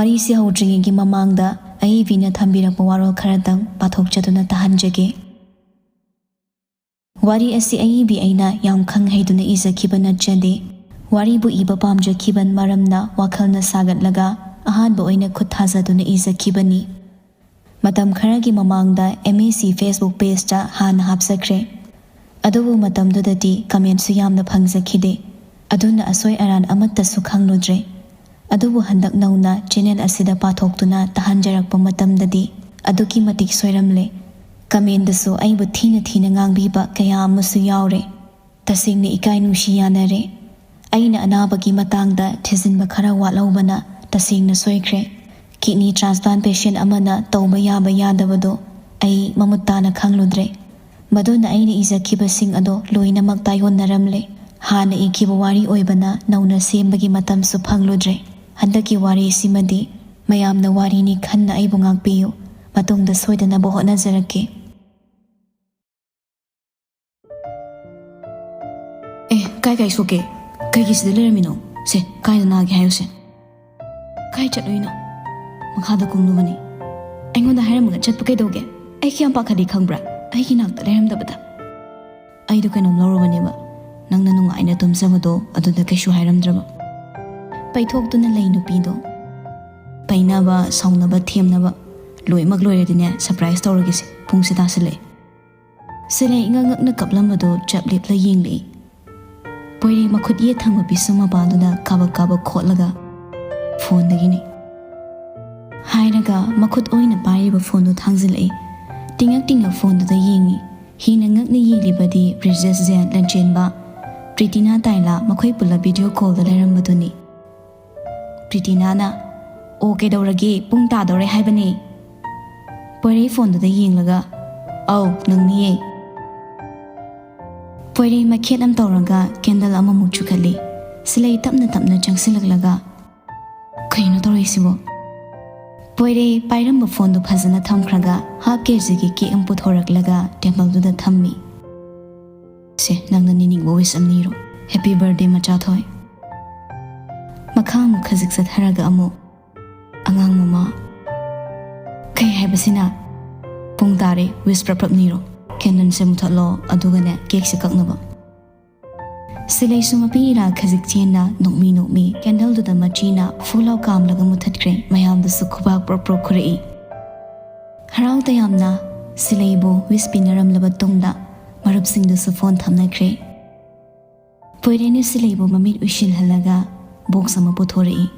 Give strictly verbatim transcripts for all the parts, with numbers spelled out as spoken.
ꯋꯥꯔꯤꯁꯤ ꯍꯧꯗ꯭ꯔꯤꯉꯩꯒꯤ ꯃꯃꯥꯡꯗ ꯑꯏꯕꯤꯅ ꯊꯝꯕꯤꯔꯛꯄ ꯋꯥꯔꯣꯜ ꯈꯔꯗꯪ ꯄꯥꯊꯣꯛꯆꯗꯨꯅ ꯇꯥꯍꯟꯖꯒꯦ꯫ ꯋꯥꯔꯤ ꯑꯁꯤ ꯑꯏꯕꯤ ꯑꯩꯅ ꯌꯥꯝ ꯈꯪ ꯍꯩꯗꯨꯅ ꯏꯖꯈꯤꯕ ꯅꯠꯆꯗꯦ꯫ ꯋꯥꯔꯤꯕꯨ ꯏꯕ ꯄꯥꯝꯖꯈꯤꯕ ꯃꯔꯝꯅ ꯋꯥꯈꯜꯅ ꯁꯥꯒꯠꯂꯒ ꯑꯍꯥꯟꯕ ꯑꯣꯏꯅ ꯈꯨꯠ ꯊꯥꯖꯗꯨꯅ ꯏꯖꯈꯤꯕꯅꯤ꯫ ꯃꯇꯝ ꯈꯔꯒꯤ ꯃꯃꯥꯡꯗ M A C Facebook pageꯇ ꯍꯥꯟꯅ ꯍꯥꯞꯆꯈ꯭ꯔꯦ꯫ ꯑꯗꯨꯕꯨ ꯃꯇꯝꯗꯨꯗꯗꯤ commentꯁꯨ ꯌꯥꯝꯅ ꯐꯪꯖꯈꯤꯗꯦ꯫ ꯑꯗꯨꯅ ꯑꯁꯣꯏ ꯑꯔꯥꯟ ꯑꯃꯠꯇꯁꯨ ꯈꯪꯂꯨꯗ꯭ꯔꯦ꯫ ꯑꯗꯨꯕꯨ ꯍꯟꯗꯛ ꯅꯧꯅ channel ꯑꯁꯤꯗ ꯄꯥꯊꯣꯛꯇꯨꯅ ꯇꯥꯍꯟꯖꯔꯛꯄ ꯃꯇꯝꯗꯗꯤ ꯑꯗꯨꯛꯀꯤ ꯃꯇꯤꯛ ꯁꯣꯏꯔꯝꯂꯦ꯫ Commentꯗꯁꯨ ꯑꯩꯕꯨ ꯊꯤꯅ ꯊꯤꯅ ꯉꯥꯡꯕꯤꯕ ꯀꯌꯥ ꯑꯃꯁꯨ ꯌꯥꯎꯔꯦ꯫ ꯇꯁꯦꯡꯅ ꯏꯀꯥꯏ ꯅꯨꯡꯁꯤ ꯌꯥꯅꯔꯦ꯫ ꯑꯩꯅ ꯑꯅꯥꯕꯒꯤ ꯃꯇꯥꯡꯗ ꯊꯤꯖꯤꯟꯕ ꯈꯔ ꯋꯥꯠꯍꯧꯕꯅ ꯇꯁꯦꯡꯅ ꯁꯣꯏꯈ꯭ꯔꯦ꯫ Kidney transplant patient ꯑꯃꯅ ꯇꯧꯕ ꯌꯥꯕ ꯌꯥꯗꯕꯗꯣ ꯑꯩ ꯃꯃꯨꯠ ꯇꯥꯅ ꯈꯪꯂꯨꯗ꯭ꯔꯦ꯫ ꯃꯗꯨꯅ ꯑꯩꯅ ꯏꯖꯈꯤꯕꯁꯤꯡ ꯑꯗꯣ ꯂꯣꯏꯅꯃꯛ ꯇꯥꯏꯑꯣꯟꯅꯔꯝꯂꯦ꯫ ꯍꯥꯟꯅ ꯏꯈꯤꯕ ꯋꯥꯔꯤ ꯑꯣꯏꯕꯅ ꯅꯧꯅ ꯁꯦꯝꯕꯒꯤ ꯃꯇꯝꯁꯨ ꯐꯪꯂꯨꯗ꯭ꯔꯦ꯫ ꯍꯟꯗꯛꯀꯤ ꯋꯥꯔꯤꯁꯤꯃꯗꯤ ꯃꯌꯥꯝꯅ ꯋꯥꯔꯤꯅꯤ ꯈꯟꯅ ꯑꯩꯕꯨ ꯉꯥꯛꯄꯤꯌꯨ꯫ ꯃꯇꯨꯡꯗ ꯁꯣꯏꯗꯅꯕ ꯍꯣꯠꯅꯖꯔꯛꯀꯦ꯫ ꯑꯦ, ꯀꯥꯏ ꯀꯥꯏ ꯁꯣꯛꯀꯦ? ꯀꯩꯒꯤ ꯁꯤꯗ ꯂꯩꯔꯝꯃꯤꯅꯣ? ꯁꯦ, ꯀꯥꯏꯗ ꯅꯥꯒꯦ ꯍꯥꯏꯌꯨꯁꯦ꯫ ꯀꯥꯏ ꯆꯠꯂꯨꯏꯅꯣ? ꯃꯈꯥꯗ ꯀꯨꯝꯂꯨꯕꯅꯤ꯫ ꯑꯩꯉꯣꯟꯗ ꯍꯥꯏꯔꯝꯃꯒ ꯆꯠꯄ ꯀꯩꯗꯧꯒꯦ? ꯑꯩ ꯀꯌꯥꯝ ꯄꯥꯈꯠꯂꯤ ꯈꯪꯕ꯭ꯔꯥ? ꯑꯩꯒꯤ ꯅꯥꯛꯇ ꯂꯩꯔꯝꯗꯕꯗ꯫ ꯑꯩꯗꯣ ꯀꯩꯅꯣꯝ ꯂꯧꯔꯨꯕꯅꯦꯕ꯫ ꯅꯪꯅ ꯅꯨꯡꯉꯥꯏꯅ ꯇꯨꯝꯖꯕꯗꯣ ꯑꯗꯨꯗ ꯀꯩꯁꯨ ꯍꯥꯏꯔꯝꯗ꯭ꯔꯕ꯫ ꯄꯩꯊꯣꯛꯇꯨꯅ ꯂꯩ ꯅꯨꯄꯤꯗꯣ꯫ ꯄꯩꯅꯕ, ꯁꯥꯎꯅꯕ, ꯊꯦꯝꯅꯕ ꯂꯣꯏꯃꯛ ꯂꯣꯏꯔꯗꯤꯅꯦ, surprise ꯇꯧꯔꯒꯦꯁꯦ꯫ ꯄꯨꯡꯁꯦ ꯇꯥꯁꯜꯂꯛꯑꯦ꯫ ꯁꯤꯂꯩ ꯉꯛ ꯉꯛꯅ ꯀꯞꯂꯝꯕꯗꯣ ꯆꯞ ꯂꯦꯞꯂ ꯌꯦꯡꯂꯛꯏ꯫ ꯄꯣꯏꯔꯩ ꯃꯈꯨꯠ ꯌꯦꯠ ꯊꯪꯕ ꯄꯤꯁꯨꯝ ꯃꯄꯥꯗꯨꯗ ꯀꯥꯕꯛ ꯀꯥꯕꯛ ꯈꯣꯠꯂꯒ, "ꯐꯣꯟꯗꯒꯤꯅꯤ" ꯍꯥꯏꯔꯒ ꯃꯈꯨꯠ ꯑꯣꯏꯅ ꯄꯥꯏꯔꯤꯕ ꯐꯣꯟꯗꯨ ꯊꯥꯡꯖꯤꯜꯂꯛꯏ꯫ ꯇꯤꯡꯉꯛ ꯇꯤꯡꯉꯛ ꯐꯣꯟꯗꯨꯗ ꯌꯦꯡꯉꯤ꯫ ꯍꯦꯟꯅ ꯉꯛꯅ ꯌꯦꯡꯂꯤꯕꯗꯤ ꯕ꯭ꯔꯤꯖꯦꯁ ꯖꯦꯟ, ꯂꯟꯆꯦꯟꯕ, ꯄ꯭ꯔꯤꯇꯤꯅꯥ, ꯇꯥꯏꯂꯥ ꯃꯈꯣꯏ ꯄꯨꯂꯞ video callꯗ ꯂꯩꯔꯝꯕꯗꯨꯅꯤ꯫ ꯄ꯭ꯔꯤꯇꯤꯅꯥꯅ, "ꯑꯣ, ꯀꯩꯗꯧꯔꯒꯦ? ꯄꯨꯡ ꯇꯥꯗꯧꯔꯦ ꯍꯥꯏꯕꯅꯦ"꯫ ꯄꯣꯏꯔꯩ ꯐꯣꯟꯗꯨꯗ ꯌꯦꯡꯂꯒ, "ꯑꯧ, ꯅꯪꯅꯤꯌꯦ"꯫ ꯄꯣꯏꯔꯩ ꯃꯈꯦꯠ ꯑꯃ ꯇꯧꯔꯒ candle ꯑꯃꯃꯨꯛ ꯆꯨꯈꯠꯂꯤ꯫ ꯁꯤꯂꯩ ꯇꯞꯅ ꯇꯞꯅ ꯆꯪꯁꯤꯜꯂꯛꯂꯒ, "ꯀꯩꯅꯣ ꯇꯧꯔꯛꯏꯁꯤꯕꯣ?" ꯄꯣꯏꯔꯩ ꯄꯥꯏꯔꯝꯕ ꯐꯣꯟꯗꯨ ꯐꯖꯅ ꯊꯝꯈ꯭ꯔꯒ half KGꯒꯤ cake ꯑꯃ ꯄꯨꯊꯣꯔꯛꯂꯒ tableꯗꯨꯗ ꯊꯝꯃꯤ꯫ "ꯁꯦ, ꯅꯪꯅ ꯅꯤꯅꯤꯡꯕ wish ꯑꯃ ꯅꯤꯔꯣ꯫ Happy birthday, ꯃꯆꯥꯊꯣꯏ"꯫ ꯃꯈꯥ ꯑꯃꯨꯛ ꯈꯖꯤꯛ ꯆꯠꯊꯔꯒ ꯑꯃꯨꯛ, ꯑꯉꯥꯡ ꯃꯃꯥ꯫ ꯀꯩ ꯍꯥꯏꯕꯁꯤꯅ? ꯄꯨꯡ ꯇꯥꯔꯦ, ꯋꯤꯁ ꯄ꯭ꯔꯞ ꯄ꯭ꯔꯞ ꯅꯤꯔꯣ꯫ ꯀꯦꯟꯗꯜꯁꯦ ꯃꯨꯊꯠꯂꯣ, ꯑꯗꯨꯒꯅꯦ ꯀꯦꯛꯁꯦ ꯀꯛꯅꯕ꯫ ꯁꯤꯂꯩꯁꯨ ꯃꯄꯤ ꯏꯔꯥ ꯈꯖꯤꯛ ꯆꯦꯟꯅ ꯅꯣꯛꯃꯤ ꯅꯣꯛꯃꯤ ꯀꯦꯟꯗꯜꯗꯨꯗ ꯃꯆꯤꯅ ꯐꯨ ꯂꯥꯎ ꯀꯥꯝꯂꯒ ꯃꯨꯊꯠꯈ꯭ꯔꯦ꯫ ꯃꯌꯥꯝꯗꯁꯨ ꯈꯨꯕꯥꯛ ꯄ꯭ꯔꯣꯞ ꯄ꯭ꯔꯣꯞ ꯈꯨꯔꯛꯏ꯫ ꯍꯔꯥꯎ ꯇꯌꯥꯝꯅ ꯁꯤꯂꯩꯕꯨ ꯋꯤꯁ ꯄꯤꯅꯔꯝꯂꯕ ꯇꯨꯡꯗ ꯃꯔꯨꯞꯁꯤꯡꯗꯁꯨ ꯐꯣꯟ ꯊꯝꯅꯈ꯭ꯔꯦ꯫ ꯄꯣꯏꯔꯦꯅ ꯁꯤꯂꯩꯕꯨ ꯃꯃꯤꯠ ꯎꯏꯁꯤꯜꯍꯜꯂꯒ ꯕꯣꯛꯁ ꯑꯃ ꯄꯨꯊꯣꯔꯛꯏ꯫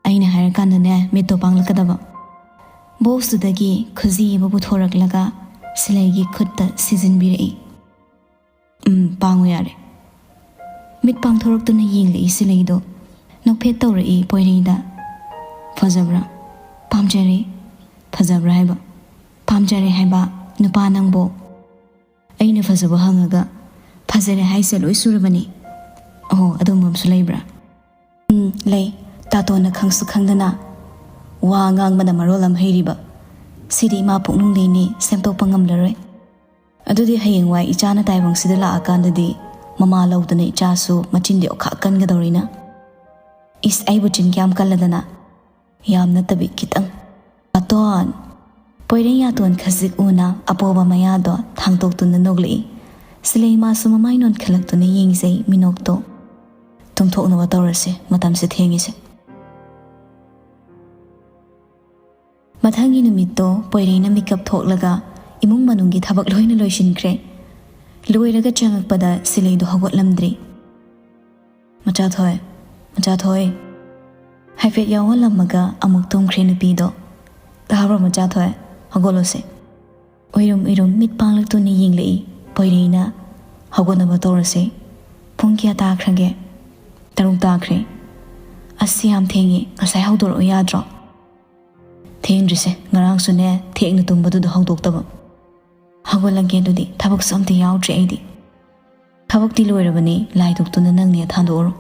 ꯑꯩꯅ ꯍꯥꯏꯔꯀꯥꯟꯗꯅꯦ ꯃꯤꯠꯇꯣ ꯄꯥꯡꯂꯛꯀꯗꯕ꯫ ꯕꯣꯛꯁꯇꯨꯗꯒꯤ ꯈꯨꯖꯤ ꯑꯃ ꯄꯨꯊꯣꯔꯛꯂꯒ ꯁꯤꯂꯩꯒꯤ ꯈꯨꯠꯇ ꯁꯤꯖꯤꯟꯕꯤꯔꯛꯏ꯫ "ꯎꯝ, ꯄꯥꯡꯉꯨ ꯌꯥꯔꯦ꯫" ꯃꯤꯠ ꯄꯥꯡꯊꯣꯔꯛꯇꯨꯅ ꯌꯦꯡꯂꯛꯏ ꯁꯤꯂꯩꯗꯣ꯫ ꯅꯣꯛꯐꯦꯠ ꯇꯧꯔꯛꯏ ꯄꯣꯏꯔꯩꯗ꯫ "ꯐꯖꯕ꯭ꯔꯥ?" "ꯄꯥꯝꯖꯔꯦ꯫" "ꯐꯖꯕ꯭ꯔꯥ ꯍꯥꯏꯕ?" "ꯄꯥꯝꯖꯔꯦ ꯍꯥꯏꯕ, ꯅꯨꯄꯥ ꯅꯪꯕꯣ꯫" ꯑꯩꯅ ꯐꯖꯕ ꯍꯪꯉꯒ, "ꯐꯖꯔꯦ ꯍꯥꯏꯁꯦ ꯂꯣꯏ ꯁꯨꯔꯕꯅꯤ꯫" "ꯑꯣꯍꯣ, ꯑꯗꯨꯝꯕ ꯑꯃꯁꯨ ꯂꯩꯕ꯭ꯔꯥ?" "ꯎꯝ, ꯂꯩ꯫ ꯇꯥꯇꯣꯟꯅ ꯈꯪꯁꯨ ꯈꯪꯗꯅ ꯋꯥ ꯉꯥꯡꯕꯅ ꯃꯔꯣꯜ ꯑꯃ ꯍꯩꯔꯤꯕ꯫ ꯁꯤꯗꯤ ꯏꯃꯥ ꯄꯨꯛꯅꯨꯡꯗꯩꯅꯤ, ꯁꯦꯝꯗꯣꯛꯄ ꯉꯝꯂꯔꯣꯏ꯫ ꯑꯗꯨꯗꯤ ꯍꯌꯦꯡꯋꯥꯏ ꯏꯆꯥꯅ ꯇꯥꯏꯕꯪꯁꯤꯗ ꯂꯥꯛꯑꯀꯥꯟꯗꯗꯤ ꯃꯃꯥ ꯂꯧꯗꯅ ꯏꯆꯥꯁꯨ ꯃꯆꯤꯟꯗꯤ ꯑꯣꯈꯥꯛ ꯀꯟꯒꯗꯧꯔꯤꯅ꯫" "ꯏꯁ, ꯑꯩꯕꯨ ꯆꯤꯟ ꯀꯌꯥꯝ ꯀꯜꯂꯗꯅ?" "ꯌꯥꯝ ꯅꯠꯇꯕꯤ ꯈꯤꯇꯪ꯫" "ꯑꯇꯣꯟ!" ꯄꯣꯏꯔꯩ ꯌꯥꯇꯣꯟ ꯈꯖꯤꯛ ꯎꯅ ꯑꯄꯣꯕ ꯃꯌꯥꯗꯣ ꯊꯥꯡꯗꯣꯛꯇꯨꯅ ꯅꯣꯛꯂꯛꯏ꯫ ꯁꯤꯂꯩꯃꯥꯁꯨ ꯃꯃꯥꯏ ꯅꯣꯟꯈꯠꯂꯛꯇꯨꯅ ꯌꯦꯡꯖꯩ ꯃꯤꯅꯣꯛꯇꯣ꯫ "ꯇꯨꯝꯊꯣꯛꯅꯕ ꯇꯧꯔꯁꯦ, ꯃꯇꯝꯁꯦ ꯊꯦꯡꯉꯤꯁꯦ꯫" ꯃꯊꯪꯒꯤ ꯅꯨꯃꯤꯠꯇꯣ ꯄꯣꯏꯔꯩꯅ ꯃꯤꯀꯞ ꯊꯣꯛꯂꯒ ꯏꯃꯨꯡ ꯃꯅꯨꯡꯒꯤ ꯊꯕꯛ ꯂꯣꯏꯅ ꯂꯣꯏꯁꯤꯟꯈ꯭ꯔꯦ꯫ ꯂꯣꯏꯔꯒ ꯆꯪꯉꯛꯄꯗ ꯁꯤꯂꯩꯗꯣ ꯍꯧꯒꯠꯂꯝꯗ꯭ꯔꯤ꯫ "ꯃꯆꯥꯊꯣꯏ, ꯃꯆꯥꯊꯣꯏ꯫" ꯍꯥꯏꯐꯦꯠ ꯌꯥꯎꯍꯜꯂꯝꯃꯒ ꯑꯃꯨꯛ ꯇꯨꯝꯈ꯭ꯔꯦ ꯅꯨꯄꯤꯗꯣ꯫ "ꯇꯥꯕ꯭ꯔꯣ ꯃꯆꯥꯊꯣꯏ? ꯍꯧꯒꯠꯂꯣꯁꯦ꯫" ꯎꯏꯔꯨꯝ ꯎꯏꯔꯨꯝ ꯃꯤꯠ ꯄꯥꯡꯂꯛꯇꯨꯅ ꯌꯦꯡꯂꯛꯏ ꯄꯣꯏꯔꯩꯅ꯫ "ꯍꯧꯒꯠꯅꯕ ꯇꯧꯔꯁꯦ꯫ ꯄꯨꯡ ꯀꯌꯥ ꯇꯥꯈ꯭ꯔꯒꯦ?" "ꯇꯔꯨꯛ ꯇꯥꯈ꯭ꯔꯦ꯫" "ꯑꯁ, ꯌꯥꯝ ꯊꯦꯡꯉꯦ, ꯉꯁꯥꯏ ꯍꯧꯗꯣꯔꯛꯑꯣ ꯌꯥꯗ꯭ꯔꯣ?" "ꯊꯦꯡꯗ꯭ꯔꯤꯁꯦ, ꯉꯔꯥꯡꯁꯨꯅꯦ ꯊꯦꯡꯅ ꯇꯨꯝꯕꯗꯨꯗ ꯍꯧꯗꯣꯛꯇꯕ꯫" "ꯍꯧꯒꯠꯂꯒꯦ ꯑꯗꯨꯗꯤ, ꯊꯕꯛꯁꯨ ꯑꯝꯇ ꯌꯥꯎꯗ꯭ꯔꯦ ꯑꯩꯗꯤ꯫" "ꯊꯕꯛꯇꯤ ꯂꯣꯏꯔꯕꯅꯤ, ꯂꯥꯏ ꯗꯨꯛꯇꯨꯅ ꯅꯪꯅꯦ ꯊꯥꯟꯗꯣꯛꯎꯔꯣ꯫"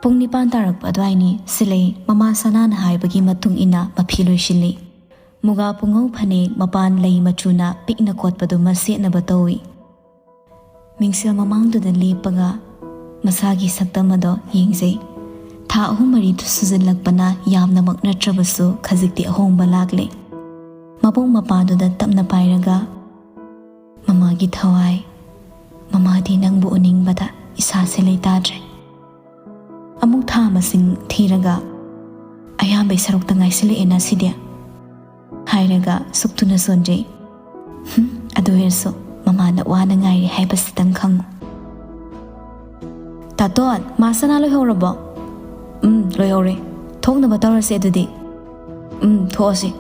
ꯄꯨꯡ ꯅꯤꯄꯥꯟ ꯇꯥꯔꯛꯄ ꯑꯗꯨꯋꯥꯏꯅꯤ꯫ ꯁꯤꯂꯩ ꯃꯃꯥ ꯁꯅꯥꯅ ꯍꯥꯏꯕꯒꯤ ꯃꯇꯨꯡ ꯏꯟꯅ ꯃꯐꯤ ꯂꯣꯏꯁꯤꯜꯂꯤ꯫ ꯃꯨꯒꯥ ꯄꯨꯡꯉꯧ ꯐꯅꯦꯛ ꯃꯄꯥꯟ ꯂꯩ ꯃꯆꯨꯅ ꯄꯤꯛꯅ ꯀꯣꯠꯄꯗꯨꯃ ꯁꯦꯠꯅꯕ ꯇꯧꯏ꯫ ꯃꯤꯡꯁꯦꯜ ꯃꯃꯥꯡꯗꯨꯗ ꯂꯦꯞꯄꯒ ꯃꯁꯥꯒꯤ ꯁꯛꯇꯝ ꯑꯗꯣ ꯌꯦꯡꯖꯩ꯫ ꯊꯥ ꯑꯍꯨꯝ ꯃꯔꯤ ꯁꯨꯖꯤꯜꯂꯛꯄꯅ ꯌꯥꯝꯅꯃꯛ ꯅꯠꯇ꯭ꯔꯕꯁꯨ ꯈꯖꯤꯛꯇꯤ ꯑꯍꯣꯡꯕ ꯂꯥꯛꯂꯦ꯫ ꯃꯕꯨꯡ ꯃꯄꯥꯗꯨꯗ ꯇꯞꯅ ꯄꯥꯏꯔꯒ, "ꯃꯃꯥꯒꯤ ꯊꯋꯥꯏ, ꯃꯃꯥꯗꯤ ꯅꯪꯕꯨ ꯎꯅꯤꯡꯕꯗ ꯏꯁꯥꯁꯦ ꯂꯩꯇꯥꯗ꯭ꯔꯦ꯫ ꯑꯃꯨꯛ ꯊꯥ ꯃꯁꯤꯡ ꯊꯤꯔꯒ ꯑꯌꯥꯝꯕꯩ ꯁꯔꯨꯛꯇ ꯉꯥꯏꯁꯤꯜꯂꯛꯑꯦꯅ ꯁꯤꯗꯤ?" ꯍꯥꯏꯔꯒ ꯁꯨꯛꯇꯨꯅ ꯁꯣꯟꯖꯩ꯫ "ꯍꯨꯝ, ꯑꯗꯨ ꯑꯣꯏꯔꯁꯨ ꯃꯃꯥꯅ ꯋꯥꯅ ꯉꯥꯏꯔꯤ ꯍꯥꯏꯕꯁꯤꯇꯪ ꯈꯪꯉꯨ꯫" "ꯇꯥꯇꯣꯟ, ꯃꯥ ꯁꯅꯥ ꯂꯣꯏꯍꯧꯔꯕꯣ?" "ꯎꯝ, ꯂꯣꯏꯍꯧꯔꯦ꯫ ꯊꯣꯛꯅꯕ ꯇꯧꯔꯁꯦ ꯑꯗꯨꯗꯤ꯫" "ꯎꯝ, ꯊꯣꯛꯑꯁꯤ꯫"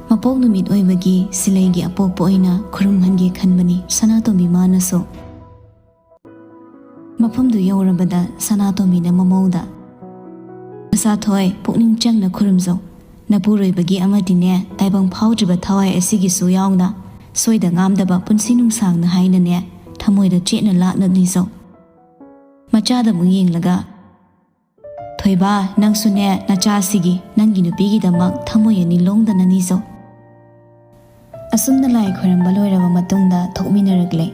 ꯃꯄꯣꯛ ꯅꯨꯃꯤꯠ ꯑꯣꯏꯕꯒꯤ ꯁꯤꯂꯩꯒꯤ ꯑꯄꯣꯛꯄ ꯑꯣꯏꯅ ꯈꯨꯔꯨꯝꯍꯟꯒꯦ ꯈꯟꯕꯅꯤ ꯁꯅꯥꯇꯣꯝꯕꯤ ꯃꯥꯅꯁꯨ꯫ ꯃꯐꯝꯗꯨ ꯌꯧꯔꯕꯗ ꯁꯅꯥꯇꯣꯝꯕꯤꯅ ꯃꯃꯧꯗ, "ꯃꯆꯥꯊꯣꯏ, ꯄꯨꯛꯅꯤꯡ ꯆꯪꯅ ꯈꯨꯔꯨꯝꯖꯧ꯫ ꯅꯄꯨꯔꯣꯏꯕꯒꯤ ꯑꯃꯗꯤꯅꯦ, ꯇꯥꯏꯕꯪ ꯐꯥꯎꯗ꯭ꯔꯤꯕ ꯊꯋꯥꯏ ꯑꯁꯤꯒꯤꯁꯨ ꯌꯥꯎꯅ, ꯁꯣꯏꯗ ꯉꯥꯝꯗꯕ ꯄꯨꯟꯁꯤ ꯅꯨꯡꯁꯥꯡꯅ ꯍꯥꯏꯅꯅꯦ, ꯊꯃꯣꯏꯗ ꯆꯦꯠꯅ ꯂꯥꯠꯅ ꯅꯤꯖꯧ꯫" ꯃꯆꯥꯗ ꯑꯃꯨꯛ ꯌꯦꯡꯂꯒ, "ꯊꯣꯏꯕ, ꯅꯪꯁꯨꯅꯦ, ꯅꯆꯥꯁꯤꯒꯤ, ꯅꯪꯒꯤ ꯅꯨꯄꯤꯒꯤꯗꯃꯛ ꯊꯃꯣꯏ ꯑꯅꯤ ꯂꯣꯡꯗꯅ ꯅꯤꯖꯧ꯫" ꯑꯁꯨꯝꯅ ꯂꯥꯏ ꯈꯣꯏꯔꯝꯕ ꯂꯣꯏꯔꯕ ꯃꯇꯨꯡꯗ ꯊꯣꯛꯃꯤꯟꯅꯔꯛꯂꯦ꯫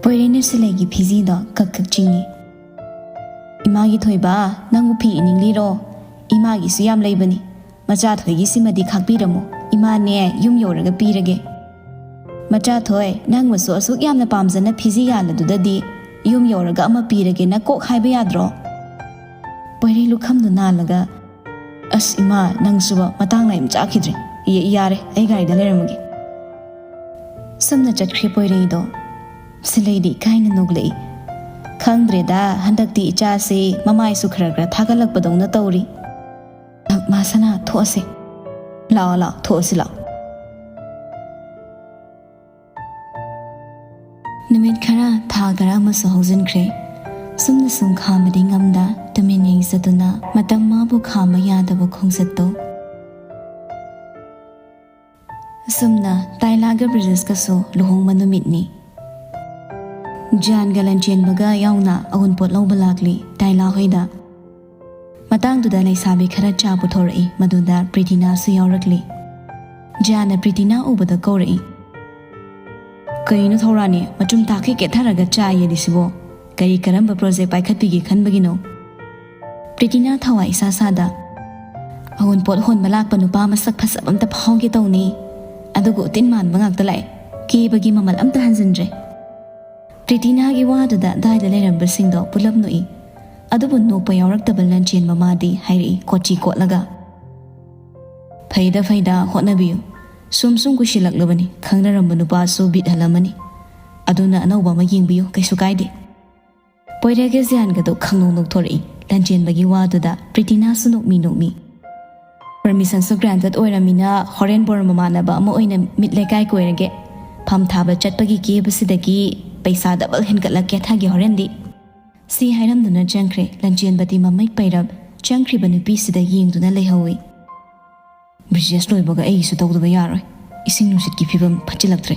ꯄꯣꯏꯔꯩꯅ ꯁꯤꯂꯩꯒꯤ ꯐꯤꯖꯤꯗꯣ ꯀꯛ ꯀꯛ ꯆꯤꯡꯏ꯫ "ꯏꯃꯥꯒꯤ ꯊꯣꯏꯕ, ꯅꯪꯕꯨ ꯐꯤ ꯏꯅꯤꯡꯂꯤꯔꯣ? ꯏꯃꯥꯒꯤꯁꯨ ꯌꯥꯝ ꯂꯩꯕꯅꯤ꯫ ꯃꯆꯥꯊꯣꯏꯒꯤꯁꯤꯃꯗꯤ ꯈꯥꯛꯄꯤꯔꯝꯃꯨ꯫ ꯏꯃꯥꯅꯦ, ꯌꯨꯝ ꯌꯧꯔꯒ ꯄꯤꯔꯒꯦ꯫" "ꯃꯆꯥꯊꯣꯏ, ꯅꯪꯕꯨꯁꯨ ꯑꯁꯨꯛ ꯌꯥꯝꯅ ꯄꯥꯝꯖꯅ ꯐꯤꯖꯤ ꯌꯥꯜꯂꯗꯨꯗꯗꯤ ꯌꯨꯝ ꯌꯧꯔꯒ ꯑꯃ ꯄꯤꯔꯒꯦꯅ ꯀꯣꯛ ꯍꯥꯏꯕ ꯌꯥꯗ꯭ꯔꯣ?" ꯄꯣꯏꯔꯩ ꯂꯨꯈꯝꯗꯨ ꯅꯥꯜꯂꯒ, "ꯑꯁ ꯏꯃꯥ, ꯅꯪꯁꯨꯕ ꯃꯇꯥꯡ ꯂꯥꯏ ꯌꯥꯝ ꯆꯥꯈꯤꯗ꯭ꯔꯦ꯫ ꯌꯥꯔꯦ, ꯑꯩ ꯒꯥꯔꯤꯗ ꯂꯩꯔꯝꯃꯒꯦ꯫" ꯁꯨꯝꯅ ꯆꯠꯈ꯭ꯔꯦ ꯄꯣꯏꯔꯩꯗꯣ꯫ ꯁꯤꯂꯩꯗꯤ ꯏꯀꯥꯏꯅ ꯅꯣꯛꯂꯛꯏ꯫ "ꯈꯪꯗ꯭ꯔꯦꯗ, ꯍꯟꯗꯛꯇꯤ ꯏꯆꯥꯁꯤ ꯃꯃꯥꯏꯁꯨ ꯈꯔ ꯈꯔ ꯊꯥꯒꯠꯂꯛꯄꯗꯧꯅ ꯇꯧꯔꯤ꯫ ꯃꯥ ꯁꯅꯥ, ꯊꯣꯛꯑꯁꯦ꯫ ꯂꯥꯛꯑꯣ, ꯂꯥꯛꯑꯣ, ꯊꯣꯛꯑꯁꯤ ꯂꯥꯛꯑꯣ꯫" ꯅꯨꯃꯤꯠ ꯈꯔ, ꯊꯥ ꯈꯔ ꯑꯃꯁꯨ ꯍꯧꯖꯤꯟꯈ꯭ꯔꯦ꯫ ꯁꯨꯝꯅ ꯁꯨꯝ ꯈꯥꯝꯕꯗꯤ ꯉꯝꯗ, ꯇꯨꯃꯤꯟ ꯌꯦꯡꯖꯗꯨꯅ ꯃꯇꯝ ꯃꯥꯕꯨ ꯈꯥꯝꯕ ꯌꯥꯗꯕ ꯈꯣꯡꯆꯠꯇꯣ꯫ ꯑꯁꯨꯝꯅ ꯇꯥꯏꯂꯥꯒ ꯕ꯭ꯔꯤꯖꯦꯁꯀꯁꯨ ꯂꯨꯍꯣꯡꯕ ꯅꯨꯃꯤꯠꯅꯤ꯫ ꯖꯥꯟꯒ ꯂꯟꯆꯦꯟꯕꯒ ꯌꯥꯎꯅ ꯑꯎꯟꯄꯣꯠ ꯂꯧꯕ ꯂꯥꯛꯂꯤ ꯇꯥꯏꯂꯥ ꯍꯣꯏꯗ꯫ ꯃꯇꯥꯡꯗꯨꯗ ꯂꯩꯁꯥꯕꯤ ꯈꯔ ꯆꯥ ꯄꯨꯊꯣꯔꯛꯏ, ꯃꯗꯨꯗ ꯄ꯭ꯔꯤꯇꯤꯅꯥꯁꯨ ꯌꯥꯎꯔꯛꯂꯤ꯫ ꯖꯥꯟꯅ ꯄ꯭ꯔꯤꯇꯤꯅꯥ ꯎꯕꯗ ꯀꯧꯔꯛꯏ꯫ "ꯀꯩꯅꯣ ꯊꯧꯔꯥꯅꯤ, ꯃꯆꯨꯝ ꯇꯥꯈꯩ ꯀꯦꯠꯊꯔꯒ ꯆꯥ ꯌꯦꯜꯂꯤꯁꯤꯕꯣ? ꯀꯔꯤ ꯀꯔꯝꯕ ꯄ꯭ꯔꯣꯖꯦꯛ ꯄꯥꯏꯈꯠꯄꯤꯒꯦ ꯈꯟꯕꯒꯤꯅꯣ? ꯄ꯭ꯔꯤꯇꯤꯅꯥ ꯊꯋꯥꯏ ꯏꯁꯥ ꯁꯥꯗ, "ꯑꯋꯨꯟꯄꯣꯠ ꯍꯣꯟꯕ ꯂꯥꯛꯄ ꯅꯨꯄꯥ ꯃꯁꯛ ꯐꯖꯕ ꯑꯝꯇ ꯐꯥꯎꯒꯦ ꯇꯧꯅꯤ, ꯑꯗꯨꯕꯨ ꯇꯤꯟ ꯃꯥꯟꯕ ꯉꯥꯛꯇ ꯂꯥꯛꯑꯦ, ꯀꯦꯕꯒꯤ ꯃꯃꯜ ꯑꯝꯇ ꯍꯟꯖꯤꯟꯗ꯭ꯔꯦ"꯫ ꯄ꯭ꯔꯤꯇꯤꯅꯥꯒꯤ ꯋꯥꯗꯨꯗ ꯑꯗꯥꯏꯗ ꯂꯩꯔꯝꯕꯁꯤꯡꯗꯣ ꯄꯨꯂꯞ ꯅꯣꯛꯏ꯫ ꯑꯗꯨꯕꯨ ꯅꯣꯛꯄ ꯌꯥꯎꯔꯛꯇꯕ ꯂꯟꯆꯦꯟꯕ ꯃꯥꯗꯤ ꯍꯥꯏꯔꯛꯏ, ꯀꯣꯆꯤ ꯀꯣꯠꯂꯒ, "ꯐꯩꯗ ꯐꯩꯗ, ꯍꯣꯠꯅꯕꯤꯌꯨ꯫ ꯁꯨꯝ ꯁꯨꯝ ꯀꯨꯏꯁꯤꯜꯂꯛꯂꯕꯅꯤ, ꯈꯪꯅꯔꯝꯕ ꯅꯨꯄꯥꯁꯨ ꯕꯤꯠ ꯍꯜꯂꯝꯃꯅꯤ꯫ ꯑꯗꯨꯅ ꯑꯅꯧꯕ ꯑꯃ ꯌꯦꯡꯕꯤꯌꯨ, ꯀꯩꯁꯨ ꯀꯥꯏꯗꯦ"꯫ ꯄꯣꯏꯔꯒ ꯖꯤꯌꯥꯟꯒꯗꯣ ꯈꯪꯅꯣꯛ ꯅꯣꯛꯊꯣꯔꯛꯏ꯫ ꯂꯟꯆꯦꯟꯕꯒꯤ ꯋꯥꯗꯨꯗ ꯄ꯭ꯔꯤꯇꯤꯅꯥꯁꯨ ꯅꯣꯛꯃꯤ ꯅꯣꯛꯃꯤ꯫ "ꯄꯔꯃꯤꯁꯟꯁꯨ ꯒ꯭ꯔꯥꯟꯇꯦꯠ ꯑꯣꯏꯔꯝꯃꯤꯅ ꯍꯣꯔꯦꯟ ꯕꯣꯔ ꯃꯃꯥꯟꯅꯕ ꯑꯃ ꯑꯣꯏꯅ ꯃꯤꯠ ꯂꯩꯀꯥꯏ ꯀꯣꯏꯔꯒꯦ꯫ ꯐꯝ ꯊꯥꯕ ꯆꯠꯄꯒꯤ ꯀꯦꯕꯁꯤꯗꯒꯤ ꯄꯩꯁꯥ ꯗꯕꯜ ꯍꯦꯟꯒꯠꯂꯛꯀꯦ ꯊꯥꯒꯦ ꯍꯣꯔꯦꯟꯗꯤ"꯫ ꯁꯤ ꯍꯥꯏꯔꯝꯗꯨꯅ ꯆꯪꯈ꯭ꯔꯦ꯫ ꯂꯟꯆꯦꯟꯕꯗꯤ ꯃꯃꯩ ꯄꯩꯔꯞ ꯆꯪꯈ꯭ꯔꯤꯕ ꯅꯨꯄꯤꯁꯤꯗ ꯌꯦꯡꯗꯨꯅ ꯂꯩꯍꯧꯏ꯫ "ꯕ꯭ꯔꯤꯖꯦꯁ ꯂꯣꯏꯕꯒ ꯑꯩꯒꯤꯁꯨ ꯇꯧꯗꯕ ꯌꯥꯔꯣꯏ꯫ ꯏꯁꯤꯡ ꯅꯨꯡꯁꯤꯠꯀꯤ ꯐꯤꯕꯝ ꯐꯠꯆꯤꯜꯂꯛꯇ꯭ꯔꯦ"꯫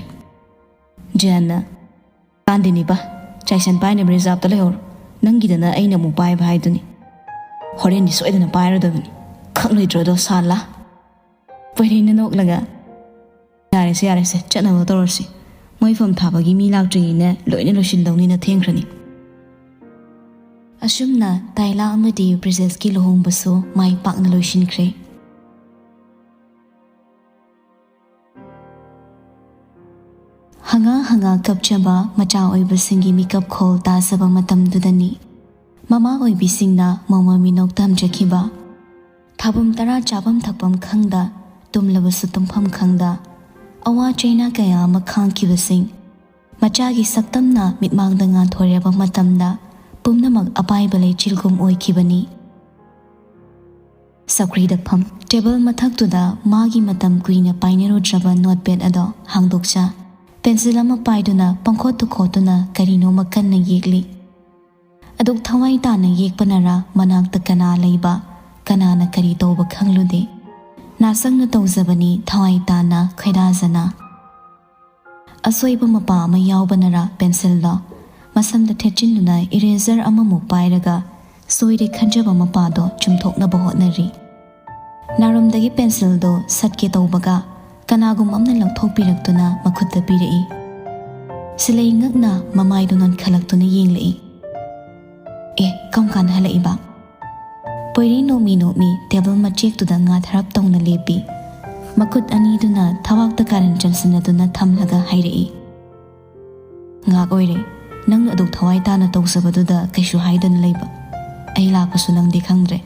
ꯖꯤꯌꯥꯟꯅ, "ꯀꯥꯟꯗꯦꯅꯤꯕ, ꯆꯥꯏꯁꯟ ꯄꯥꯏꯅꯕ ꯔꯤꯖꯥꯕꯇ ꯂꯩꯍꯧꯔꯣ꯫ ꯅꯪꯒꯤꯗꯅ ꯑꯩꯅ ꯑꯃꯨꯛ ꯄꯥꯏꯕ ꯍꯥꯏꯗꯨꯅꯤ꯫ ꯍꯣꯔꯦꯟꯗꯤ ꯁꯣꯏꯗꯅ ꯄꯥꯏꯔꯗꯕꯅꯤ꯫ ꯈꯪꯂꯣꯏꯗ꯭ꯔꯣꯗꯣ, ꯁꯥꯂꯥ"꯫ ꯄꯣꯏꯔꯩꯅ ꯅꯣꯛꯂꯒ, "ꯌꯥꯔꯦꯁꯦ, ꯌꯥꯔꯦꯁꯦ, ꯆꯠꯅꯕ ꯇꯧꯔꯁꯤ꯫ ꯃꯣꯏ ꯐꯝ ꯊꯥꯕꯒꯤ ꯃꯤ ꯂꯥꯛꯇ꯭ꯔꯤꯉꯩꯅ ꯂꯣꯏꯅ ꯂꯣꯏꯁꯤꯟꯗꯧꯅꯤꯅ ꯊꯦꯡꯈ꯭ꯔꯅꯤ"꯫ ꯑꯁꯨꯝꯅ ꯇꯥꯏꯂꯥ ꯑꯃꯗꯤ ꯕ꯭ꯔꯤꯖꯦꯁꯀꯤ ꯂꯨꯍꯣꯡꯕꯁꯨ ꯃꯥꯏ ꯄꯥꯛꯅ ꯂꯣꯏꯁꯤꯟꯈ꯭ꯔꯦ꯫ ꯍꯪꯒꯥ ꯍꯪꯒꯥ ꯀꯞꯆꯕ ꯃꯆꯥ ꯑꯣꯏꯕꯁꯤꯡꯒꯤ ꯃꯤꯀꯞ ꯈꯣꯜ ꯇꯥꯖꯕ ꯃꯇꯝꯗꯨꯗꯅꯤ ꯃꯃꯥ ꯑꯣꯏꯕꯤꯁꯤꯡꯅ ꯃꯃꯥ ꯃꯤꯅꯣꯛ ꯇꯝꯖꯈꯤꯕ꯫ ꯊꯥꯕꯨꯝ ꯇꯔꯥ ꯆꯥꯐꯝ ꯊꯛꯐꯝ ꯈꯪꯗ, ꯇꯨꯝꯂꯕꯁꯨ ꯇꯨꯝꯐꯝ ꯈꯪꯗ, ꯑꯋꯥ ꯆꯩꯅꯥ ꯀꯌꯥ ꯑꯃ ꯈꯥꯡꯈꯤꯕꯁꯤꯡ, ꯃꯆꯥꯒꯤ ꯁꯛꯇꯝꯅ ꯃꯤꯠꯃꯥꯡꯗ ꯉꯥꯟꯊꯣꯔꯛꯂꯕ ꯃꯇꯝꯗ ꯄꯨꯝꯅꯃꯛ ꯑꯄꯥꯏꯕ ꯂꯩꯆꯤꯜꯒꯨꯝ ꯑꯣꯏꯈꯤꯕꯅꯤ꯫ ꯆꯧꯀ꯭ꯔꯤꯗ ꯐꯝ, ꯇꯦꯕꯜ ꯃꯊꯛꯇꯨꯗ ꯃꯥꯒꯤ ꯃꯇꯝ ꯀꯨꯏꯅ ꯄꯥꯏꯅꯔꯨꯗ꯭ꯔꯕ ꯅꯣꯠꯄꯦꯗ ꯑꯗꯣ ꯍꯥꯡꯗꯣꯛꯆ, ꯄꯦꯟꯁꯤꯜ ꯑꯃ ꯄꯥꯏꯗꯨꯅ ꯄꯪꯈꯣꯠꯇ ꯈꯣꯠꯇꯨꯅ ꯀꯔꯤꯅꯣꯃ ꯀꯟꯅ ꯌꯦꯛꯂꯤ꯫ ꯑꯗꯨꯛ ꯊꯋꯥꯏ ꯇꯥꯅ ꯌꯦꯛꯄꯅꯔ ꯃꯅꯥꯛꯇ ꯀꯅꯥ ꯂꯩꯕ, ꯀꯅꯥꯅ ꯀꯔꯤ ꯇꯧꯕ ꯈꯪꯂꯨꯗꯦ꯫ ꯅꯥꯁꯪꯅ ꯇꯧꯖꯕꯅꯤ ꯊꯋꯥꯏ ꯇꯥꯅ ꯈꯣꯏꯗꯥꯖꯅ꯫ ꯑꯁꯣꯏꯕ ꯃꯄꯥ ꯑꯃ ꯌꯥꯎꯕꯅꯔ ꯄꯦꯟꯁꯤꯜꯗꯣ ꯃꯁꯝꯗ ꯊꯦꯠꯆꯤꯟꯗꯨꯅ ꯏꯔꯦꯖꯔ ꯑꯃꯃꯨꯛ ꯄꯥꯏꯔꯒ ꯁꯣꯏꯔꯦ ꯈꯟꯖꯕ ꯃꯄꯥꯗꯣ ꯆꯨꯝꯊꯣꯛꯅꯕ ꯍꯣꯠꯅꯔꯤ꯫ ꯅꯥꯔꯨꯝꯗꯒꯤ ꯄꯦꯟꯁꯤꯜꯗꯣ ꯁꯠꯀꯦ ꯇꯧꯕꯒ ꯀꯅꯥꯒꯨꯝꯕ ꯑꯃꯅ ꯂꯧꯊꯣꯛꯄꯤꯔꯛꯇꯨꯅ ꯃꯈꯨꯠꯇ ꯄꯤꯔꯛꯏ꯫ ꯁꯤꯂꯩ ꯉꯛꯅ ꯃꯃꯥꯏꯗꯨ ꯅꯣꯟꯈꯠꯂꯛꯇꯨꯅ ꯌꯦꯡꯂꯛꯏ꯫ ꯑꯦ, ꯀꯔꯝ ꯀꯥꯟꯗ ꯍꯜꯂꯛꯏꯕ? ꯄꯣꯏꯔꯩ ꯅꯣꯛꯃꯤ ꯅꯣꯛꯃꯤ ꯇꯦꯕꯜ ꯃꯆꯦꯛꯇꯨꯗ ꯉꯥ ꯊꯔꯞ ꯇꯧꯅ ꯂꯦꯞꯄꯤ꯫ ꯃꯈꯨꯠ ꯑꯅꯤꯗꯨꯅ ꯊꯕꯥꯛꯇ ꯀꯥꯔꯟ ꯆꯟꯁꯤꯟꯅꯗꯨꯅ ꯊꯝꯂꯒ ꯍꯥꯏꯔꯛꯏ, "ꯉꯥꯛ ꯑꯣꯏꯔꯦ, ꯅꯪꯅ ꯑꯗꯨꯛ ꯊꯋꯥꯏ ꯇꯥꯅ ꯇꯧꯖꯕꯗꯨꯗ ꯀꯩꯁꯨ ꯍꯥꯏꯗꯅ ꯂꯩꯕ꯫ ꯑꯩ ꯂꯥꯛꯄꯁꯨ ꯅꯪꯗꯤ ꯈꯪꯗ꯭ꯔꯦ꯫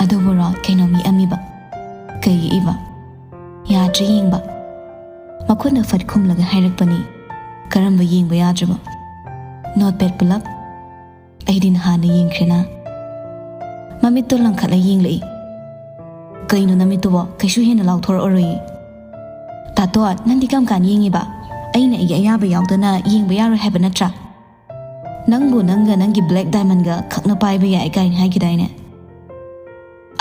ꯑꯗꯨꯕꯨꯔꯣ, ꯀꯩꯅꯣꯝ ꯌꯦꯛꯑꯝꯃꯤꯕ"꯫ "ꯀꯩ ꯌꯦꯛꯏꯕ?" "ꯌꯥꯗ꯭ꯔꯦ ꯌꯦꯡꯕ"꯫ ꯃꯈꯨꯠꯅ ꯐꯠ ꯈꯨꯝꯂꯒ ꯍꯥꯏꯔꯛꯄꯅꯤ꯫ "ꯀꯔꯝꯕ ꯌꯦꯡꯕ ꯌꯥꯗ꯭ꯔꯤꯕ?" "ꯅꯣꯠꯄꯦꯗ ꯄꯨꯂꯞ"꯫ ꯑꯩꯗꯤ ꯅꯍꯥꯟꯅ ꯌꯦꯡꯈ꯭ꯔꯦꯅ꯫ ꯃꯃꯤꯠꯇꯣ ꯂꯪꯈꯠꯂ ꯌꯦꯡꯂꯛꯏ꯫ "ꯀꯩꯅꯣ ꯅꯃꯤꯠꯇꯨꯕꯣ? ꯀꯩꯁꯨ ꯍꯦꯟꯅ ꯂꯥꯎꯊꯣꯔꯛꯑꯔꯣꯏꯌꯦ"꯫ "ꯇꯥꯇꯣ, ꯅꯪꯗꯤ ꯀꯔꯝ ꯀꯥꯟ ꯌꯦꯡꯉꯤꯕ? ꯑꯩꯅ ꯑꯩꯒꯤ ꯑꯌꯥꯕ ꯌꯥꯎꯗꯅ ꯌꯦꯡꯕ ꯌꯥꯔꯣꯏ ꯍꯥꯏꯕ ꯅꯠꯇ꯭ꯔꯥ? ꯅꯪꯕꯨ ꯅꯪꯒ ꯅꯪꯒꯤ ꯕ꯭ꯂꯦꯛ ꯗꯥꯏꯃꯟꯒ ꯈꯛꯅ ꯄꯥꯏꯕ ꯌꯥꯏ ꯀꯥꯏꯅ ꯍꯥꯏꯈꯤꯗꯥꯏꯅꯦ?"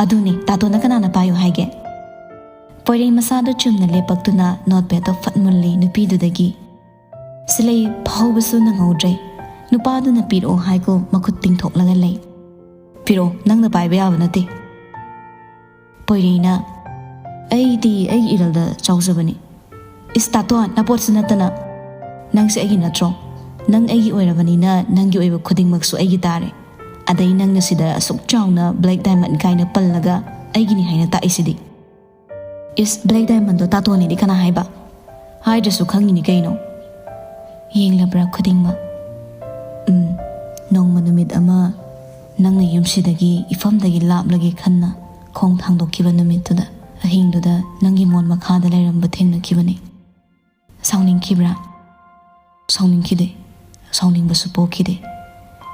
"ꯑꯗꯨꯅꯦ, ꯇꯥꯇꯣꯅ ꯀꯅꯥꯅ ꯄꯥꯏꯌꯨ ꯍꯥꯏꯒꯦ?" ꯄꯣꯏꯔꯩ ꯃꯁꯥꯗꯣ ꯆꯨꯝꯅ ꯂꯦꯞꯄꯛꯇꯨꯅ ꯅꯣꯠꯄꯦꯗꯇꯣ ꯐꯠ ꯃꯨꯜꯂꯤ ꯅꯨꯄꯤꯗꯨꯗꯒꯤ꯫ ꯁꯤꯂꯩ ꯐꯥꯎꯕꯁꯨ ꯅꯪꯍꯧꯗ꯭ꯔꯦ꯫ ꯅꯨꯄꯥꯗꯨꯅ ꯄꯤꯔꯛꯑꯣ ꯍꯥꯏꯒꯨꯝ ꯃꯈꯨꯠ ꯇꯤꯡꯊꯣꯛꯂꯒ ꯂꯩ꯫ "ꯄꯤꯔꯛꯑꯣ, ꯅꯪꯅ ꯄꯥꯏꯕ ꯌꯥꯕ ꯅꯠꯇꯦ"꯫ ꯄꯣꯏꯔꯩꯅ, "ꯑꯩꯗꯤ ꯑꯩꯒꯤ ꯏꯔꯜꯗ ꯆꯥꯎꯖꯕꯅꯤ"꯫ "ꯏꯁ ꯇꯥꯇꯣ, ꯅꯄꯣꯠꯁꯨ ꯅꯠꯇꯅ꯫ ꯅꯪꯁꯦ ꯑꯩꯒꯤ ꯅꯠꯇ꯭ꯔꯣ? ꯅꯪ ꯑꯩꯒꯤ ꯑꯣꯏꯔꯕꯅꯤꯅ ꯅꯪꯒꯤ ꯑꯣꯏꯕ ꯈꯨꯗꯤꯡꯃꯛꯁꯨ ꯑꯩꯒꯤ ꯇꯥꯔꯦ꯫ ꯑꯗꯩ ꯅꯪꯅ ꯁꯤꯗ ꯑꯁꯨꯛ ꯆꯥꯎꯅ ꯕ꯭ꯂꯦꯛ ꯗꯥꯏꯃꯟ ꯀꯥꯏꯅ ꯄꯜꯂꯒ ꯑꯩꯒꯤꯅꯤ ꯍꯥꯏꯅ ꯇꯥꯛꯏꯁꯤꯗꯤ"꯫ "ꯏꯁ, ꯕ꯭ꯂꯦꯛ ꯗꯥꯏꯃꯟꯗꯣ ꯇꯥꯇꯣꯅꯤꯗꯤ ꯀꯅꯥ ꯍꯥꯏꯕ? ꯍꯥꯏꯗ꯭ꯔꯁꯨ ꯈꯪꯉꯤꯅꯤ ꯀꯩꯅꯣ"꯫ "ꯌꯦꯡꯂꯕ꯭ꯔꯥ ꯈꯨꯗꯤꯡꯃꯛ?" "ꯎꯝ, ꯅꯣꯡꯃ ꯅꯨꯃꯤꯠ ꯑꯃ ꯅꯪꯅ ꯌꯨꯝꯁꯤꯗꯒꯤ, ꯏꯐꯝꯗꯒꯤ ꯂꯥꯞꯂꯒꯦ ꯈꯟꯅ ꯈꯣꯡ ꯊꯥꯡꯗꯣꯛꯈꯤꯕ ꯅꯨꯃꯤꯠꯇꯨꯗ, ꯑꯍꯤꯡꯗꯨꯗ ꯅꯪꯒꯤ ꯃꯣꯟ ꯃꯈꯥꯗ ꯂꯩꯔꯝꯕ ꯊꯦꯡꯅꯈꯤꯕꯅꯤ"꯫ "ꯁꯥꯎꯅꯤꯡꯈꯤꯕ꯭ꯔꯥ?" "ꯁꯥꯎꯅꯤꯡꯈꯤꯗꯦ, ꯁꯥꯎꯅꯤꯡꯕꯁꯨ ꯄꯣꯛꯈꯤꯗꯦ꯫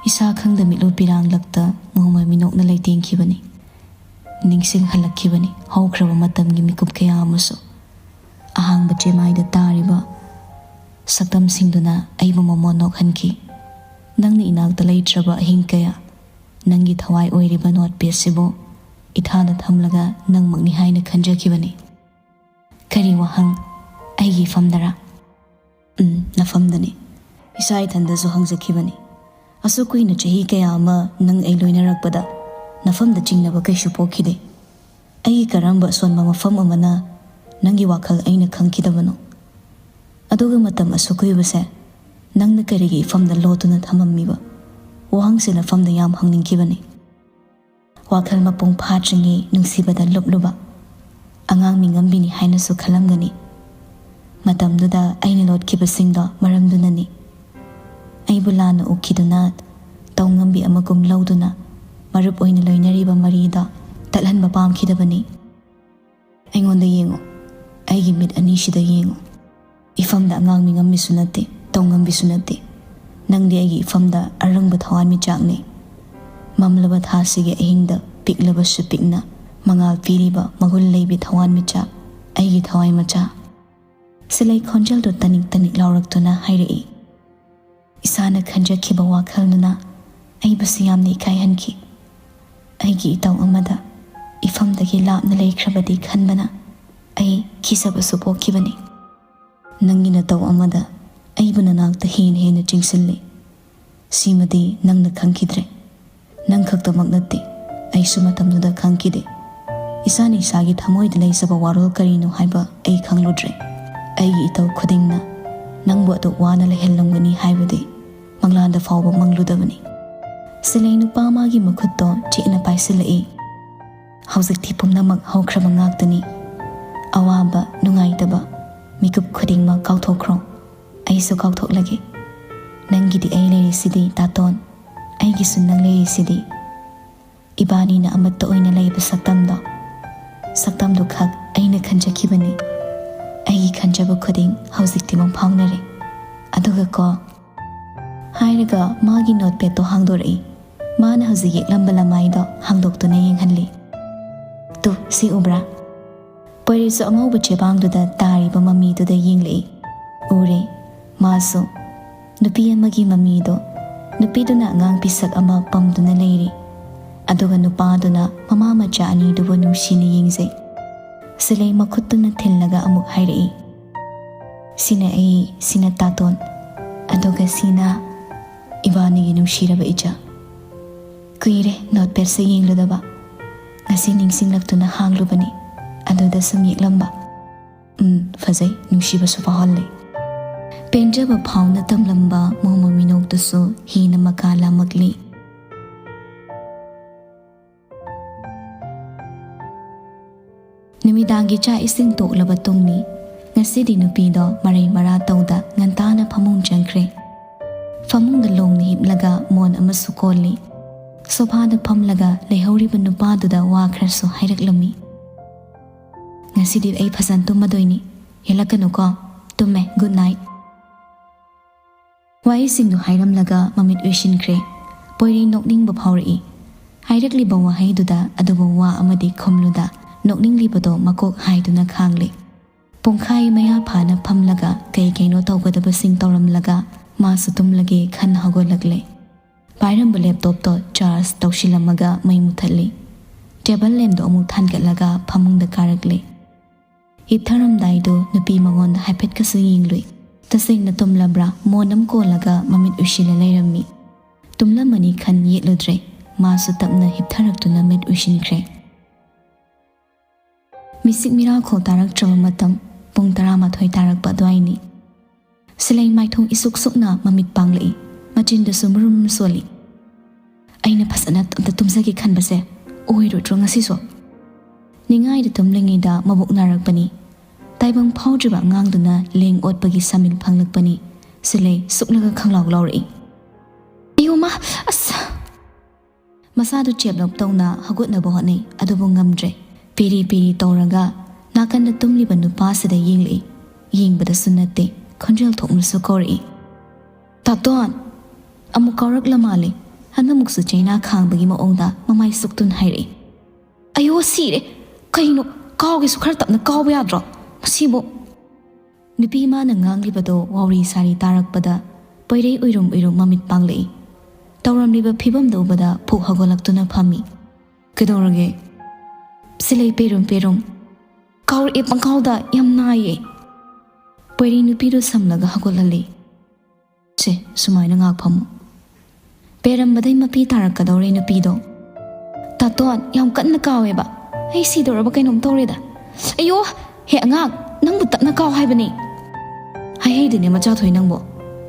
ꯏꯁꯥ ꯈꯪꯗ ꯃꯤꯠꯂꯨ ꯄꯤꯔꯥꯡꯂꯛꯇ ꯅꯣꯡꯃ ꯃꯤꯅꯣꯛꯅ ꯂꯩꯇꯦꯡꯈꯤꯕꯅꯤ꯫ ꯅꯤꯡꯁꯤꯡꯍꯜꯂꯛꯈꯤꯕꯅꯤ ꯍꯧꯈ꯭ꯔꯕ ꯃꯇꯝꯒꯤ ꯃꯤꯀꯨꯞ ꯀꯌꯥ ꯑꯃꯁꯨ꯫ ꯑꯍꯥꯡꯕ ꯆꯦꯃꯥꯏꯗ ꯇꯥꯔꯤꯕ ꯁꯛꯇꯝꯁꯤꯡꯗꯨꯅ ꯑꯩꯕꯨ ꯃꯃꯣꯟ ꯅꯣꯛꯍꯟꯈꯤ꯫ ꯅꯪꯅ ꯏꯅꯥꯛꯇ ꯂꯩꯇ꯭ꯔꯕ ꯑꯍꯤꯡ ꯀꯌꯥ, ꯅꯪꯒꯤ ꯊꯋꯥꯏ ꯑꯣꯏꯔꯤꯕ ꯅꯣꯠꯄꯦꯗꯁꯤꯕꯨ ꯏꯊꯥꯗ ꯊꯝꯂꯒ ꯅꯪꯃꯛꯅꯤ ꯍꯥꯏꯅ ꯈꯟꯖꯈꯤꯕꯅꯤ"꯫ "ꯀꯔꯤ ꯋꯥꯍꯪ? ꯑꯩꯒꯤ ꯏꯐꯝꯗꯔꯥ?" "ꯎꯝ, ꯅꯐꯝꯗꯅꯤ꯫ ꯏꯁꯥ ꯏꯊꯟꯗꯁꯨ ꯍꯪꯖꯈꯤꯕꯅꯤ꯫ ꯑꯁꯨꯛ ꯀꯨꯏꯅ ꯆꯍꯤ ꯀꯌꯥ ꯑꯃ ꯅꯪ ꯑꯩ ꯂꯣꯏꯅꯔꯛꯄꯗ ꯅꯐꯝꯗ ꯆꯤꯡꯅꯕ ꯀꯩꯁꯨ ꯄꯣꯛꯈꯤꯗꯦ꯫ ꯑꯩꯒꯤ ꯀꯔꯝꯕ ꯑꯁꯣꯟꯕ ꯃꯐꯝ ꯑꯃꯅ ꯅꯪꯒꯤ ꯋꯥꯈꯜ ꯑꯩꯅ ꯈꯪꯈꯤꯗꯕꯅꯣ? ꯑꯗꯨꯒ ꯃꯇꯝ ꯑꯁꯨꯛ ꯀꯨꯏꯕꯁꯦ ꯅꯪꯅ ꯀꯔꯤꯒꯤ ꯏꯐꯝꯗ ꯂꯣꯠꯇꯨꯅ ꯊꯝꯃꯝꯃꯤꯕ? ꯋꯥꯍꯪꯁꯦ ꯅꯐꯝꯗ ꯌꯥꯝ ꯍꯪꯅꯤꯡꯈꯤꯕꯅꯤ꯫ ꯋꯥꯈꯜ ꯃꯄꯨꯡ ꯐꯥꯗ꯭ꯔꯤꯉꯩ ꯅꯨꯡꯁꯤꯕꯗ ꯂꯨꯞꯂꯨꯕ ꯑꯉꯥꯡ ꯃꯤꯉꯝꯕꯤꯅꯤ ꯍꯥꯏꯅꯁꯨ ꯈꯜꯂꯝꯒꯅꯤ꯫ ꯃꯇꯝꯗꯨꯗ ꯑꯩꯅ ꯂꯣꯠꯈꯤꯕꯁꯤꯡꯗꯣ ꯃꯔꯝꯗꯨꯅꯅꯤ꯫ ꯑꯩꯕꯨ ꯂꯥꯟꯅ ꯎꯈꯤꯗꯨꯅ ꯇꯧꯉꯝꯕꯤ ꯑꯃꯒꯨꯝ ꯂꯧꯗꯨꯅ ꯃꯔꯨꯞ ꯑꯣꯏꯅ ꯂꯣꯏꯅꯔꯤꯕ ꯃꯔꯤꯗꯣ ꯇꯠꯍꯟꯕ ꯄꯥꯝꯈꯤꯗꯕꯅꯤ꯫ ꯑꯩꯉꯣꯟꯗ ꯌꯦꯡꯉꯨ, ꯑꯩꯒꯤ ꯃꯤꯠ ꯑꯅꯤꯁꯤꯗ ꯌꯦꯡꯉꯨ꯫ ꯏꯐꯝꯗ ꯑꯉꯥꯡ ꯃꯤꯉꯝꯕꯤꯁꯨ ꯅꯠꯇꯦ, ꯇꯧꯉꯝꯕꯤꯁꯨ ꯅꯠꯇꯦ꯫ ꯅꯪꯗꯤ ꯑꯩꯒꯤ ꯏꯐꯝꯗ ꯑꯔꯪꯕ ꯊꯋꯥꯟꯃꯤꯆꯥꯛꯅꯤ꯫ ꯃꯝꯂꯕ ꯊꯥꯁꯤꯒꯤ ꯑꯍꯤꯡꯗ ꯄꯤꯛꯂꯕꯁꯨ ꯄꯤꯛꯅ ꯃꯉꯥꯜ ꯄꯤꯔꯤꯕ ꯃꯒꯨꯟ ꯂꯩꯕꯤ ꯊꯋꯥꯟꯃꯤꯆꯥꯛ, ꯑꯩꯒꯤ ꯊꯋꯥꯏ ꯃꯆꯥ꯫ ꯁꯤꯂꯩ ꯈꯣꯟꯖꯦꯜꯗꯨ ꯇꯅꯤꯛ ꯇꯅꯤꯛ ꯂꯥꯎꯔꯛꯇꯨꯅ ꯍꯥꯏꯔꯛꯏ꯫ ꯏꯁꯥꯅ ꯈꯟꯖꯈꯤꯕ ꯋꯥꯈꯜꯗꯨꯅ ꯑꯩꯕꯨꯁꯨ ꯌꯥꯝꯅ ꯏꯀꯥꯏꯍꯟꯈꯤ꯫ ꯑꯩꯒꯤ ꯏꯇꯧ ꯑꯃꯗ ꯏꯐꯝꯗꯒꯤ ꯂꯥꯞꯅ ꯂꯩꯈ꯭ꯔꯕꯗꯤ ꯈꯟꯕꯅ ꯑꯩ ꯀꯤꯖꯕꯁꯨ ꯄꯣꯛꯈꯤꯕꯅꯤ꯫ ꯅꯪꯒꯤ ꯅꯇꯧ ꯑꯃꯗ ꯑꯩꯕꯨ ꯅꯅꯥꯛꯇ ꯍꯦꯟꯅ ꯍꯦꯟꯅ ꯆꯤꯡꯁꯤꯜꯂꯤ꯫ ꯁꯤꯃꯗꯤ ꯅꯪꯅ ꯈꯪꯈꯤꯗ꯭ꯔꯦ꯫ ꯅꯪ ꯈꯛꯇꯃꯛ ꯅꯠꯇꯦ, ꯑꯩꯁꯨ ꯃꯇꯝꯗꯨꯗ ꯈꯪꯈꯤꯗꯦ꯫ ꯏꯁꯥꯅ ꯏꯁꯥꯒꯤ ꯊꯃꯣꯏꯗ ꯂꯩꯖꯕ ꯋꯥꯔꯣꯜ ꯀꯔꯤꯅꯣ ꯍꯥꯏꯕ ꯑꯩ ꯈꯪꯂꯨꯗ꯭ꯔꯦ꯫ ꯑꯩꯒꯤ ꯏꯇꯧ ꯈꯨꯗꯤꯡꯅ ꯅꯪꯕꯨ ꯑꯗꯨꯛ ꯋꯥꯅ ꯂꯩꯍꯜꯂꯝꯒꯅꯤ ꯍꯥꯏꯕꯗꯤ ꯃꯪꯂꯥꯟꯗ ꯐꯥꯎꯕ ꯃꯪꯂꯨꯗꯕꯅꯤ꯫ ꯁꯤꯂꯩ ꯅꯨꯄꯥ ꯑꯃꯒꯤ ꯃꯈꯨꯠꯇꯣ ꯆꯦꯠꯅ ꯄꯥꯏꯁꯤꯜꯂꯛꯏ꯫ ꯍꯧꯖꯤꯛꯇꯤ ꯄꯨꯝꯅꯃꯛ ꯍꯧꯈ꯭ꯔꯕ ꯉꯥꯛꯇꯅꯤ꯫ ꯑꯋꯥꯕ, ꯅꯨꯡꯉꯥꯏꯇꯕ, ꯃꯤꯀꯨꯞ ꯈꯨꯗꯤꯡꯃꯛ ꯀꯥꯎꯊꯣꯛꯈ꯭ꯔꯣ꯫ ꯑꯩꯁꯨ ꯀꯥꯎꯊꯣꯛꯂꯒꯦ꯫ ꯅꯪꯒꯤꯗꯤ ꯑꯩ ꯂꯩꯔꯤꯁꯤꯗꯤ, ꯇꯥꯇꯣꯟ꯫ ꯑꯩꯒꯤꯁꯨ ꯅꯪ ꯂꯩꯔꯤꯁꯤꯗꯤ꯫ ꯏꯕꯥꯅꯤꯅ ꯑꯃꯠꯇ ꯑꯣꯏꯅ ꯂꯩꯕ ꯁꯛꯇꯝꯗꯣ, ꯁꯛꯇꯝꯗꯨ ꯈꯛ ꯑꯩꯅ ꯈꯟꯖꯈꯤꯕꯅꯤ꯫ ꯑꯩꯒꯤ ꯈꯟꯖꯕ ꯈꯨꯗꯤꯡ ꯍꯧꯖꯤꯛꯇꯤ ꯃꯪ ꯐꯥꯎꯅꯔꯦ꯫ ꯑꯗꯨꯒ ꯀꯣ, ꯍꯥꯏꯔꯒ ꯃꯥꯒꯤ ꯅꯣꯠꯄꯦꯗꯇꯣ ꯍꯥꯡꯗꯣꯔꯛꯏ꯫ ꯃꯥꯅ ꯍꯧꯖꯤꯛ ꯌꯦꯛꯂꯝꯕ ꯂꯃꯥꯏꯗꯣ ꯍꯥꯡꯗꯣꯛꯇꯨꯅ ꯌꯦꯡꯍꯜꯂꯤ꯫ "ꯇꯨ, ꯁꯤ ꯎꯕ꯭ꯔꯥ?" ꯄꯣꯏꯔꯦꯠꯁꯨ ꯑꯉꯧꯕ ꯆꯦꯕꯥꯡꯗꯨꯗ ꯇꯥꯔꯤꯕ ꯃꯃꯤꯗꯨꯗ ꯌꯦꯡꯂꯛꯏ꯫ ꯎꯔꯦ, ꯃꯥꯁꯨ꯫ ꯅꯨꯄꯤ ꯑꯃꯒꯤ ꯃꯃꯤꯗꯣ꯫ ꯅꯨꯄꯤꯗꯨꯅ ꯑꯉꯥꯡ ꯄꯤꯁꯛ ꯑꯃ ꯄꯝꯗꯨꯅ ꯂꯩꯔꯤ꯫ ꯑꯗꯨꯒ ꯅꯨꯄꯥꯗꯨꯅ ꯃꯃꯥ ꯃꯆꯥ ꯑꯅꯤꯗꯨꯕꯨ ꯅꯨꯡꯁꯤꯅ ꯌꯦꯡꯖꯩ꯫ ꯁꯤꯂꯩ ꯃꯈꯨꯠꯇꯨꯅ ꯊꯤꯜꯂꯒ ꯑꯃꯨꯛ ꯍꯥꯏꯔꯛꯏ, "ꯁꯤꯅ ꯑꯩ, ꯁꯤꯅ ꯇꯥꯇꯣꯟ, ꯑꯗꯨꯒ ꯁꯤꯅ ꯏꯕꯥꯅꯤꯒꯤ ꯅꯨꯡꯁꯤꯔꯕ ꯏꯆꯥ꯫ ꯀꯨꯏꯔꯦ ꯅꯣꯠꯄꯦꯗꯁꯦ ꯌꯦꯡꯂꯨꯗꯕ꯫ ꯉꯁꯤ ꯅꯤꯡꯁꯤꯡꯂꯛꯇꯨꯅ ꯍꯥꯡꯂꯨꯕꯅꯤ, ꯑꯗꯨꯗ ꯁꯨꯝ ꯌꯦꯛꯂꯝꯕ꯫ ꯎꯝ, ꯐꯖꯩ, ꯅꯨꯡꯁꯤꯕꯁꯨ ꯐꯥꯎꯍꯜꯂꯤ꯫ ꯄꯦꯟꯖꯕ ꯐꯥꯎꯅ ꯇꯝꯂꯝꯕ ꯃꯣꯃꯣ ꯃꯤꯅꯣꯛꯇꯨꯁꯨ ꯍꯤꯅ ꯃꯀꯥ ꯂꯥꯝꯃꯛꯂꯤ꯫ ꯅꯨꯃꯤꯗꯥꯡꯒꯤ ꯆꯥꯛ ꯏꯁꯤꯡ ꯇꯣꯛꯂꯕ ꯇꯨꯡꯅꯤ꯫ ꯉꯁꯤꯗꯤ ꯅꯨꯄꯤꯗꯣ ꯃꯔꯩ ꯃꯔꯥ ꯇꯧꯗ ꯉꯟꯇꯥꯅ ꯐꯃꯨꯡ ꯆꯪꯈ꯭ꯔꯦ꯫ ꯐꯃꯨꯡꯗ ꯂꯣꯡꯅ ꯍꯤꯞꯂꯒ ꯃꯣꯟ ꯑꯃꯁꯨ ꯀꯣꯜꯂꯤ꯫ ꯁꯣꯐꯥꯗ ꯐꯝꯂꯒ ꯂꯩꯍꯧꯔꯤꯕ ꯅꯨꯄꯥꯗꯨꯗ ꯋꯥ ꯈꯔꯁꯨ ꯍꯥꯏꯔꯛꯂꯝꯃꯤ꯫ "ꯉꯁꯤꯗꯤ ꯑꯩ ꯐꯖꯅ ꯇꯨꯝꯃꯗꯣꯏꯅꯤ꯫ ꯍꯦꯜꯂꯛꯀꯅꯨꯀꯣ꯫ ꯇꯨꯝꯃꯦ꯫ Good night". ꯋꯥꯍꯩꯁꯤꯡꯗꯨ ꯍꯥꯏꯔꯝꯂꯒ ꯃꯃꯤꯠ ꯎꯏꯁꯤꯟꯈ꯭ꯔꯦ꯫ ꯄꯣꯏꯔꯩ ꯅꯣꯛꯅꯤꯡꯕ ꯐꯥꯎꯔꯛꯏ꯫ ꯍꯥꯏꯔꯛꯂꯤꯕ ꯋꯥꯍꯩꯗꯨꯗ ꯑꯗꯨꯕꯨ ꯋꯥ ꯑꯃꯗꯤ ꯈꯨꯝꯂꯨꯗ ꯅꯣꯛꯅꯤꯡꯂꯤꯕꯗꯣ ꯃꯀꯣꯛ ꯍꯥꯏꯗꯨꯅ ꯈꯥꯡꯂꯦ꯫ ꯄꯨꯡꯈꯥꯏ ꯃꯌꯥ ꯐꯥꯅ ꯐꯝꯂꯒ ꯀꯩ ꯀꯩꯅꯣ ꯇꯧꯒꯗꯕꯁꯤꯡ ꯇꯧꯔꯝꯂꯒ ꯃꯥꯁꯨ ꯇꯨꯝꯂꯒꯦ ꯈꯟ ꯍꯧꯒꯠꯂꯛꯂꯦ꯫ ꯄꯥꯏꯔꯝꯕ ꯂꯦꯞꯇꯣꯞꯇꯣ ꯆꯥꯔꯖ ꯇꯧꯁꯤꯜꯂꯝꯃꯒ ꯃꯩ ꯃꯨꯊꯠꯂꯤ꯫ ꯇꯦꯕꯜ ꯂꯦꯝꯗꯣ ꯑꯃꯨꯛ ꯊꯥꯟꯒꯠꯂꯒ ꯐꯃꯨꯡꯗ ꯀꯥꯔꯛꯂꯦ꯫ ꯍꯤꯞꯊꯔꯝꯗꯥꯏꯗꯣ ꯅꯨꯄꯤ ꯃꯉꯣꯟꯗ ꯍꯥꯏꯐꯦꯠꯀꯁꯨ ꯌꯦꯡꯂꯨꯏ꯫ ꯇꯁꯦꯡꯅ ꯇꯨꯝꯂꯕ꯭ꯔꯥ? ꯃꯣꯟ ꯑꯃ ꯀꯣꯜꯂꯒ ꯃꯃꯤꯠ ꯎꯏꯁꯤꯜꯂ ꯂꯩꯔꯝꯃꯤ꯫ ꯇꯨꯝꯂꯝꯃꯅꯤ ꯈꯟ ꯌꯦꯠꯂꯨꯗ꯭ꯔꯦ꯫ ꯃꯥꯁꯨ ꯇꯞꯅ ꯍꯤꯞꯊꯔꯛꯇꯨꯅ ꯃꯤꯠ ꯎꯏꯁꯤꯟꯈ꯭ꯔꯦ꯫ ꯃꯤꯁꯤꯛ ꯃꯤꯔꯥꯈꯣꯜ ꯇꯥꯔꯛꯇ꯭ꯔꯕ ꯃꯇꯝ ꯄꯨꯡ ꯇꯔꯥꯃꯥꯊꯣꯏ ꯇꯥꯔꯛꯄ ꯑꯗꯨꯋꯥꯏꯅꯤ꯫ ꯁꯤꯂꯩ ꯃꯥꯏꯊꯣꯡ ꯏꯁꯨꯛ ꯁꯨꯛꯅ ꯃꯃꯤꯠ ꯄꯥꯡꯂꯛꯏ꯫ ꯃꯆꯤꯟꯗꯁꯨ ꯃꯨꯔꯨꯝ ꯁꯣꯜꯂꯤ꯫ "ꯑꯩꯅ ꯐꯖꯅ ꯑꯝꯇ ꯇꯨꯝꯖꯒꯦ ꯈꯟꯕꯁꯦ ꯑꯣꯏꯔꯣꯏꯗ꯭ꯔꯣ ꯉꯁꯤꯁꯨ?" ꯅꯤꯡꯉꯥꯏꯗ ꯇꯨꯝꯂꯤꯉꯩꯗ ꯃꯕꯨꯛ ꯅꯥꯔꯛꯄꯅꯤ꯫ ꯇꯥꯏꯕꯪ ꯐꯥꯎꯗ꯭ꯔꯤꯕ ꯑꯉꯥꯡꯗꯨꯅ ꯂꯦꯡ ꯑꯣꯠꯄꯒꯤ ꯁꯥꯃꯤꯜ ꯐꯪꯂꯛꯄꯅꯤ꯫ ꯁꯤꯂꯩ ꯁꯨꯛꯂꯒ ꯈꯪꯂꯥꯎ ꯂꯥꯎꯔꯛꯏ꯫ "ꯑꯌꯣ ꯃꯥ! ꯑꯁ!" ꯃꯁꯥꯗꯨ ꯆꯦꯞꯂꯞ ꯇꯧꯅ ꯍꯧꯒꯠꯅꯕ ꯍꯣꯠꯅꯩ, ꯑꯗꯨꯕꯨ ꯉꯝꯗ꯭ꯔꯦ꯫ ꯄꯤꯔꯤ ꯄꯤꯔꯤ ꯇꯧꯔꯒ ꯅꯥꯀꯟꯗ ꯇꯨꯝꯂꯤꯕ ꯅꯨꯄꯥꯁꯤꯗ ꯌꯦꯡꯂꯛꯏ꯫ ꯌꯦꯡꯕꯗꯁꯨ ꯅꯠꯇꯦ, ꯈꯣꯟꯖꯦꯜ ꯊꯣꯛꯅꯁꯨ ꯀꯧꯔꯛꯏ꯫ "ꯇꯥꯇꯣꯟ!" ꯑꯃꯨꯛ ꯀꯧꯔꯛꯂ ꯃꯥꯜꯂꯦ꯫ ꯍꯟꯗꯛꯃꯨꯛꯁꯨ ꯆꯩꯅꯥ ꯈꯥꯡꯕꯒꯤ ꯃꯑꯣꯡꯗ ꯃꯃꯥꯏ ꯁꯨꯛꯇꯨꯟ ꯍꯥꯏꯔꯛꯏ꯫ "ꯑꯌꯣ ꯁꯤꯔꯦ! ꯀꯩꯅꯣ, ꯀꯥꯎꯒꯦꯁꯨ ꯈꯔ ꯇꯞꯅ ꯀꯥꯎꯕ ꯌꯥꯗ꯭ꯔꯣ? ꯃꯁꯤꯕꯨ!" ꯅꯨꯄꯤ ꯃꯥꯅ ꯉꯥꯡꯂꯤꯕꯗꯣ ꯋꯥꯎꯔꯤ ꯁꯥꯔꯤ ꯇꯥꯔꯛꯄꯗ ꯄꯣꯏꯔꯩ ꯎꯏꯔꯨꯝ ꯎꯏꯔꯨꯝ ꯃꯃꯤꯠ ꯄꯥꯡꯂꯛꯏ꯫ ꯇꯧꯔꯝꯂꯤꯕ ꯐꯤꯕꯝꯗꯨ ꯎꯕꯗ ꯐꯨꯛ ꯍꯧꯒꯠꯂꯛꯇꯨꯅ ꯐꯝꯃꯤ꯫ "ꯀꯩꯗꯧꯔꯒꯦ?" "ꯁꯤꯂꯩ ꯄꯦꯔꯨꯝ ꯄꯦꯔꯨꯝ꯫ ꯀꯥꯎꯔꯛꯑꯦ ꯄꯪꯀꯥꯎꯗ, ꯌꯥꯝ ꯅꯥꯏꯌꯦ"꯫ ꯄꯣꯏꯔꯩ ꯅꯨꯄꯤꯗꯨ ꯁꯝꯂꯒ ꯍꯧꯒꯠꯍꯜꯂꯤ꯫ "ꯁꯦ, ꯁꯨꯃꯥꯏꯅ ꯉꯥꯛ ꯐꯝꯃꯨ"꯫ ꯄꯦꯔꯝꯕꯗꯩ ꯃꯄꯤ ꯇꯥꯔꯛꯀꯗꯧꯔꯦ ꯅꯨꯄꯤꯗꯣ꯫ "ꯇꯥꯇꯣꯟ, ꯌꯥꯝ ꯀꯟꯅ ꯀꯥꯎꯋꯦꯕ꯫ ꯑꯩ ꯁꯤꯗꯧꯔꯕ ꯀꯩꯅꯣꯝ ꯇꯧꯔꯦꯗ꯫ ꯑꯌꯣ! ꯍꯦ ꯑꯉꯥꯡ, ꯅꯪꯕꯨ ꯇꯞꯅ ꯀꯥꯎ ꯍꯥꯏꯕꯅꯦ"꯫ ꯍꯩꯗꯤꯅꯦ ꯃꯆꯥ ꯊꯣꯏ ꯅꯪꯕꯣ꯫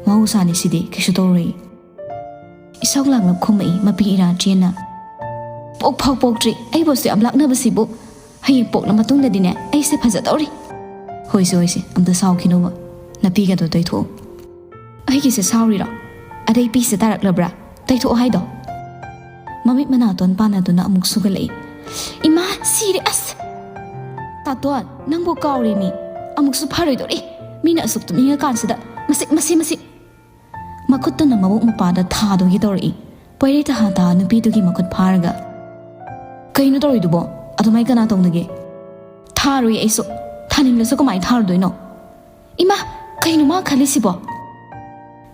ꯃꯍꯧꯁꯥꯅꯤ ꯁꯤꯗꯤ, ꯀꯩꯁꯨ ꯇꯧꯔꯣꯏ꯫ ꯏꯁꯧ ꯂꯥꯡꯂꯞ ꯈꯨꯝꯃꯛꯏ ꯃꯄꯤ ꯏꯔꯥ ꯆꯦꯟꯅ꯫ ꯄꯣꯛ ꯐꯥꯎ ꯄꯣꯛꯇ꯭ꯔꯤ, ꯑꯩꯕꯨꯁꯨ ꯌꯥꯝ ꯂꯥꯛꯅꯕꯁꯤꯕꯨ꯫ ꯍꯌꯦꯡ ꯄꯣꯛꯂ ꯃꯇꯨꯡꯗꯗꯤꯅꯦ ꯑꯩꯁꯦ ꯐꯖꯗꯧꯔꯤ꯫ ꯍꯣꯏꯁꯦ ꯍꯣꯏꯁꯦ, ꯑꯝꯇ ꯁꯥꯎꯈꯤꯅꯣꯕ꯫ ꯅꯄꯤꯒꯗꯣ ꯇꯩꯊꯣꯛꯑꯣ꯫ ꯑꯩꯒꯤꯁꯦ ꯁꯥꯎꯔꯤꯔꯣ? ꯑꯗꯩ ꯄꯤꯁꯦ ꯇꯥꯔꯛꯂꯕ꯭ꯔꯥ? ꯇꯩꯊꯣꯛꯑꯣ ꯍꯥꯏꯗꯣ꯫ ꯃꯃꯤꯠ ꯃꯅꯥꯇꯣꯟ ꯄꯥꯟꯅꯗꯨꯅ ꯑꯃꯨꯛ ꯁꯨꯒꯠꯂꯛꯏ꯫ ꯏꯃꯥ, ꯁꯤꯔꯦ ꯑꯁ! ꯇꯥꯇꯣꯟ, ꯅꯪꯕꯨ ꯀꯥꯎꯔꯦꯅꯤ꯫ ꯑꯃꯨꯛꯁꯨ ꯐꯔꯣꯏꯗꯧꯔꯤ꯫ ꯃꯤꯅ ꯑꯁꯨꯛ ꯇꯨꯝꯅꯤꯡꯉꯀꯥꯟꯁꯤꯗ꯫ ꯃꯁꯤ, ꯃꯁꯤ, ꯃꯁꯤ꯫ ꯃꯈꯨꯠꯇꯨꯅ ꯃꯕꯨꯛ ꯃꯄꯥꯗ ꯊꯥꯗꯨꯒꯤ ꯇꯧꯔꯛꯏ꯫ ꯄꯣꯏꯔꯩ ꯇꯍꯥ ꯇꯍꯥ ꯅꯨꯄꯤꯗꯨꯒꯤ ꯃꯈꯨꯠ ꯐꯥꯔꯒ, "ꯀꯩꯅꯣ ꯇꯧꯔꯤꯗꯨꯕꯣ? ꯑꯗꯨꯃꯥꯏ ꯀꯅꯥ ꯇꯧꯅꯒꯦ?" "ꯊꯥꯔꯨꯏ ꯑꯩꯁꯨ꯫ ꯊꯥꯅꯤꯡꯂꯁꯨ ꯀꯃꯥꯏ ꯊꯥꯔꯨꯗꯣꯏꯅꯣ?" "ꯏꯃꯥ, ꯀꯩꯅꯣ ꯃꯥ ꯈꯜꯂꯤꯁꯤꯕꯣ?"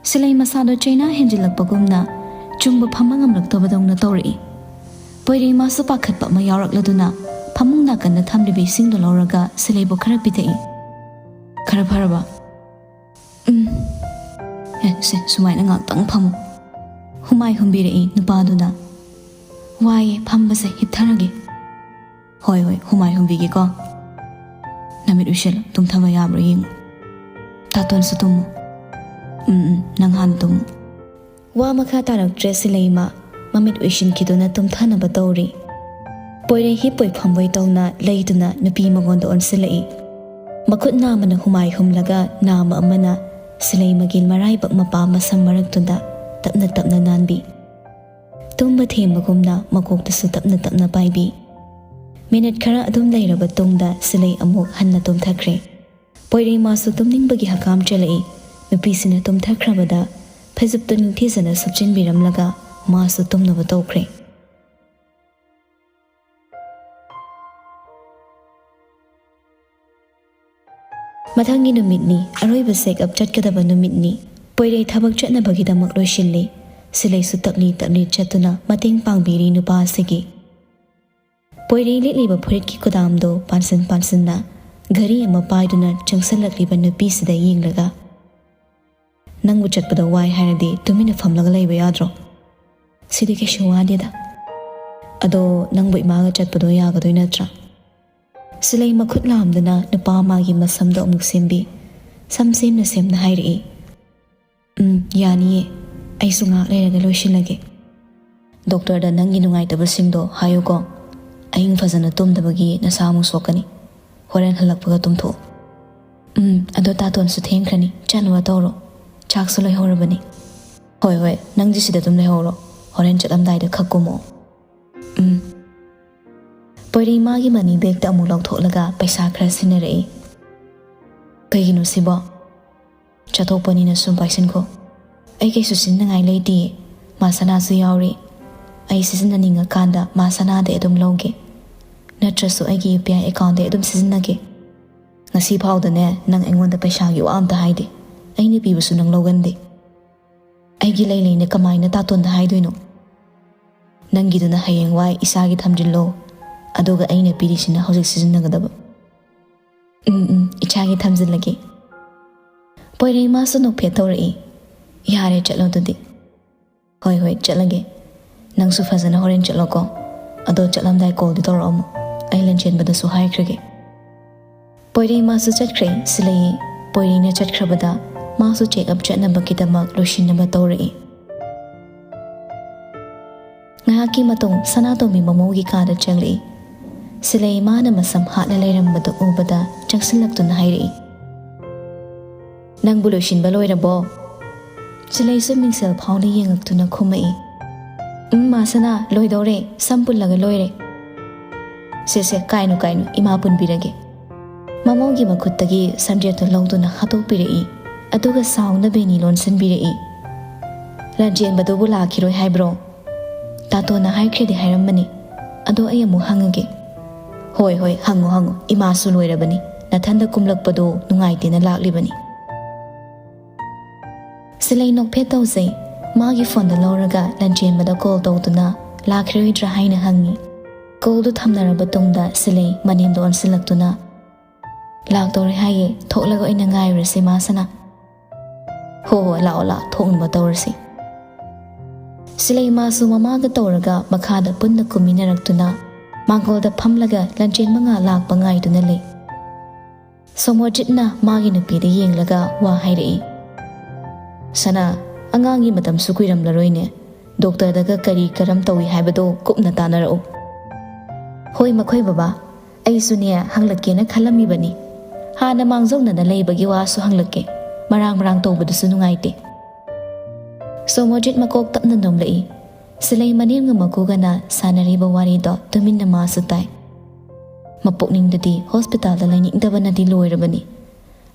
ꯁꯤꯂꯩ ꯃꯁꯥꯗꯣ ꯆꯩꯅꯥ ꯍꯦꯟꯖꯤꯜꯂꯛꯄꯒꯨꯝꯅ ꯆꯨꯝꯕ ꯐꯝꯕ ꯉꯝꯂꯛꯇꯕꯗꯧꯅ ꯇꯧꯔꯛꯏ꯫ ꯄꯣꯏꯔꯩ ꯃꯥꯁꯨ ꯄꯥꯈꯠꯄ ꯑꯃ ꯌꯥꯎꯔꯛꯂꯗꯨꯅ ꯐꯃꯨꯡ ꯅꯥꯀꯟꯗ ꯊꯝꯂꯤꯕ ꯏꯁꯤꯡꯗꯣ ꯂꯧꯔꯒ ꯁꯤꯂꯩꯕꯨ ꯈꯔ ꯄꯤꯊꯛꯏ꯫ "ꯈꯔ ꯐꯔꯕ?" "ꯎꯝ꯫ ꯑꯦ, ꯁꯦ, ꯁꯨꯃꯥꯏꯅ ꯉꯥꯛꯇꯪ ꯐꯝꯃꯨ꯫" ꯍꯨꯃꯥꯏ ꯍꯨꯝꯕꯤꯔꯛꯏ ꯅꯨꯄꯥꯗꯨꯅ꯫ "ꯋꯥꯏꯌꯦ ꯐꯝꯕꯁꯦ, ꯍꯤꯞꯊꯔꯒꯦ꯫" "ꯍꯣꯏ, ꯍꯣꯏ, ꯍꯨꯃꯥꯏ ꯍꯨꯝꯕꯤꯒꯦꯀꯣ꯫ ꯅꯃꯤꯠ ꯎꯏꯁꯜꯂꯣ, ꯇꯨꯝꯊꯕ ꯌꯥꯕ꯭ꯔꯥ ꯌꯦꯡꯉꯨ꯫ ꯇꯥꯇꯣꯟꯁꯨ ꯇꯨꯝꯃꯨ꯫" "ꯎꯝ, ꯎꯝ, ꯅꯪ ꯍꯥꯟꯅ ꯇꯨꯝꯃꯨ꯫" ꯋꯥ ꯃꯈꯥ ꯇꯥꯔꯛꯇ꯭ꯔꯦ ꯁꯤꯂꯩꯃ꯫ ꯃꯃꯤꯠ ꯎꯏꯁꯤꯟꯈꯤꯗꯨꯅ ꯇꯨꯝꯊꯅꯕ ꯇꯧꯔꯤ꯫ ꯄꯣꯏꯔꯩ ꯍꯤꯞꯄꯣꯏ ꯐꯝꯕꯣꯏ ꯇꯧꯅ ꯂꯩꯗꯨꯅ ꯅꯨꯄꯤ ꯃꯉꯣꯟꯗ ꯑꯣꯟꯁꯤꯜꯂꯛꯏ꯫ ꯃꯈꯨꯠ ꯅꯥꯝꯃꯅ ꯍꯨꯃꯥꯏ ꯍꯨꯝꯂꯒ ꯅꯥꯝꯃ ꯑꯃꯅ ꯁꯤꯂꯩꯃꯒꯤ ꯃꯔꯥꯏꯕꯛ ꯃꯄꯥ ꯃꯁꯝ ꯃꯔꯛꯇꯨꯗ ꯇꯞꯅ ꯇꯞꯅ ꯅꯥꯟꯕꯤ꯫ ꯇꯨꯝꯕ ꯊꯦꯝꯕꯒꯨꯝꯅ ꯃꯀꯣꯛꯇꯁꯨ ꯇꯞꯅ ꯇꯞꯅ ꯄꯥꯏꯕꯤ꯫ ꯃꯤꯅꯤꯠ ꯈꯔ ꯑꯗꯨꯝ ꯂꯩꯔꯕ ꯇꯨꯡꯗ ꯁꯤꯂꯩ ꯑꯃꯨꯛ ꯍꯟꯅ ꯇꯨꯝꯊꯈ꯭ꯔꯦ꯫ ꯄꯣꯏꯔꯩ ꯃꯥꯁꯨ ꯇꯨꯝꯅꯤꯡꯕꯒꯤ ꯍꯀꯥꯝ ꯆꯜꯂꯛꯏ꯫ ꯅꯨꯄꯤꯁꯤꯅ ꯇꯨꯝꯊꯈ꯭ꯔꯕꯗ ꯐꯩꯖꯨꯞꯇꯨ ꯅꯤꯡꯊꯤꯖꯅ ꯁꯨꯞꯆꯤꯟꯕꯤꯔꯝꯂꯒ ꯃꯥꯁꯨ ꯇꯨꯝꯅꯕ ꯇꯧꯈ꯭ꯔꯦ꯫ ꯃꯊꯪꯒꯤ ꯅꯨꯃꯤꯠꯅꯤ, ꯑꯔꯣꯏꯕ ꯆꯦꯛꯑꯞ ꯆꯠꯀꯗꯕ ꯅꯨꯃꯤꯠꯅꯤ꯫ ꯄꯣꯏꯔꯩ ꯊꯕꯛ ꯆꯠꯅꯕꯒꯤꯗꯃꯛ ꯂꯣꯏꯁꯤꯜꯂꯤ꯫ ꯁꯤꯂꯩꯁꯨ ꯇꯞꯂꯤ ꯇꯞꯂꯤ ꯆꯠꯇꯨꯅ ꯃꯇꯦꯡ ꯄꯥꯡꯕꯤꯔꯤ ꯅꯨꯄꯥ ꯑꯁꯤꯒꯤ꯫ ꯄꯣꯏꯔꯩ ꯂꯤꯠꯂꯤꯕ ꯐꯨꯔꯤꯠꯀꯤ ꯀꯨꯗꯥꯝꯗꯣ ꯄꯥꯟꯁꯤꯟ ꯄꯥꯟꯁꯤꯟꯅ ꯘꯔꯤ ꯑꯃ ꯄꯥꯏꯗꯨꯅ ꯆꯪꯁꯤꯜꯂꯛꯂꯤꯕ ꯅꯨꯄꯤꯁꯤꯗ ꯌꯦꯡꯂꯒ, "ꯅꯪꯕꯨ ꯆꯠꯄꯗꯣ ꯋꯥꯏ ꯍꯥꯏꯔꯗꯤ ꯇꯨꯃꯤꯟꯅ ꯐꯝꯂꯒ ꯂꯩꯕ ꯌꯥꯗ꯭ꯔꯣ? ꯁꯤꯗꯤ ꯀꯩꯁꯨ ꯋꯥꯗꯦꯗ꯫ ꯑꯗꯣ ꯅꯪꯕꯨ ꯏꯃꯥꯒ ꯆꯠꯄꯗꯣ ꯌꯥꯒꯗꯣꯏ ꯅꯠꯇ꯭ꯔꯥ?" ꯁꯤꯂꯩ ꯃꯈꯨꯠ ꯂꯥꯝꯗꯨꯅ ꯅꯨꯄꯥ ꯑꯃꯒꯤ ꯃꯁꯝꯗꯣ ꯑꯃꯨꯛ ꯁꯦꯝꯕꯤ꯫ ꯁꯝ ꯁꯦꯝꯅ ꯁꯦꯝꯅ ꯍꯥꯏꯔꯛꯏ꯫ "ꯎꯝ, ꯌꯥꯅꯤꯌꯦ꯫ ꯑꯩꯁꯨ ꯉꯥꯏꯍꯥꯛ ꯂꯩꯔꯒ ꯂꯣꯏꯁꯤꯜꯂꯒꯦ꯫ ꯗꯣꯛꯇꯔꯗ ꯅꯪꯒꯤ ꯅꯨꯡꯉꯥꯏꯇꯕꯁꯤꯡꯗꯣ ꯍꯥꯏꯌꯨꯀꯣ꯫ ꯑꯍꯤꯡ ꯐꯖꯅ ꯇꯨꯝꯗꯕꯒꯤ ꯅꯁꯥ ꯑꯃꯨꯛ ꯁꯣꯛꯀꯅꯤ꯫ ꯍꯣꯔꯦꯟ ꯍꯜꯂꯛꯄꯒ ꯇꯨꯝꯊꯣꯛꯑꯣ꯫" "ꯎꯝ, ꯑꯗꯣ ꯇꯥꯇꯣꯟꯁꯨ ꯊꯦꯡꯈ꯭ꯔꯅꯤ, ꯆꯥꯅꯕ ꯇꯧꯔꯣ꯫ ꯆꯥꯛꯁꯨ ꯂꯣꯏꯍꯧꯔꯕꯅꯤ꯫" "ꯍꯣꯏ, ꯍꯣꯏ, ꯅꯪꯗꯤ ꯁꯤꯗ ꯑꯗꯨꯝ ꯂꯩꯍꯧꯔꯣ꯫ ꯍꯣꯔꯦꯟ ꯆꯠꯂꯝꯗꯥꯏꯗ ꯈꯛ ꯀꯨꯝꯃꯛꯑꯣ꯫" "ꯎꯝ꯫" ꯄꯣꯏꯔꯩ ꯃꯥꯒꯤ ꯃꯅꯤ ꯕꯦꯒꯇ ꯑꯃꯨꯛ ꯂꯧꯊꯣꯛꯂꯒ ꯄꯩꯁꯥ ꯈꯔ ꯁꯤꯟꯅꯔꯛꯏ꯫ "ꯀꯩꯒꯤꯅꯣ ꯁꯤꯕꯣ?" "ꯆꯠꯊꯣꯛꯄꯅꯤꯅ ꯁꯨꯝ ꯄꯥꯏꯁꯤꯟꯈꯣ꯫" "ꯑꯩ ꯀꯩꯁꯨ ꯁꯤꯖꯤꯟꯅꯉꯥꯏ ꯂꯩꯇꯤꯌꯦ꯫ ꯃꯥ ꯁꯅꯥꯁꯨ ꯌꯥꯎꯔꯤ꯫ ꯑꯩ ꯁꯤꯖꯤꯟꯅꯅꯤꯡꯉꯀꯥꯟꯗ ꯃꯥ ꯁꯅꯥꯗꯩ ꯑꯗꯨꯝ ꯂꯧꯒꯦ꯫ ꯅꯠꯇ꯭ꯔꯁꯨ ꯑꯩꯒꯤ ꯌꯨ ꯄꯤ ꯑꯥꯏ ꯑꯦꯀꯥꯎꯟꯗꯩ ꯑꯗꯨꯝ ꯁꯤꯖꯤꯟꯅꯒꯦ꯫ ꯉꯁꯤ ꯐꯥꯎꯗꯅꯦ ꯅꯪ ꯑꯩꯉꯣꯟꯗ ꯄꯩꯁꯥꯒꯤ ꯋꯥ ꯑꯝꯇ ꯍꯥꯏꯗꯦ꯫ ꯑꯩꯅ ꯄꯤꯕꯁꯨ ꯅꯪ ꯂꯧꯒꯟꯗꯦ꯫ ꯑꯩꯒꯤ ꯂꯩ ꯂꯩꯅ ꯀꯃꯥꯏꯅ ꯇꯥꯇꯣꯟꯗ ꯍꯥꯏꯗꯣꯏꯅꯣ? ꯅꯪꯒꯤꯗꯨꯅ ꯍꯌꯦꯡꯋꯥꯏ ꯏꯁꯥꯒꯤ ꯊꯝꯖꯤꯜꯂꯣ, ꯑꯗꯨꯒ ꯑꯩꯅ ꯄꯤꯔꯤꯁꯤꯅ ꯍꯧꯖꯤꯛ ꯁꯤꯖꯤꯟꯅꯒꯗꯕ꯫" "ꯎꯝ, ꯎꯝ, ꯏꯆꯥꯒꯤ ꯊꯝꯖꯤꯜꯂꯒꯦ꯫" ꯄꯣꯏꯔꯩ ꯃꯥꯁꯨ ꯅꯣꯛꯐꯦꯠ ꯇꯧꯔꯛꯏ꯫ "ꯌꯥꯔꯦ, ꯆꯠꯂꯣ ꯑꯗꯨꯗꯤ꯫" "ꯍꯣꯏ, ꯍꯣꯏ, ꯆꯠꯂꯒꯦ꯫ ꯅꯪꯁꯨ ꯐꯖꯅ ꯍꯣꯔꯦꯟ ꯆꯠꯂꯣꯀꯣ꯫ ꯑꯗꯣ ꯆꯠꯂꯝꯗꯥꯏ ꯀꯣꯜꯗꯤ ꯇꯧꯔꯛꯑꯝꯃꯣ꯫ ꯑꯩ ꯂꯟꯆꯦꯟꯕꯗꯁꯨ ꯍꯥꯏꯈ꯭ꯔꯒꯦ꯫" ꯄꯣꯏꯔꯩ ꯃꯥꯁꯨ ꯆꯠꯈ꯭ꯔꯦ꯫ ꯁꯤꯂꯩ ꯄꯣꯏꯔꯩꯅ ꯆꯠꯈ꯭ꯔꯕꯗ ꯃꯥꯁꯨ ꯆꯦꯛꯑꯞ ꯆꯠꯅꯕꯒꯤꯗꯃꯛ ꯂꯣꯏꯁꯤꯟꯅꯕ ꯇꯧꯔꯛꯏ꯫ ꯉꯥꯏꯍꯥꯛꯀꯤ ꯃꯇꯨꯡ ꯁꯅꯥꯇꯣꯝꯕꯤ ꯃꯃꯧꯒꯤ ꯀꯥꯗ ꯆꯪꯂꯛꯏ꯫ ꯁꯤꯂꯩ ꯃꯥꯅ ꯃꯁꯝ ꯍꯥꯠꯂ ꯂꯩꯔꯝꯕꯗꯨ ꯎꯕꯗ ꯆꯪꯁꯤꯜꯂꯛꯇꯨꯅ ꯍꯥꯏꯔꯛꯏ, "ꯅꯪꯕꯨ ꯂꯣꯏꯁꯤꯟꯕ ꯂꯣꯏꯔꯕꯣ?" ꯁꯤꯂꯩꯁꯨ ꯃꯤꯡꯁꯦꯜ ꯐꯥꯎꯅ ꯌꯦꯡꯉꯛꯇꯨꯅ ꯈꯨꯝꯃꯛꯏ, "ꯎꯝ, ꯃꯥ ꯁꯅꯥ, ꯂꯣꯏꯗꯧꯔꯦ, ꯁꯝ ꯄꯨꯜꯂꯒ ꯂꯣꯏꯔꯦ꯫" "ꯁꯦ, ꯁꯦ, ꯀꯥꯏꯅꯨ, ꯀꯥꯏꯅꯨ, ꯏꯃꯥ ꯄꯨꯟꯕꯤꯔꯒꯦ꯫" ꯃꯃꯧꯒꯤ ꯃꯈꯨꯠꯇꯒꯤ ꯁꯝꯖꯦꯠꯇꯨ ꯂꯧꯗꯨꯅ ꯍꯥꯠꯇꯣꯛꯄꯤꯔꯛꯏ꯫ ꯑꯗꯨꯒ ꯁꯥꯎꯅ ꯕꯦꯅꯤ ꯂꯣꯟꯁꯤꯟꯕꯤꯔꯛꯏ, "ꯂꯟꯆꯦꯟꯕꯗꯨꯕꯨ ꯂꯥꯛꯈꯤꯔꯣꯏ ꯍꯥꯏꯕ꯭ꯔꯣ?" "ꯇꯥꯇꯣꯟꯅ ꯍꯥꯏꯈ꯭ꯔꯦꯗꯤ ꯍꯥꯏꯔꯝꯕꯅꯤ, ꯑꯗꯣ ꯑꯩ ꯑꯃꯨꯛ ꯍꯪꯉꯒꯦ꯫" "ꯍꯣꯏ, ꯍꯣꯏ, ꯍꯪꯉꯨ, ꯍꯪꯉꯨ, ꯏꯃꯥꯁꯨ ꯂꯣꯏꯔꯕꯅꯤ, ꯅꯊꯟꯗ ꯀꯨꯝꯂꯛꯄꯗꯣ ꯅꯨꯡꯉꯥꯏꯇꯦꯅ ꯂꯥꯛꯂꯤꯕꯅꯤ꯫" ꯁꯤꯂꯩ ꯅꯣꯛꯐꯦꯠ ꯇꯧꯖꯩ꯫ ꯃꯥꯒꯤ ꯐꯣꯟꯗ ꯂꯧꯔꯒ ꯂꯟꯆꯦꯟꯕꯗ ꯀꯣꯜ ꯇꯧꯗꯨꯅ ꯂꯥꯛꯈꯤꯔꯣꯏꯗ꯭ꯔꯥ ꯍꯥꯏꯅ ꯍꯪꯉꯤ꯫ ꯀꯣꯜꯗꯨ ꯊꯝꯅꯔꯕ ꯇꯨꯡꯗ ꯁꯤꯂꯩ ꯃꯅꯤꯟꯗ ꯑꯣꯟꯁꯤꯜꯂꯛꯇꯨꯅ, "ꯂꯥꯛꯇꯧꯔꯦ ꯍꯥꯏꯌꯦ, ꯊꯣꯛꯂꯒ ꯑꯣꯏꯅ ꯉꯥꯏꯔꯨꯔꯁꯦ ꯃꯥ ꯁꯅꯥ꯫" "ꯍꯣ ꯍꯣ, ꯂꯥꯛꯑꯣ ꯂꯥꯛꯑꯣ, ꯊꯣꯛꯅꯕ ꯇꯧꯔꯁꯤ꯫" ꯁꯤꯂꯩ ꯃꯥꯁꯨ ꯃꯃꯥꯒ ꯇꯧꯔꯒ ꯃꯈꯥꯗ ꯄꯨꯟꯅ ꯀꯨꯝꯃꯤꯟꯅꯔꯛꯇꯨꯅ ꯃꯥꯡꯒꯣꯜꯗ ꯐꯝꯂꯒ ꯂꯟꯆꯦꯟꯕ ꯉꯥ ꯂꯥꯛꯄ ꯉꯥꯏꯗꯨꯅ ꯂꯩ꯫ ꯁꯣꯃꯣꯖꯤꯠꯅ ꯃꯥꯒꯤ ꯅꯨꯄꯤꯗ ꯌꯦꯡꯂꯒ ꯋꯥ ꯍꯥꯏꯔꯛꯏ꯫ "ꯁꯅꯥ, ꯑꯉꯥꯡꯒꯤ ꯃꯇꯝꯁꯨ ꯀꯨꯏꯔꯝꯂꯔꯣꯏꯅꯦ꯫ ꯗꯣꯛꯇꯔꯗꯒ ꯀꯔꯤ ꯀꯔꯝ ꯇꯧꯏ ꯍꯥꯏꯕꯗꯣ ꯀꯨꯞꯅ ꯇꯥꯟꯅꯔꯛꯎ꯫" "ꯍꯣꯏ ꯃꯈꯣꯏ ꯕꯕꯥ, ꯑꯩꯁꯨꯅꯦ ꯍꯪꯂꯛꯀꯦꯅ ꯈꯜꯂꯝꯃꯤꯕꯅꯤ꯫ ꯍꯥꯟꯅ ꯃꯥꯡꯖꯧꯅꯅ ꯂꯩꯕꯒꯤ ꯋꯥꯁꯨ ꯍꯪꯂꯛꯀꯦ꯫ ꯃꯔꯥꯡ ꯃꯔꯥꯡ ꯇꯧꯕꯗꯨꯁꯨ ꯅꯨꯡꯉꯥꯏꯇꯦ꯫" ꯁꯣꯃꯣꯖꯤꯠ ꯃꯀꯣꯛ ꯇꯞꯅ ꯅꯣꯝꯂꯛꯏ꯫ ꯁꯤꯂꯩ ꯃꯅꯦꯝꯒ ꯃꯀꯨꯒꯅ ꯁꯥꯟꯅꯔꯤꯕ ꯋꯥꯔꯤꯗꯣ ꯇꯨꯃꯤꯟꯅ ꯃꯥꯁꯨ ꯇꯥꯏ꯫ ꯃꯄꯨꯛꯅꯤꯡꯗꯗꯤ ꯍꯣꯁꯄꯤꯇꯥꯜꯗ ꯂꯩꯅꯤꯡꯗꯕꯅꯗꯤ ꯂꯣꯏꯔꯕꯅꯤ꯫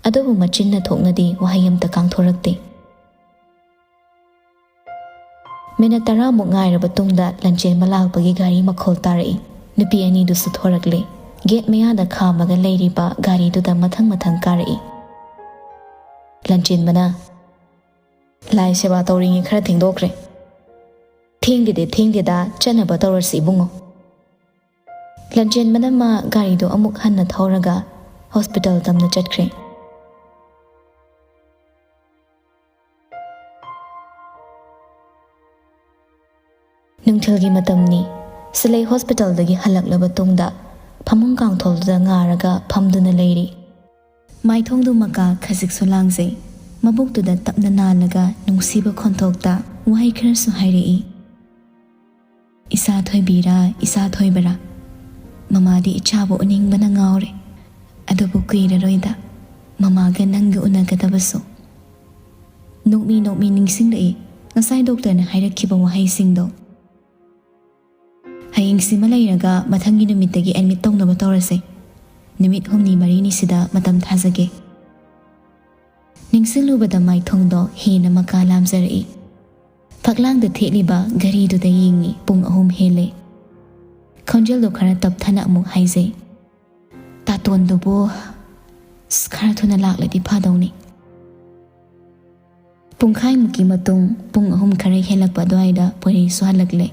ꯑꯗꯨꯕꯨ ꯃꯆꯤꯟꯅ ꯊꯣꯛꯅꯗꯤ ꯋꯥꯍꯩ ꯑꯃꯇ ꯀꯥꯡꯊꯣꯔꯛꯇꯦ꯫ ꯃꯤꯅꯠ ꯇꯔꯥꯃꯨꯛ ꯉꯥꯏꯔꯕ ꯇꯨꯡꯗ ꯂꯟꯆꯦꯟꯕ ꯂꯥꯛꯄꯒꯤ ꯒꯥꯔꯤ ꯃꯈꯣꯜ ꯇꯥꯔꯛꯏ꯫ ꯅꯨꯄꯤ ꯑꯅꯤꯗꯨꯁꯨ ꯊꯣꯔꯛꯂꯦ꯫ ꯒꯦꯠ ꯃꯌꯥꯗ ꯈꯥꯝꯃꯒ ꯂꯩꯔꯤꯕ ꯒꯥꯔꯤꯗꯨꯗ ꯃꯊꯪ ꯃꯊꯪ ꯀꯥꯔꯛꯏ꯫ ꯂꯟꯆꯦꯟꯕꯅ, "ꯂꯥꯏ ꯁꯦꯕꯥ ꯇꯧꯔꯤꯉꯩ ꯈꯔ ꯊꯦꯡꯗꯣꯛꯈ꯭ꯔꯦ꯫" "ꯊꯦꯡꯗꯦꯗ, ꯊꯦꯡꯗꯦꯗ, ꯆꯠꯅꯕ ꯇꯧꯔꯁꯤ ꯏꯕꯨꯡꯉꯣ꯫" ꯂꯟꯆꯦꯟꯕꯅ ꯃꯥ ꯒꯥꯔꯤꯗꯣ ꯑꯃꯨꯛ ꯍꯟꯅ ꯊꯧꯔꯒ ꯍꯣꯁꯄꯤꯇꯥꯜ ꯇꯝꯅ ꯆꯠꯈ꯭ꯔꯦ꯫ ꯅꯨꯡꯊꯤꯜꯒꯤ ꯃꯇꯝꯅꯤ꯫ ꯁꯤꯂꯩ ꯍꯣꯁꯄꯤꯇꯥꯜꯗꯒꯤ ꯍꯜꯂꯛꯂꯕ ꯇꯨꯡꯗ ꯐꯃꯨꯡ ꯀꯥꯡꯊꯣꯜꯗꯨꯗ ꯉꯥꯔꯒ ꯐꯝꯗꯨꯅ ꯂꯩꯔꯤ꯫ ꯃꯥꯏꯊꯣꯡꯗꯨ ꯃꯀꯥ ꯈꯖꯤꯛꯁꯨ ꯂꯥꯡꯖꯩ꯫ ꯃꯕꯨꯛꯇꯨꯗ ꯇꯞꯅ ꯅꯥꯜꯂꯒ ꯅꯨꯡꯁꯤꯕ ꯈꯣꯟꯊꯣꯛꯇ ꯋꯥꯍꯩ ꯈꯔꯁꯨ ꯍꯥꯏꯔꯛꯏ꯫ "ꯏꯆꯥ ꯊꯣꯏꯕꯤꯔꯥ, ꯏꯆꯥ ꯊꯣꯏꯕꯔꯥ? ꯃꯃꯥꯗꯤ ꯏꯆꯥꯕꯨ ꯎꯅꯤꯡꯕꯅ ꯉꯥꯎꯔꯦ꯫ ꯑꯗꯨꯕꯨ ꯀꯨꯏꯔꯔꯣꯏꯗ ꯃꯃꯥꯒ ꯅꯪꯒ ꯎꯅꯒꯗꯕꯁꯨ꯫" ꯅꯣꯛꯃꯤ ꯅꯣꯛꯃꯤ ꯅꯤꯡꯁꯤꯡꯂꯛꯏ ꯉꯁꯥꯏ ꯗꯣꯛꯇꯔꯅ ꯍꯥꯏꯔꯛꯈꯤꯕ ꯋꯥꯍꯩꯁꯤꯡꯗꯣ꯫ "ꯍꯌꯦꯡꯁꯤꯃ ꯂꯩꯔꯒ ꯃꯊꯪꯒꯤ ꯅꯨꯃꯤꯠꯇꯒꯤ ꯑꯦꯗꯃꯤꯠ ꯇꯧꯅꯕ ꯇꯧꯔꯁꯦ꯫ ꯅꯨꯃꯤꯠ ꯍꯨꯝꯅꯤ ꯃꯔꯤꯅꯤ ꯁꯤꯗ ꯃꯇꯝ ꯊꯥꯖꯒꯦ꯫" ꯅꯤꯡꯁꯤꯡꯂꯨꯕꯗ ꯃꯥꯏꯊꯣꯡꯗꯣ ꯍꯦꯟꯅ ꯃꯀꯥ ꯂꯥꯝꯖꯔꯛꯏ꯫ ꯐꯛꯂꯥꯡꯗ ꯊꯦꯠꯂꯤꯕ ꯘꯔꯤꯗꯨꯗ ꯌꯦꯡꯉꯤ, ꯄꯨꯡ ꯑꯍꯨꯝ ꯍꯦꯜꯂꯦ꯫ ꯈꯣꯟꯖꯦꯜꯗꯣ ꯈꯔ ꯇꯞꯊꯅ ꯑꯃꯨꯛ ꯍꯥꯏꯖꯩ, "ꯇꯥꯇꯣꯟꯗꯨꯕꯨ ꯑꯁ, ꯈꯔ ꯊꯨꯅ ꯂꯥꯛꯂꯗꯤ ꯐꯗꯧꯅꯤ꯫" ꯄꯨꯡꯈꯥꯏꯃꯨꯛꯀꯤ ꯃꯇꯨꯡ, ꯄꯨꯡ ꯑꯍꯨꯝ ꯈꯔ ꯍꯦꯜꯂꯛꯄ ꯑꯗꯨꯋꯥꯏꯗ ꯄꯣꯏꯔꯩꯁꯨ ꯍꯜꯂꯛꯂꯦ꯫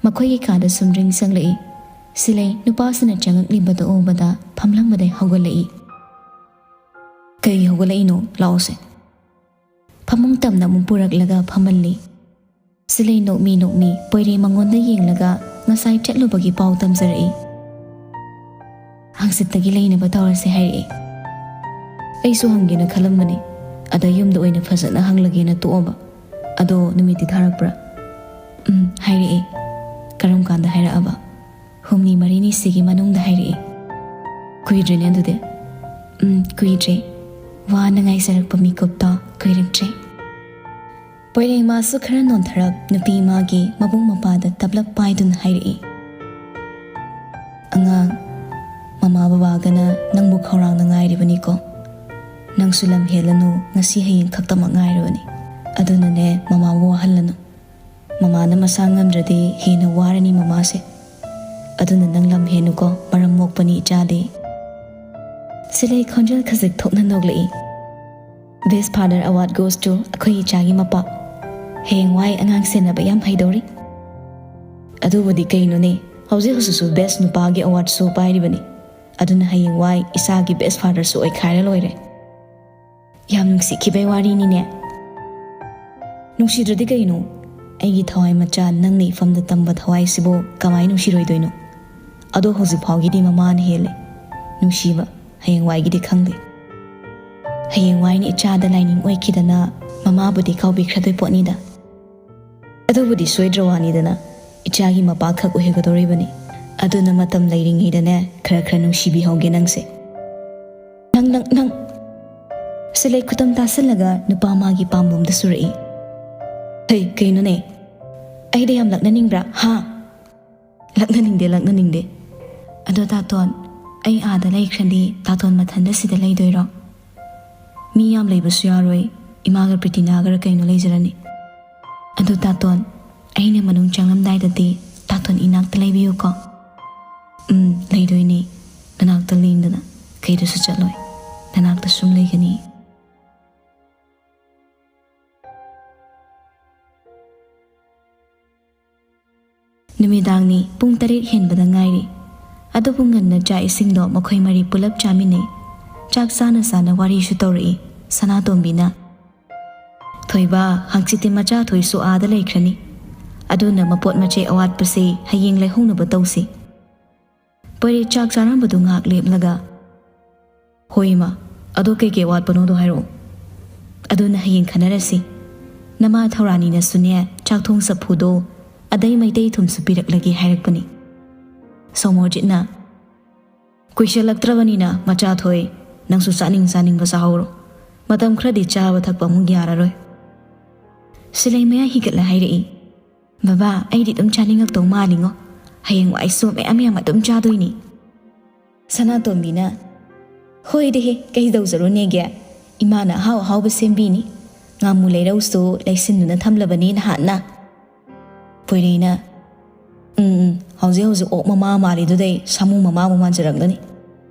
ꯃꯈꯣꯏꯒꯤ ꯀꯥꯗ ꯁꯨꯝꯗ꯭ꯔꯤꯡ ꯆꯪꯂꯛꯏ꯫ ꯁꯤꯂꯩ ꯅꯨꯄꯥꯁꯤꯅ ꯆꯪꯉꯛꯂꯤꯕꯗꯨ ꯎꯕꯗ ꯐꯝꯂꯝꯕꯗꯩ ꯍꯧꯒꯠꯂꯛꯏ꯫ "ꯀꯩ ꯍꯧꯒꯠꯂꯛꯏꯅꯣ? ꯂꯥꯛꯑꯣꯁꯦ꯫" ꯐꯃꯨꯡ ꯇꯝꯅ ꯑꯃꯨꯛ ꯄꯨꯔꯛꯂꯒ ꯐꯝꯍꯜꯂꯤ꯫ ꯁꯤꯂꯩ ꯅꯣꯛꯃꯤ ꯅꯣꯛꯃꯤ ꯄꯣꯏꯔꯩ ꯃꯉꯣꯟꯗ ꯌꯦꯡꯂꯒ ꯉꯁꯥꯏ ꯆꯠꯂꯨꯕꯒꯤ ꯄꯥꯎ ꯇꯝꯖꯔꯛꯏ꯫ ꯍꯪꯆꯤꯠꯇꯒꯤ ꯂꯩꯅꯕ ꯇꯧꯔꯁꯦ ꯍꯥꯏꯔꯛꯑꯦ꯫ ꯑꯩꯁꯨ ꯍꯪꯒꯦꯅ ꯈꯜꯂꯝꯕꯅꯤ, ꯑꯗ ꯌꯨꯝꯗ ꯑꯣꯏꯅ ꯐꯖꯅ ꯍꯪꯂꯒꯦꯅ ꯇꯣꯛꯑꯕ꯫ ꯑꯗꯣ ꯅꯨꯃꯤꯠꯇꯤ ꯊꯥꯔꯛꯄ꯭ꯔꯥ? ꯎꯝ, ꯍꯥꯏꯔꯛꯑꯦ꯫ ꯀꯔꯝ ꯀꯥꯟꯗ ꯍꯥꯏꯔꯛꯑꯕ? ꯍꯨꯝꯅꯤ ꯃꯔꯤꯅꯤꯁꯤꯒꯤ ꯃꯅꯨꯡꯗ ꯍꯥꯏꯔꯛꯑꯦ꯫ ꯀꯨꯏꯗ꯭ꯔꯦꯅꯦ ꯑꯗꯨꯗꯤ꯫ ꯎꯝ, ꯀꯨꯏꯗ꯭ꯔꯦ꯫ ꯋꯥꯅ ꯉꯥꯏꯖꯔꯛꯄ ꯃꯤꯀꯨꯞꯇꯣ ꯀꯨꯏꯔꯛꯇ꯭ꯔꯦ꯫ ꯄꯣꯏꯔꯦꯡꯃꯥꯁꯨ ꯈꯔ ꯅꯣꯟꯊꯔꯞ ꯅꯨꯄꯤ ꯃꯥꯒꯤ ꯃꯕꯨꯡ ꯃꯄꯥꯗ ꯇꯞꯂꯞ ꯄꯥꯏꯗꯨꯅ ꯍꯥꯏꯔꯛꯏ, "ꯑꯉꯥꯡ, ꯃꯃꯥ ꯕꯕꯥꯒꯅ ꯅꯪꯕꯨ ꯈꯧꯔꯥꯡꯅ ꯉꯥꯏꯔꯤꯕꯅꯤꯀꯣ꯫ ꯅꯪꯁꯨ ꯂꯝ ꯍꯦꯜꯂꯅꯨ, ꯉꯁꯤ ꯍꯌꯦꯡ ꯈꯛꯇꯃꯛ ꯉꯥꯏꯔꯕꯅꯤ꯫ ꯑꯗꯨꯅꯅꯦ ꯃꯃꯥꯕꯨ ꯋꯥꯍꯜꯂꯅꯨ꯫ ꯃꯃꯥꯅ ꯃꯁꯥ ꯉꯝꯗ꯭ꯔꯗꯤ ꯍꯦꯟꯅ ꯋꯥꯔꯅꯤ ꯃꯃꯥꯁꯦ꯫ ꯑꯗꯨꯅ ꯅꯪ ꯂꯝ ꯍꯦꯟꯅꯨꯀꯣ, ꯃꯔꯝ ꯃꯣꯛꯄꯅꯤ ꯏꯆꯥꯗꯤ"꯫ ꯁꯤꯂꯩ ꯈꯣꯟꯖꯦꯜ ꯈꯖꯤꯛ ꯊꯣꯛꯅ ꯅꯣꯛꯂꯛꯏ꯫ "Best Father Award goes to ꯑꯩꯈꯣꯏ ꯏꯆꯥꯒꯤ ꯃꯄꯥ꯫ ꯍꯌꯦꯡꯋꯥꯏ ꯑꯉꯥꯡ ꯁꯦꯟꯅꯕ ꯌꯥꯝ ꯍꯩꯗꯧꯔꯤ"꯫ ꯑꯗꯨꯕꯨꯗꯤ ꯀꯩꯅꯣꯅꯦ, ꯍꯧꯖꯤꯛ ꯍꯧꯖꯤꯛꯁꯨ Best ꯅꯨꯄꯥꯒꯤ awardꯁꯨ ꯄꯥꯏꯔꯤꯕꯅꯤ꯫ ꯑꯗꯨꯅ ꯍꯌꯦꯡꯋꯥꯏ ꯏꯆꯥꯒꯤ Best Fatherꯁꯨ ꯑꯣꯏꯈꯥꯏꯔ ꯂꯣꯏꯔꯦ꯫ ꯌꯥꯝ ꯅꯨꯡꯁꯤꯈꯤꯕꯩ ꯋꯥꯔꯤꯅꯤꯅꯦ꯫ ꯅꯨꯡꯁꯤꯗ꯭ꯔꯗꯤ ꯀꯩꯅꯣ? ꯑꯩꯒꯤ ꯊꯋꯥꯏ ꯃꯆꯥ ꯅꯪꯅ ꯏꯐꯝꯗ ꯇꯝꯕ ꯊꯋꯥꯏꯁꯤꯕꯨ ꯀꯃꯥꯏ ꯅꯨꯡꯁꯤꯔꯣꯏꯗꯣꯏꯅꯣ? ꯑꯗꯣ ꯍꯧꯖꯤꯛ ꯐꯥꯎꯒꯤꯗꯤ ꯃꯃꯥꯅ ꯍꯦꯜꯂꯦ ꯅꯨꯡꯁꯤꯕ, ꯍꯌꯦꯡꯋꯥꯏꯒꯤꯗꯤ ꯈꯪꯗꯦ꯫ ꯍꯌꯦꯡꯋꯥꯏꯅ ꯏꯆꯥꯗ ꯂꯥꯏꯅꯤꯡ ꯑꯣꯏꯈꯤꯗꯅ ꯃꯃꯥꯕꯨꯗꯤ ꯀꯥꯎꯕꯤꯈ꯭ꯔꯗꯣꯏ ꯄꯣꯠꯅꯤꯗ꯫ ꯑꯗꯨꯕꯨꯗꯤ ꯁꯣꯏꯗ꯭ꯔ ꯋꯥꯅꯤꯗꯅ, ꯏꯆꯥꯒꯤ ꯃꯄꯥꯈꯛ ꯑꯣꯏꯍꯧꯒꯗꯧꯔꯤꯕꯅꯤ꯫ ꯑꯗꯨꯅ ꯃꯇꯝ ꯂꯩꯔꯤꯉꯩꯗꯅꯦ ꯈꯔ ꯈꯔ ꯅꯨꯡꯁꯤꯕꯤꯍꯧꯒꯦ ꯅꯪꯁꯦ꯫ "ꯅꯪ, ꯅꯪ, ꯅꯪ!" ꯁꯤꯂꯩ ꯈꯨꯇꯝ ꯇꯥꯁꯜꯂꯒ ꯅꯨꯄꯥ ꯃꯥꯒꯤ ꯄꯥꯝꯕꯣꯝꯗ ꯁꯨꯔꯛꯏ꯫ "ꯍꯩ, ꯀꯩꯅꯣꯅꯦ? ꯑꯩꯗ ꯌꯥꯝ ꯂꯛꯅꯅꯤꯡꯕ꯭ꯔꯥ, ꯍꯥ?" "ꯂꯛꯅꯅꯤꯡꯗꯦ, ꯂꯛꯅꯅꯤꯡꯗꯦ꯫ ꯑꯗꯣ ꯇꯥꯇꯣꯟ, ꯑꯩ ꯑꯥꯗ ꯂꯩꯈ꯭ꯔꯗꯤ ꯇꯥꯇꯣꯟ ꯃꯊꯟꯇ ꯁꯤꯗ ꯂꯩꯗꯣꯏꯔꯣ? ꯃꯤ ꯌꯥꯝ ꯂꯩꯕꯁꯨ ꯌꯥꯔꯣꯏ, ꯏꯃꯥꯒ ꯄ꯭ꯔꯤꯇꯤꯅꯥꯒꯔ ꯀꯩꯅꯣ ꯂꯩꯖꯔꯅꯤ꯫ ꯑꯗꯣ ꯇꯥꯇꯣꯟ, ꯑꯩꯅ ꯃꯅꯨꯡ ꯆꯪꯂꯝꯗꯥꯏꯗꯗꯤ ꯇꯥꯇꯣꯟ ꯏꯅꯥꯛꯇ ꯂꯩꯕꯤꯌꯨꯀꯣ"꯫ "ꯎꯝ, ꯂꯩꯗꯣꯏꯅꯦ, ꯅꯅꯥꯛꯇ ꯂꯦꯡꯗꯅ ꯀꯩꯗꯁꯨ ꯆꯠꯂꯣꯏ, ꯅꯅꯥꯛꯇ ꯁꯨꯝ ꯂꯩꯒꯅꯤ"꯫ ꯅꯨꯃꯤꯗꯥꯡꯅꯤ, ꯄꯨꯡ ꯇꯔꯦꯠ ꯍꯦꯟꯕꯗ ꯉꯥꯏꯔꯤ꯫ ꯑꯗꯨꯕꯨ ꯉꯟꯅ ꯆꯥꯛ ꯏꯁꯤꯡꯗꯣ ꯃꯈꯣꯏ ꯃꯔꯤ ꯄꯨꯂꯞ ꯆꯥꯃꯤꯟꯅꯩ꯫ ꯆꯥꯛ ꯆꯥꯅ ꯆꯥꯅ ꯋꯥꯔꯤꯁꯨ ꯇꯧꯔꯛꯏ ꯁꯅꯥꯇꯣꯝꯕꯤꯅ꯫ "ꯊꯣꯏꯕ, ꯍꯪꯆꯤꯠꯇꯤ ꯃꯆꯥ ꯊꯣꯏꯁꯨ ꯑꯥꯗ ꯂꯩꯈ꯭ꯔꯅꯤ꯫ ꯑꯗꯨꯅ ꯃꯄꯣꯠ ꯃꯆꯩ ꯑꯋꯥꯠꯄꯁꯦ ꯍꯌꯦꯡ ꯂꯩꯍꯧꯅꯕ ꯇꯧꯁꯤ"꯫ ꯄꯣꯏꯔꯩ ꯆꯥꯛ ꯆꯥꯔꯝꯕꯗꯨ ꯉꯥꯏꯍꯥꯛ ꯂꯦꯞꯂꯒ, "ꯍꯣꯏ ꯏꯃꯥ, ꯑꯗꯣ ꯀꯩꯀꯩ ꯋꯥꯠꯄꯅꯣꯗꯣ ꯍꯥꯏꯔꯛꯑꯣ꯫ ꯑꯗꯨꯅ ꯍꯌꯦꯡ ꯈꯟꯅꯔꯁꯤ꯫ ꯅꯃꯥ ꯊꯧꯔꯥꯅꯤꯅꯁꯨꯅꯦ ꯆꯥꯛ ꯊꯣꯡ ꯆꯐꯨꯗꯣ ꯑꯗꯩ ꯃꯩꯇꯩ ꯊꯨꯝꯁꯨ ꯄꯤꯔꯛꯂꯒꯦ ꯍꯥꯏꯔꯛꯄꯅꯤ꯫" ꯁꯣꯃꯣꯔꯖꯤꯠꯅ, "ꯀꯨꯏꯁꯜꯂꯛꯇ꯭ꯔꯕꯅꯤꯅ ꯃꯆꯥ ꯊꯣꯏ, ꯅꯪꯁꯨ ꯆꯥꯅꯤꯡ ꯆꯥꯅꯤꯡꯕ ꯆꯥꯍꯧꯔꯣ꯫ ꯃꯇꯝ ꯈꯔꯗꯤ ꯆꯥꯕ ꯊꯛꯄ ꯑꯃꯨꯛ ꯌꯥꯔꯔꯣꯏ꯫" ꯁꯤꯂꯩ ꯃꯌꯥ ꯍꯤꯒꯠꯂ ꯍꯥꯏꯔꯛꯏ, "ꯕꯕꯥ, ꯑꯩꯗꯤ ꯑꯗꯨꯝ ꯆꯥꯅꯤꯡꯉꯛꯇꯧ ꯃꯥꯜꯂꯤꯉꯣ꯫ ꯍꯌꯦꯡꯋꯥꯏꯁꯨ ꯃꯌꯥꯝ ꯃꯌꯥꯝ ꯑꯗꯨꯝ ꯆꯥꯗꯣꯏꯅꯤ꯫" ꯁꯅꯥꯇꯣꯝꯕꯤꯅ, "ꯍꯣꯏꯗꯦꯍꯦ, ꯀꯩꯗꯧꯖꯔꯨꯅꯦꯒꯦ? ꯏꯃꯥꯅ ꯑꯍꯥꯎ ꯑꯍꯥꯎꯕ ꯁꯦꯝꯕꯤꯅꯤ꯫ ꯉꯥꯃꯨ ꯂꯩꯔꯧꯁꯨ ꯂꯩꯁꯤꯟꯗꯨꯅ ꯊꯝꯂꯕꯅꯤ ꯅꯍꯥꯟꯅ꯫" ꯄꯣꯏꯔꯩꯅ, "ꯎꯝ, ꯎꯝ, ꯍꯧꯖꯤꯛ ꯍꯧꯖꯤꯛ ꯑꯣꯛ ꯃꯃꯥ ꯃꯥꯜꯂꯤꯗꯨꯗꯩ ꯁꯥꯃꯨ ꯃꯃꯥꯕꯨ ꯃꯥꯟꯖꯔꯛꯂꯅꯤ꯫"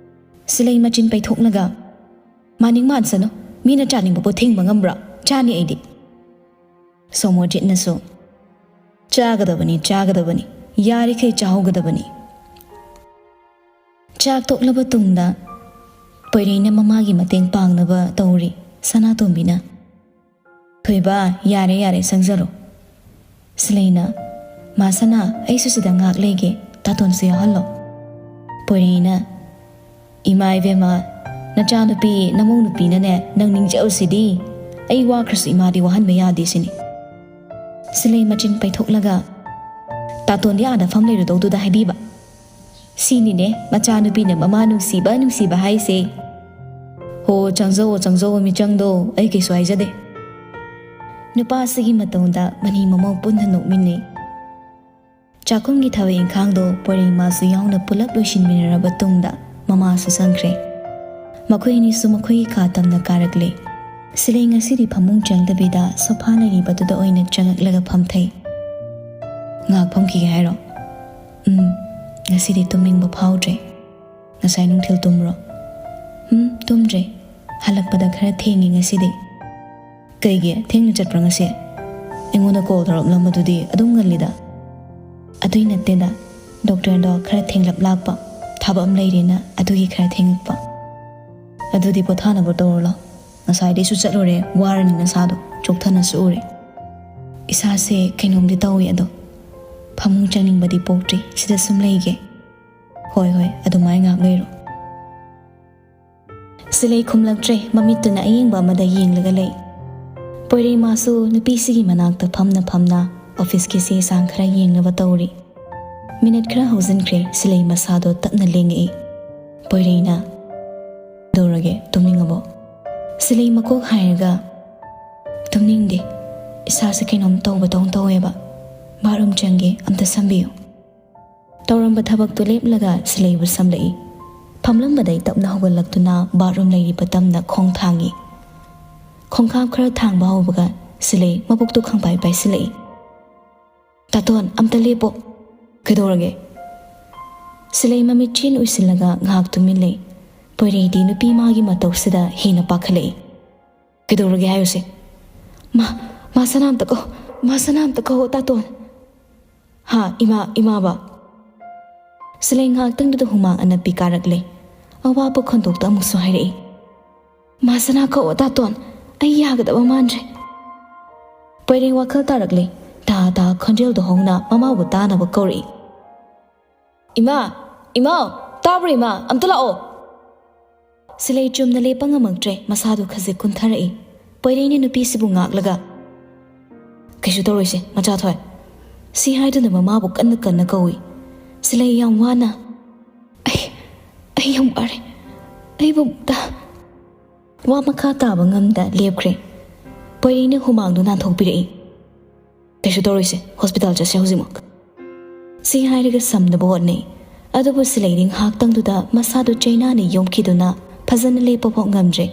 ꯁꯤꯂꯩ ꯃꯆꯤꯟ ꯄꯩꯊꯣꯛꯂꯒ, "ꯃꯥꯅꯤꯡ ꯃꯥꯟꯁꯅꯨ, ꯃꯤꯅ ꯆꯥꯅꯤꯡꯕꯕꯨ ꯊꯤꯡꯕ ꯉꯝꯕ꯭ꯔꯥ? ꯆꯥꯅꯤ ꯑꯩꯗꯤ꯫" ꯁꯣꯃꯣꯔꯖꯤꯠꯅꯁꯨ, "ꯆꯥꯒꯗꯕꯅꯤ, ꯆꯥꯒꯗꯕꯅꯤ, ꯌꯥꯔꯤꯈꯩ ꯆꯥꯍꯧꯒꯗꯕꯅꯤ꯫" ꯆꯥꯛ ꯇꯣꯛꯂꯕ ꯇꯨꯡꯗ ꯄꯣꯏꯔꯩꯅ ꯃꯃꯥꯒꯤ ꯃꯇꯦꯡ ꯄꯥꯡꯅꯕ ꯇꯧꯔꯤ꯫ ꯁꯅꯥꯇꯣꯝꯕꯤꯅ, "ꯊꯣꯏꯕ, ꯌꯥꯔꯦ, ꯌꯥꯔꯦ, ꯆꯪꯖꯔꯣ꯫" ꯁꯤꯂꯩꯅ, "ꯃꯥ ꯁꯅꯥ, ꯑꯩꯁꯨ ꯁꯤꯗ ꯉꯥꯏꯍꯥꯛ ꯂꯩꯒꯦ, ꯇꯥꯇꯣꯟꯁꯨ ꯌꯥꯎꯍꯜꯂꯣ꯫" ꯄꯣꯏꯔꯩꯅ, "ꯏꯃꯥ ꯏꯕꯦꯝꯃ, ꯅꯆꯥꯅꯨꯄꯤ ꯅꯃꯧ ꯅꯨꯄꯤꯅꯅꯦ ꯅꯪ ꯅꯤꯡꯖꯕꯁꯤꯗꯤ꯫ ꯑꯩ ꯋꯥꯈ꯭ꯔꯁꯨ ꯏꯃꯥꯗꯤ ꯋꯥꯍꯟꯕ ꯌꯥꯗꯦ ꯁꯤꯅꯤ꯫" ꯁꯤꯂꯩ ꯃꯆꯤꯟ ꯄꯩꯊꯣꯛꯂꯒ, "ꯇꯥꯇꯣꯟꯗꯤ ꯑꯥꯗ ꯐꯝ ꯂꯩꯔꯨꯗꯧꯗꯨꯗ ꯍꯥꯏꯕꯤꯕ꯫ ꯁꯤꯅꯤꯅꯦ ꯃꯆꯥꯅꯨꯄꯤꯅ ꯃꯃꯥ ꯅꯨꯡꯁꯤꯕ ꯅꯨꯡꯁꯤꯕ ꯍꯥꯏꯁꯦ꯫ ꯍꯣ, ꯆꯪꯖꯧꯑꯣ, ꯆꯪꯖꯧꯑꯣ, ꯃꯤꯆꯪꯗꯣ, ꯑꯩ ꯀꯩꯁꯨ ꯍꯥꯏꯖꯗꯦ꯫" ꯅꯨꯄꯥꯁꯤꯒꯤ ꯃꯇꯧꯗ ꯃꯅꯤ ꯃꯃꯧ ꯄꯨꯟꯅ ꯅꯣꯛꯃꯤꯟꯅꯩ꯫ ꯆꯥꯛꯈꯨꯝꯒꯤ ꯊꯕꯛ ꯏꯪꯈꯥꯡꯗꯣ ꯄꯣꯏꯔꯩꯃꯥꯁꯨ ꯌꯥꯎꯅ ꯄꯨꯂꯞ ꯂꯣꯏꯁꯤꯟꯃꯤꯟꯅꯔꯕ ꯇꯨꯡꯗ ꯃꯃꯥꯁꯨ ꯆꯪꯈ꯭ꯔꯦ꯫ ꯃꯈꯣꯏ ꯑꯅꯤꯁꯨ ꯃꯈꯣꯏꯒꯤ ꯀꯥ ꯇꯝꯅ ꯀꯥꯔꯛꯂꯦ꯫ ꯁꯤꯂꯩ ꯉꯁꯤꯗꯤ ꯐꯃꯨꯡ ꯆꯪꯗꯕꯤꯗ ꯁꯣꯐꯥ ꯂꯩꯔꯤꯕꯗꯨꯗ ꯑꯣꯏꯅ ꯆꯪꯉꯛꯂꯒ ꯐꯝꯊꯩ꯫ "ꯉꯥꯏꯍꯥꯛ ꯐꯝꯈꯤꯒꯦ ꯍꯥꯏꯔꯣ?" "ꯎꯝ, ꯉꯁꯤꯗꯤ ꯇꯨꯝꯅꯤꯡꯕ ꯐꯥꯎꯗ꯭ꯔꯦ꯫ ꯉꯁꯥꯏ ꯅꯨꯡꯊꯤꯜ ꯇꯨꯝꯕ꯭ꯔꯣ?" "ꯎꯝ, ꯇꯨꯝꯗ꯭ꯔꯦ꯫ ꯍꯜꯂꯛꯄꯗ ꯈꯔ ꯊꯦꯡꯉꯤ ꯉꯁꯤꯗꯤ꯫" "ꯀꯩꯒꯤ? ꯊꯦꯡꯅ ꯆꯠꯄ꯭ꯔꯥ ꯉꯁꯤ? ꯑꯩꯉꯣꯟꯗ ꯀꯣꯜ ꯇꯧꯔꯛꯂꯝꯕꯗꯨꯗꯤ ꯑꯗꯨꯝ ꯉꯜꯂꯤꯗ꯫" "ꯑꯗꯨꯏ ꯅꯠꯇꯦꯗ, ꯗꯣꯛꯇꯔꯗꯣ ꯈꯔ ꯊꯦꯡꯂꯞ ꯂꯥꯛꯄ, ꯊꯕꯛ ꯑꯃ ꯂꯩꯔꯦꯅ ꯑꯗꯨꯒꯤ ꯈꯔ ꯊꯦꯡꯉꯛꯄ꯫" "ꯑꯗꯨꯗꯤ ꯄꯣꯊꯥꯅꯕ ꯇꯧꯔꯣ ꯂꯥꯎ, ꯉꯁꯥꯏꯗꯩꯁꯨ ꯆꯠꯂꯨꯔꯦ, ꯋꯥꯔꯅꯤ ꯅꯁꯥꯗꯣ, ꯆꯣꯛꯊꯅꯁꯨ ꯎꯔꯦ꯫" "ꯏꯁꯥꯁꯦ ꯀꯩꯅꯣꯝꯗꯤ ꯇꯧꯏ ꯑꯗꯣ, ꯐꯃꯨꯡ ꯆꯪꯅꯤꯡꯕꯗꯤ ꯄꯣꯛꯇ꯭ꯔꯤ, ꯁꯤꯗ ꯁꯨꯝ ꯂꯩꯒꯦ꯫" "ꯍꯣꯏ, ꯍꯣꯏ, ꯑꯗꯨꯃꯥꯏ ꯉꯥꯏꯍꯥꯛ ꯂꯩꯔꯣ꯫" ꯁꯤꯂꯩ ꯈꯨꯝꯂꯛꯇ꯭ꯔꯦ, ꯃꯃꯤꯠꯇꯨꯅ ꯑꯌꯦꯡꯕ ꯑꯃꯗ ꯌꯦꯡꯂꯒ ꯂꯩ꯫ ꯄꯣꯏꯔꯩ ꯃꯥꯁꯨ ꯅꯨꯄꯤꯁꯤꯒꯤ ꯃꯅꯥꯛꯇ ꯐꯝꯅ ꯐꯝꯅ ꯑꯣꯐꯤꯁꯀꯤ ꯆꯦ ꯆꯥꯡ ꯈꯔ ꯌꯦꯡꯅꯕ ꯇꯧꯔꯤ꯫ ꯃꯤꯅꯠ ꯈꯔ ꯍꯧꯖꯤꯟꯈ꯭ꯔꯦ, ꯁꯤꯂꯩ ꯃꯁꯥꯗꯣ ꯇꯞꯅ ꯂꯦꯡꯉꯛꯏ꯫ ꯄꯣꯏꯔꯩꯅ, "ꯀꯩꯗꯧꯔꯒꯦ, ꯇꯨꯝꯅꯤꯡꯉꯕꯣ?" ꯁꯤꯂꯩ ꯃꯀꯣꯛ ꯍꯥꯏꯔꯒ, "ꯇꯨꯝꯅꯤꯡꯗꯦ, ꯏꯁꯥꯁꯦ ꯀꯩꯅꯣꯝ ꯇꯧꯕꯗꯧ ꯇꯧꯋꯦꯕ꯫ ꯕꯥꯠꯔꯨꯝ ꯆꯪꯒꯦ, ꯑꯝꯇ ꯁꯝꯕꯤꯌꯨ꯫" ꯇꯧꯔꯝꯕ ꯊꯕꯛꯇꯨ ꯂꯦꯞꯂꯒ ꯁꯤꯂꯩꯕꯨ ꯁꯝꯂꯛꯏ꯫ ꯐꯝꯂꯝꯕꯗꯩ ꯇꯞꯅ ꯍꯧꯒꯠꯂꯛꯇꯨꯅ ꯕꯥꯠꯔꯨꯝ ꯂꯩꯔꯤꯕ ꯇꯝꯅ ꯈꯣꯡ ꯊꯥꯡꯉꯤ꯫ ꯈꯣꯡꯀꯥꯞ ꯈꯔ ꯊꯥꯡꯕ ꯍꯧꯕꯒ ꯁꯤꯂꯩ ꯃꯕꯨꯛꯇꯨ ꯈꯪꯄꯥꯏ ꯄꯥꯏꯁꯤꯜꯂꯛꯏ꯫ "ꯇꯥꯇꯣꯟ, ꯑꯝꯇ ꯂꯦꯞꯄꯣ꯫" "ꯀꯩꯗꯧꯔꯒꯦ?" ꯁꯤꯂꯩ ꯃꯃꯤꯠ ꯆꯦꯟ ꯎꯏꯁꯤꯜꯂꯒ ꯉꯥꯏꯍꯥꯛ ꯇꯨꯃꯤꯟ ꯂꯩ꯫ ꯄꯣꯏꯔꯩꯗꯤ ꯅꯨꯄꯤ ꯃꯥꯒꯤ ꯃꯇꯧꯁꯤꯗ ꯍꯦꯟꯅ ꯄꯥꯈꯠꯂꯛꯏ꯫ "ꯀꯩꯗꯧꯔꯒꯦ ꯍꯥꯏꯌꯨꯁꯦ?" "ꯃꯥ, ꯃꯥ ꯁꯅꯥ ꯑꯝꯇ ꯀꯧ, ꯃꯥ ꯁꯅꯥ ꯑꯝꯇ ꯀꯧ, ꯇꯥꯇꯣꯟ꯫" "ꯍꯥ, ꯏꯃꯥ, ꯏꯃꯥꯕ?" ꯁꯤꯂꯩ ꯉꯥꯏꯍꯥꯛꯇꯪꯗꯨꯗ ꯍꯨꯃꯥꯡ ꯑꯅꯞꯄꯤ ꯀꯥꯔꯛꯂꯦ꯫ ꯑꯋꯥꯕ ꯈꯣꯟꯊꯣꯛꯇ ꯑꯃꯨꯛꯁꯨ ꯍꯥꯏꯔꯛꯏ, "ꯃꯥ ꯁꯅꯥ ꯀꯧ, ꯇꯥꯇꯣꯟ, ꯑꯩ ꯌꯥꯒꯗꯕ ꯃꯥꯟꯗ꯭ꯔꯦ꯫" ꯄꯣꯏꯔꯩ ꯋꯥꯈꯜ ꯇꯥꯔꯛꯂꯦ꯫ ꯇꯥ ꯇꯥ ꯈꯣꯟꯖꯦꯜꯗꯣ ꯍꯧꯅ ꯃꯃꯥꯕꯨ ꯇꯥꯅꯕ ꯀꯧꯔꯛꯏ꯫ "ꯏꯃꯥ! ꯏꯃꯥ! ꯇꯥꯕ꯭ꯔꯣ ꯏꯃꯥ? ꯑꯝꯇ ꯂꯥꯛꯑꯣ!" ꯁꯤꯂꯩ ꯆꯨꯝꯅ ꯂꯦꯞꯄ ꯉꯝꯃꯛꯇ꯭ꯔꯦ, ꯃꯁꯥꯗꯨ ꯈꯖꯤꯛ ꯀꯨꯟꯊꯔꯛꯏ꯫ ꯄꯣꯏꯔꯩꯅ ꯅꯨꯄꯤꯁꯤꯕꯨ ꯉꯥꯛꯂꯒ, "ꯀꯩꯁꯨ ꯇꯧꯔꯣꯏꯁꯦ, ꯃꯆꯥ ꯊꯣꯏ꯫" ꯁꯤ ꯍꯥꯏꯗꯨꯅ ꯃꯃꯥꯕꯨ ꯀꯟꯅ ꯀꯟꯅ ꯀꯧꯏ꯫ ꯁꯤꯂꯩ ꯌꯥꯝ ꯋꯥꯅ, "ꯑꯩ, ꯑꯩ ꯌꯥꯝ ꯋꯥꯔꯦ, ꯑꯩꯕꯨ ꯑꯝꯇ..." ꯋꯥ ꯃꯈꯥ ꯇꯥꯕ ꯉꯝꯗ ꯂꯦꯞꯈ꯭ꯔꯦ꯫ ꯄꯣꯏꯔꯩꯅ ꯍꯨꯃꯥꯡꯗꯨ ꯅꯥꯟꯊꯣꯛꯄꯤꯔꯛꯏ꯫ "ꯀꯩꯁꯨ ꯇꯧꯔꯣꯏꯁꯦ, ꯍꯣꯁꯄꯤꯇꯥꯜ ꯆꯠꯁꯦ ꯍꯧꯖꯤꯛꯃꯛ꯫" ꯁꯤ ꯍꯥꯏꯔꯒ ꯁꯝꯅꯕ ꯍꯣꯠꯅꯩ꯫ ꯑꯗꯨꯕꯨ ꯁꯤꯂꯩꯗꯤ ꯉꯥꯏꯍꯥꯛꯇꯪꯗꯨꯗ ꯃꯁꯥꯗꯨ ꯆꯩꯅꯥꯅ ꯌꯣꯝꯈꯤꯗꯨꯅ ꯐꯖꯅ ꯂꯦꯞꯄ ꯐꯥꯎ ꯉꯝꯗ꯭ꯔꯦ꯫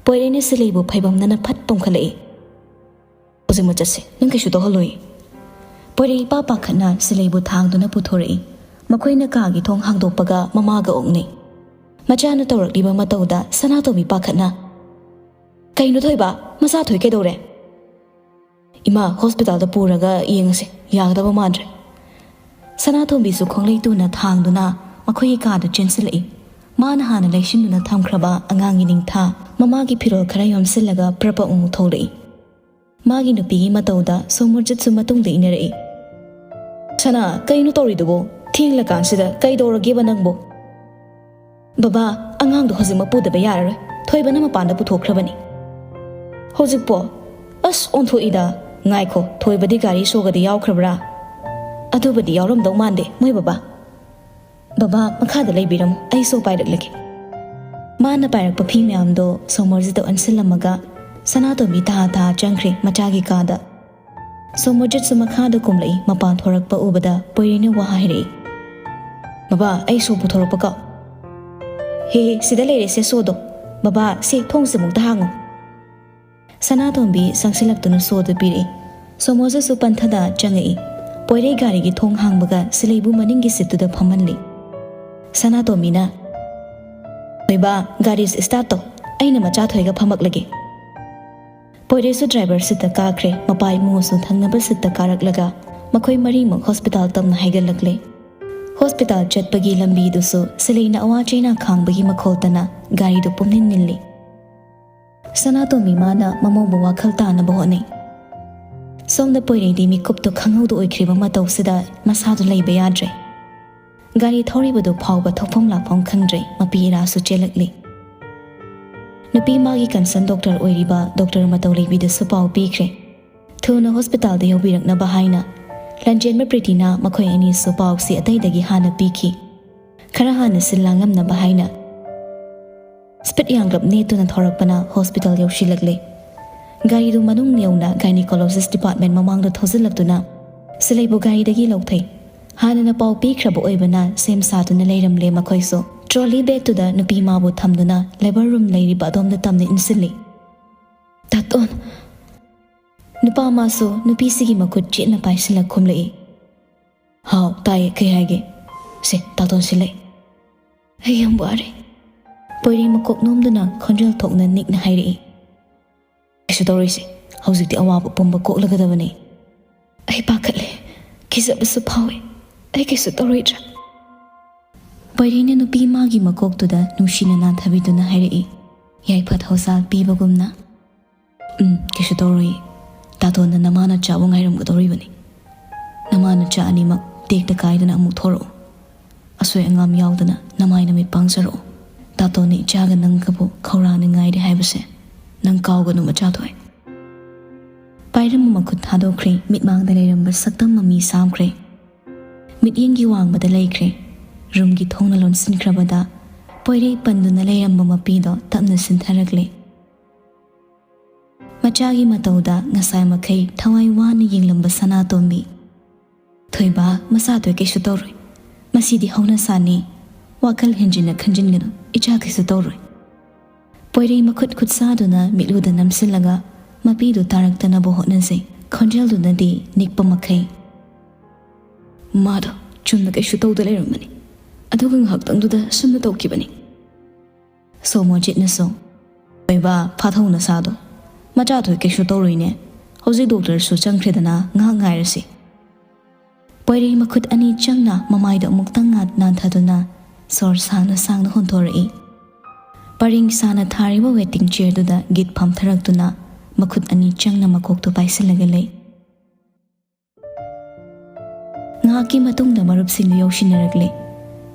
ꯄꯣꯏꯔꯩꯅ ꯁꯤꯂꯩꯕꯨ ꯐꯩꯕꯝꯅꯅ ꯐꯠ ꯄꯣꯝꯈꯠꯂꯛꯏ꯫ "ꯍꯧꯖꯤꯛꯃꯛ ꯆꯠꯁꯦ, ꯅꯪ ꯀꯩꯁꯨ ꯇꯧꯍꯜꯂꯣꯏ꯫" ꯄꯣꯏꯔꯩ ꯏꯄꯥ ꯄꯥꯈꯠꯅ ꯁꯤꯂꯩꯕꯨ ꯊꯥꯡꯗꯨꯅ ꯄꯨꯊꯣꯔꯛꯏ꯫ ꯃꯈꯣꯏꯅ ꯀꯥꯒꯤ ꯊꯣꯡ ꯍꯥꯡꯗꯣꯛꯄꯒ ꯃꯃꯥꯒ ꯑꯣꯛꯅꯩ꯫ ꯃꯆꯥꯅ ꯇꯧꯔꯛꯂꯤꯕ ꯃꯇꯧꯗ ꯁꯅꯥꯇꯣꯝꯕꯤ ꯄꯥꯈꯠꯅ, "ꯀꯩꯅꯣ ꯊꯣꯏꯕ? ꯃꯆꯥ ꯊꯣꯏ ꯀꯩꯗꯧꯔꯦ?" "ꯏꯃꯥ, ꯍꯣꯁꯄꯤꯇꯥꯜꯗ ꯄꯨꯔꯒ ꯌꯦꯡꯉꯁꯦ, ꯌꯥꯒꯗꯕ ꯃꯥꯟꯗ꯭ꯔꯦ꯫" ꯁꯅꯥꯇꯣꯝꯕꯤꯁꯨ ꯈꯣꯡꯂꯩ ꯇꯨꯅ ꯊꯥꯡꯗꯨꯅ ꯃꯈꯣꯏꯒꯤ ꯀꯥꯗ ꯆꯦꯟꯁꯤꯜꯂꯛꯏ꯫ ꯃꯥꯅ ꯍꯥꯟꯅ ꯂꯩꯁꯤꯟꯗꯨꯅ ꯊꯝꯈ꯭ꯔꯕ ꯑꯉꯥꯡꯒꯤ ꯅꯤꯡꯊꯥ, ꯃꯃꯥꯒꯤ ꯐꯤꯔꯣꯜ ꯈꯔ ꯌꯣꯝꯁꯤꯜꯂꯒ ꯄ꯭ꯔꯄꯛ ꯑꯃꯨꯛ ꯊꯣꯛꯂꯛꯏ꯫ ꯃꯥꯒꯤ ꯅꯨꯄꯤꯒꯤ ꯃꯇꯧꯗ ꯁꯣꯃꯣꯔꯖꯤꯠꯁꯨ ꯃꯇꯨꯡꯗ ꯏꯟꯅꯔꯛꯏ꯫ "ꯁꯅꯥ, ꯀꯩꯅꯣ ꯇꯧꯔꯤꯗꯨꯕꯣ? ꯊꯦꯡꯂꯀꯥꯟꯁꯤꯗ ꯀꯩꯗꯧꯔꯒꯦꯕ ꯅꯪꯕꯨ? ꯕꯕꯥ, ꯑꯉꯥꯡꯗꯣ ꯍꯧꯖꯤꯛꯃꯛ ꯄꯨꯗꯕ ꯌꯥꯔꯔꯣꯏ꯫ ꯊꯣꯏꯕꯅ ꯃꯄꯥꯟꯗ ꯄꯨꯊꯣꯛꯈ꯭ꯔꯕꯅꯤ꯫ ꯍꯧꯖꯤꯛꯄꯣ? ꯑꯁ, ꯑꯣꯟꯊꯣꯛꯏꯗ꯫ ꯉꯥꯏꯈꯣ, ꯊꯣꯏꯕꯗꯤ ꯒꯥꯔꯤ ꯁꯣꯒꯗꯤ ꯌꯥꯎꯈ꯭ꯔꯕ꯭ꯔꯥ? ꯑꯗꯨꯕꯨꯗꯤ ꯌꯥꯎꯔꯝꯗꯧ ꯃꯥꯟꯗꯦ, ꯃꯣꯏ ꯕꯕꯥ꯫ ꯕꯕꯥ, ꯃꯈꯥꯗ ꯂꯩꯕꯤꯔꯝꯃꯨ, ꯑꯩ ꯁꯣ ꯄꯥꯏꯔꯛꯂꯒꯦ꯫ ꯃꯥꯅ ꯄꯥꯏꯔꯛꯄ ꯐꯤ ꯃꯌꯥꯝꯗꯣ ꯁꯣꯃꯣꯔꯖꯤꯠꯇ ꯑꯣꯟꯁꯤꯜꯂꯝꯃꯒ ꯁꯅꯥꯇꯣꯝꯕꯤ ꯇꯍꯥ ꯇꯍꯥ ꯆꯪꯈ꯭ꯔꯦ ꯃꯆꯥꯒꯤ ꯀꯥꯗ꯫ ꯁꯣꯃꯣꯔꯖꯤꯠꯁꯨ ꯃꯈꯥꯗ ꯀꯨꯝꯂꯛꯏ꯫ ꯃꯄꯥꯟ ꯊꯣꯔꯛꯄ ꯎꯕꯗ ꯄꯣꯏꯔꯩꯅ ꯋꯥ ꯍꯥꯏꯔꯛꯏ꯫ "ꯕꯕꯥ, ꯑꯩ ꯁꯣ ꯄꯨꯊꯣꯔꯛꯄ ꯀꯥꯎ꯫ ꯍꯦ, ꯍꯦ, ꯁꯤꯗ ꯂꯩꯔꯦꯁꯦ ꯁꯣꯗꯣ꯫ ꯕꯕꯥ, ꯁꯦ, ꯊꯣꯡꯁꯦ ꯑꯃꯨꯛꯇ ꯍꯥꯡꯉꯨ꯫" ꯁꯅꯥꯇꯣꯝꯕꯤ ꯆꯪꯁꯤꯜꯂꯛꯇꯨꯅ ꯁꯣꯗꯨ ꯄꯤꯔꯛꯏ꯫ ꯁꯣꯃꯣꯔꯖꯤꯠꯁꯨ ꯄꯟꯊꯗ ꯆꯪꯉꯛꯏ꯫ ꯄꯣꯏꯔꯩ ꯒꯥꯔꯤꯒꯤ ꯊꯣꯡ ꯍꯥꯡꯕꯒ ꯁꯤꯂꯩꯕꯨ ꯃꯅꯤꯡꯒꯤ ꯁꯤꯠꯇꯨꯗ ꯐꯝꯍꯜꯂꯤ꯫ ꯁꯅꯥꯇꯣꯝꯕꯤꯅ, "ꯊꯣꯏꯕ, ꯒꯥꯔꯤꯁꯤ ꯁ꯭ꯇꯥꯔꯠ ꯇꯧ, ꯑꯩꯅ ꯃꯆꯥ ꯊꯣꯏꯒ ꯐꯝꯃꯛꯂꯒꯦ꯫" ꯄꯣꯏꯔꯩꯁꯨ ꯗ꯭ꯔꯥꯏꯚꯔ ꯁꯤꯠꯇ ꯀꯥꯈ꯭ꯔꯦ꯫ ꯃꯄꯥ ꯏꯃꯨꯡꯁꯨ ꯊꯪꯅꯕ ꯁꯤꯠꯇ ꯀꯥꯔꯛꯂꯒ ꯃꯈꯣꯏ ꯃꯔꯤꯃꯛ ꯍꯣꯁꯄꯤꯇꯥꯜ ꯇꯝꯅ ꯍꯥꯏꯒꯠꯂꯛꯂꯦ꯫ ꯍꯣꯁꯄꯤꯇꯥꯜ ꯆꯠꯄꯒꯤ ꯂꯝꯕꯤꯗꯨꯁꯨ ꯁꯤꯂꯩꯅ ꯑꯋꯥ ꯆꯩꯅꯥ ꯈꯥꯡꯕꯒꯤ ꯃꯈꯣꯜꯇꯅ ꯒꯥꯔꯤꯗꯨ ꯄꯨꯝꯅꯤꯟ ꯅꯤꯜꯂꯤ꯫ ꯁꯅꯥꯇꯣꯝꯕꯤ ꯃꯥꯅ ꯃꯃꯧꯕꯨ ꯋꯥꯈꯜ ꯇꯥꯅꯕ ꯍꯣꯠꯅꯩ꯫ ꯁꯣꯝꯗ ꯄꯣꯏꯔꯩꯗꯤ ꯃꯤꯀꯨꯞꯇꯨ ꯈꯪꯍꯧꯗ ꯑꯣꯏꯈ꯭ꯔꯤꯕ ꯃꯇꯧꯁꯤꯗ ꯃꯁꯥꯗꯨ ꯂꯩꯕ ꯌꯥꯗ꯭ꯔꯦ꯫ ꯒꯥꯔꯤ ꯊꯧꯔꯤꯕꯗꯨ ꯐꯥꯎꯕ ꯊꯣꯛꯐꯝ ꯂꯥꯛꯐꯝ ꯈꯪꯗ꯭ꯔꯦ, ꯃꯄꯤ ꯏꯔꯥꯁꯨ ꯆꯦꯜꯂꯛꯂꯤ꯫ ꯅꯨꯄꯤ ꯃꯥꯒꯤ ꯀꯟꯁꯔꯟ ꯗꯣꯛꯇꯔ ꯑꯣꯏꯔꯤꯕ ꯗꯣꯛꯇꯔ ꯃꯇꯧ ꯂꯩꯕꯤꯗꯁꯨ ꯄꯥꯎ ꯄꯤꯈ꯭ꯔꯦ꯫ ꯊꯨꯅ ꯍꯣꯁꯄꯤꯇꯥꯜꯗ ꯌꯧꯕꯤꯔꯛꯅꯕ ꯍꯥꯏꯅ꯫ ꯂꯟꯖꯦꯟꯕ ꯄ꯭ꯔꯤꯇꯤꯅ ꯃꯈꯣꯏ ꯑꯅꯤꯁꯨ ꯄꯥꯎꯁꯤ ꯑꯇꯩꯗꯒꯤ ꯍꯥꯟꯅ ꯄꯤꯈꯤ꯫ ꯈꯔ ꯍꯥꯟꯅ ꯁꯤꯜ ꯂꯥꯡꯂꯝꯅꯕ ꯍꯥꯏꯅ ꯁ꯭ꯄꯤꯗ ꯌꯥꯡꯂꯞ ꯅꯦꯠꯇꯨꯅ ꯊꯧꯔꯛꯄꯅ ꯍꯣꯁꯄꯤꯇꯥꯜ ꯌꯧꯁꯤꯜꯂꯛꯂꯦ꯫ ꯒꯥꯔꯤꯗꯨ ꯃꯅꯨꯡ ꯌꯧꯅ ꯒꯥꯏꯅꯤꯀꯣꯂꯣꯖꯤꯁ ꯗꯤꯄꯥꯔꯠꯃꯦꯟ ꯃꯃꯥꯡꯗ ꯊꯧꯖꯤꯜꯂꯛꯇꯨꯅ ꯁꯤꯂꯩꯕꯨ ꯒꯥꯔꯤꯗꯒꯤ ꯂꯧꯊꯩ꯫ ꯍꯥꯟꯅꯅ ꯄꯥꯎ ꯄꯤꯈ꯭ꯔꯕ ꯑꯣꯏꯕꯅ ꯁꯦꯝ ꯁꯥꯗꯨꯅ ꯂꯩꯔꯝꯂꯦ ꯃꯈꯣꯏꯁꯨ꯫ ꯇ꯭ꯔꯣꯂꯤ ꯕꯦꯒꯇꯨꯗ ꯅꯨꯄꯤ ꯃꯥꯕꯨ ꯊꯝꯗꯨꯅ ꯂꯦꯕꯔ ꯔꯨꯝ ꯂꯩꯔꯤꯕ ꯑꯗꯣꯝꯗ ꯇꯝꯅ ꯏꯟꯁꯤꯜꯂꯤ꯫ "ꯇꯥꯇꯣꯟ!" ꯅꯨꯄꯥ ꯃꯥꯁꯨ ꯅꯨꯄꯤꯁꯤꯒꯤ ꯃꯈꯨꯠ ꯆꯦꯠꯅ ꯄꯥꯏꯁꯤꯜꯂ ꯈꯨꯝꯂꯛꯏ꯫ "ꯍꯥꯎ, ꯇꯥꯏꯌꯦ, ꯀꯩ ꯍꯥꯏꯒꯦ?" "ꯁꯦ, ꯇꯥꯇꯣꯟ ꯁꯤꯜꯂꯛꯑꯦ꯫" "ꯑꯩ ꯌꯥꯝ ꯋꯥꯔꯦ꯫" ꯄꯣꯏꯔꯩ ꯃꯀꯣꯛ ꯅꯣꯝꯗꯨꯅ ꯈꯣꯟꯖꯦꯜ ꯊꯣꯛꯅ ꯅꯤꯛꯅ ꯍꯥꯏꯔꯛꯏ꯫ "ꯀꯩꯁꯨ ꯇꯧꯔꯣꯏꯁꯦ, ꯍꯧꯖꯤꯛꯇꯤ ꯑꯋꯥꯕ ꯄꯨꯝꯕ ꯀꯣꯛꯂꯒꯗꯕꯅꯤ꯫" "ꯑꯩ ꯄꯥꯈꯠꯂꯦ, ꯀꯤꯖꯕꯁꯨ ꯐꯥꯎꯏ꯫ ꯑꯩ ꯀꯩꯁꯨ ꯇꯧꯔꯣꯏꯗ꯭ꯔꯥ?" ꯄꯣꯏꯔꯩꯅ ꯅꯨꯄꯤ ꯃꯥꯒꯤ ꯃꯀꯣꯛꯇꯨꯗ ꯅꯨꯡꯁꯤꯅ ꯅꯥꯟꯊꯕꯤꯗꯨꯅ ꯍꯥꯏꯔꯛꯏ, ꯌꯥꯏꯐ ꯊꯧꯖꯥꯜ ꯄꯤꯕꯒꯨꯝꯅ꯫ "ꯎꯝ, ꯀꯩꯁꯨ ꯇꯧꯔꯣꯏ꯫ ꯇꯥꯇꯣꯟꯅ ꯅꯃꯥ ꯅꯆꯥꯕꯨ ꯉꯥꯏꯔꯝꯒꯗꯧꯔꯤꯕꯅꯤ꯫ ꯅꯃꯥ ꯅꯆꯥ ꯑꯅꯤꯃꯛ ꯇꯦꯛꯇ ꯀꯥꯏꯗꯅ ꯑꯃꯨꯛ ꯊꯣꯔꯛꯎ꯫ ꯑꯁꯣꯏ ꯑꯉꯥꯝ ꯌꯥꯎꯗꯅ ꯅꯃꯥꯏ ꯅꯃꯤꯠ ꯄꯥꯡꯖꯔꯛꯎ꯫ ꯗꯥꯇꯣꯟꯅ ꯏꯆꯥꯒ ꯅꯪꯒꯕꯨ ꯈꯧꯔꯥꯡꯅ ꯉꯥꯏꯔꯤ ꯍꯥꯏꯕꯁꯦ ꯅꯪ ꯀꯥꯎꯒꯅꯨ, ꯃꯆꯥꯊꯣꯏ꯫ ꯄꯥꯏꯔꯝꯕ ꯃꯈꯨꯠ ꯊꯥꯗꯣꯛꯈ꯭ꯔꯦ꯫ ꯃꯤꯠꯃꯥꯡꯗ ꯂꯩꯔꯝꯕ ꯁꯛꯇꯝ ꯃꯃꯤ ꯁꯥꯝꯈ꯭ꯔꯦ꯫ ꯃꯤꯠꯌꯦꯡꯒꯤ ꯋꯥꯡꯃꯗ ꯂꯩꯈ꯭ꯔꯦ꯫ ꯔꯨꯝꯒꯤ ꯊꯣꯡꯅ ꯂꯣꯟꯁꯤꯟꯈ꯭ꯔꯕꯗ ꯄꯣꯏꯔꯩ ꯄꯟꯗꯨꯅ ꯂꯩꯔꯝꯕ ꯃꯄꯤꯗꯣ ꯇꯞꯅ ꯁꯤꯟꯊꯔꯛꯂꯦ꯫ ꯃꯆꯥꯒꯤ ꯃꯇꯧꯗ ꯉꯁꯥꯏ ꯃꯈꯩ ꯊꯋꯥꯏ ꯋꯥꯅ ꯌꯦꯡꯂꯝꯕ ꯁꯅꯥꯇꯣꯝꯕꯤ, "ꯊꯣꯏꯕ, ꯃꯆꯥꯊꯣꯏ ꯀꯩꯁꯨ ꯇꯧꯔꯣꯏ꯫ ꯃꯁꯤꯗꯤ ꯍꯧꯅ ꯁꯥꯅꯤ꯫ ꯋꯥꯈꯜ ꯍꯦꯟꯖꯤꯟꯅ ꯈꯟꯖꯤꯟꯒꯅꯨ꯫ ꯏꯆꯥ ꯀꯩꯁꯨ ꯇꯧꯔꯣꯏ꯫" ꯄꯣꯏꯔꯩ ꯃꯈꯨꯠ ꯈꯨꯠꯁꯥꯗꯨꯅ ꯃꯤꯠꯂꯨꯗ ꯅꯝꯁꯤꯜꯂꯒ ꯃꯄꯤꯗꯨ ꯇꯥꯔꯛꯇꯅꯕ ꯍꯣꯠꯅꯖꯩ꯫ ꯈꯣꯟꯖꯦꯜꯗꯨꯅꯗꯤ ꯅꯤꯛꯄ ꯃꯈꯩ, "ꯃꯥꯗꯣ ꯆꯨꯝꯅ ꯀꯩꯁꯨ ꯇꯧꯗ ꯂꯩꯔꯝꯕꯅꯤ꯫ ꯑꯗꯨꯒ ꯉꯥꯏꯍꯥꯛꯇꯪꯗꯨꯗ ꯑꯁꯨꯝꯅ ꯇꯧꯈꯤꯕꯅꯤ꯫" ꯁꯣꯃꯣꯔꯖꯤꯠꯅꯁꯨ, "ꯑꯣꯏꯕ, ꯐꯥꯊꯧ ꯅꯁꯥꯗꯣ꯫ ꯃꯆꯥꯊꯣꯏ ꯀꯩꯁꯨ ꯇꯧꯔꯣꯏꯅꯦ꯫ ꯍꯧꯖꯤꯛ ꯗꯣꯛꯇꯔꯁꯨ ꯆꯪꯈ꯭ꯔꯦꯗꯅ, ꯉꯥꯏꯍꯥꯛ ꯉꯥꯏꯔꯁꯤ꯫" ꯄꯣꯏꯔꯩ ꯃꯈꯨꯠ ꯑꯅꯤ ꯆꯪꯅ ꯃꯃꯥꯏꯗ ꯑꯃꯨꯛꯇꯪ ꯉꯥ-, ꯅꯥꯟꯊꯗꯨꯅ ꯁꯣꯔ ꯁꯥꯡꯅ ꯁꯥꯡꯅ ꯍꯣꯟꯊꯣꯔꯛꯏ꯫ ꯄꯔꯦꯡ ꯁꯥꯅ ꯊꯥꯔꯤꯕ waiting chairꯗꯨꯗ ꯒꯤꯠ ꯐꯝꯊꯔꯛꯇꯨꯅ ꯃꯈꯨꯠ ꯑꯅꯤ ꯆꯪꯅ ꯃꯀꯣꯛꯇꯨ ꯄꯥꯏꯁꯤꯜꯂꯒ ꯂꯩ꯫ ꯉꯥꯏꯍꯥꯛꯀꯤ ꯃꯇꯨꯡꯗ ꯃꯔꯨꯞꯁꯤꯡꯗꯨ ꯌꯧꯁꯤꯟꯅꯔꯛꯂꯦ꯫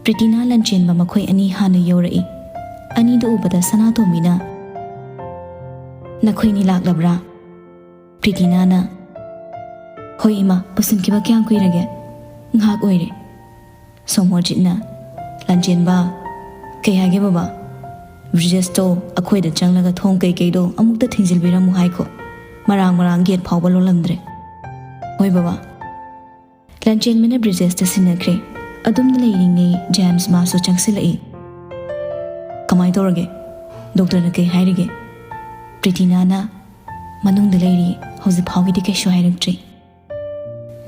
ꯄ꯭ꯔꯤꯇꯤꯅꯥ ꯂꯟꯆꯦꯟꯕ ꯃꯈꯣꯏ ꯑꯅꯤ ꯍꯥꯟꯅ ꯌꯧꯔꯛꯏ꯫ ꯑꯅꯤꯗꯨ ꯎꯕꯗ ꯁꯅꯥꯇꯣꯝꯕꯤꯅ, "ꯅꯈꯣꯏꯅꯤ ꯂꯥꯛꯂꯕ꯭ꯔꯥ?" ꯄ꯭ꯔꯤꯇꯤꯅꯥꯅ, "ꯍꯣꯏ ꯏꯃꯥ, ꯄꯨꯁꯤꯟꯈꯤꯕ ꯀꯌꯥꯝ ꯀꯨꯏꯔꯒꯦ?" "ꯉꯥꯏꯍꯥꯛ ꯑꯣꯏꯔꯦ꯫" ꯁꯣꯃꯣꯔꯖꯤꯠꯅ, "ꯂꯟꯆꯦꯟꯕ꯫" "ꯀꯩ ꯍꯥꯏꯒꯦ ꯕꯕꯥ?" "ꯕ꯭ꯔꯤꯖꯦꯁꯇꯣ ꯑꯩꯈꯣꯏꯗ ꯆꯪꯂꯒ ꯊꯣꯡ ꯀꯩꯀꯩꯗꯣ ꯑꯃꯨꯛꯇ ꯊꯤꯡꯖꯤꯜꯕꯤꯔꯝꯃꯨ ꯍꯥꯏꯈꯣ꯫ ꯃꯔꯥꯡ ꯃꯔꯥꯡ ꯒꯦꯠ ꯐꯥꯎꯕ ꯂꯣꯜꯂꯝꯗ꯭ꯔꯦ꯫" "ꯍꯣꯏ ꯕꯕꯥ꯫" ꯂꯟꯆꯦꯟꯕꯅ ꯕ꯭ꯔꯤꯖꯦꯁꯇ ꯁꯤꯟꯅꯈ꯭ꯔꯦ꯫ ꯑꯗꯨꯝꯅ ꯂꯩꯔꯤꯉꯩ ꯖꯦꯝꯁ ꯃꯥꯁꯨ ꯆꯪꯁꯤꯜꯂꯛꯏ꯫ "ꯀꯃꯥꯏ ꯇꯧꯔꯒꯦ? ꯗꯣꯛꯇꯔꯅ ꯀꯩ ꯍꯥꯏꯔꯤꯒꯦ?" ꯄ꯭ꯔꯤꯇꯤꯅꯥꯅ, "ꯃꯅꯨꯡꯗ ꯂꯩꯔꯤ, ꯍꯧꯖꯤꯛ ꯐꯥꯎꯒꯤꯗꯤ ꯀꯩꯁꯨ ꯍꯥꯏꯔꯛꯇ꯭ꯔꯤ꯫"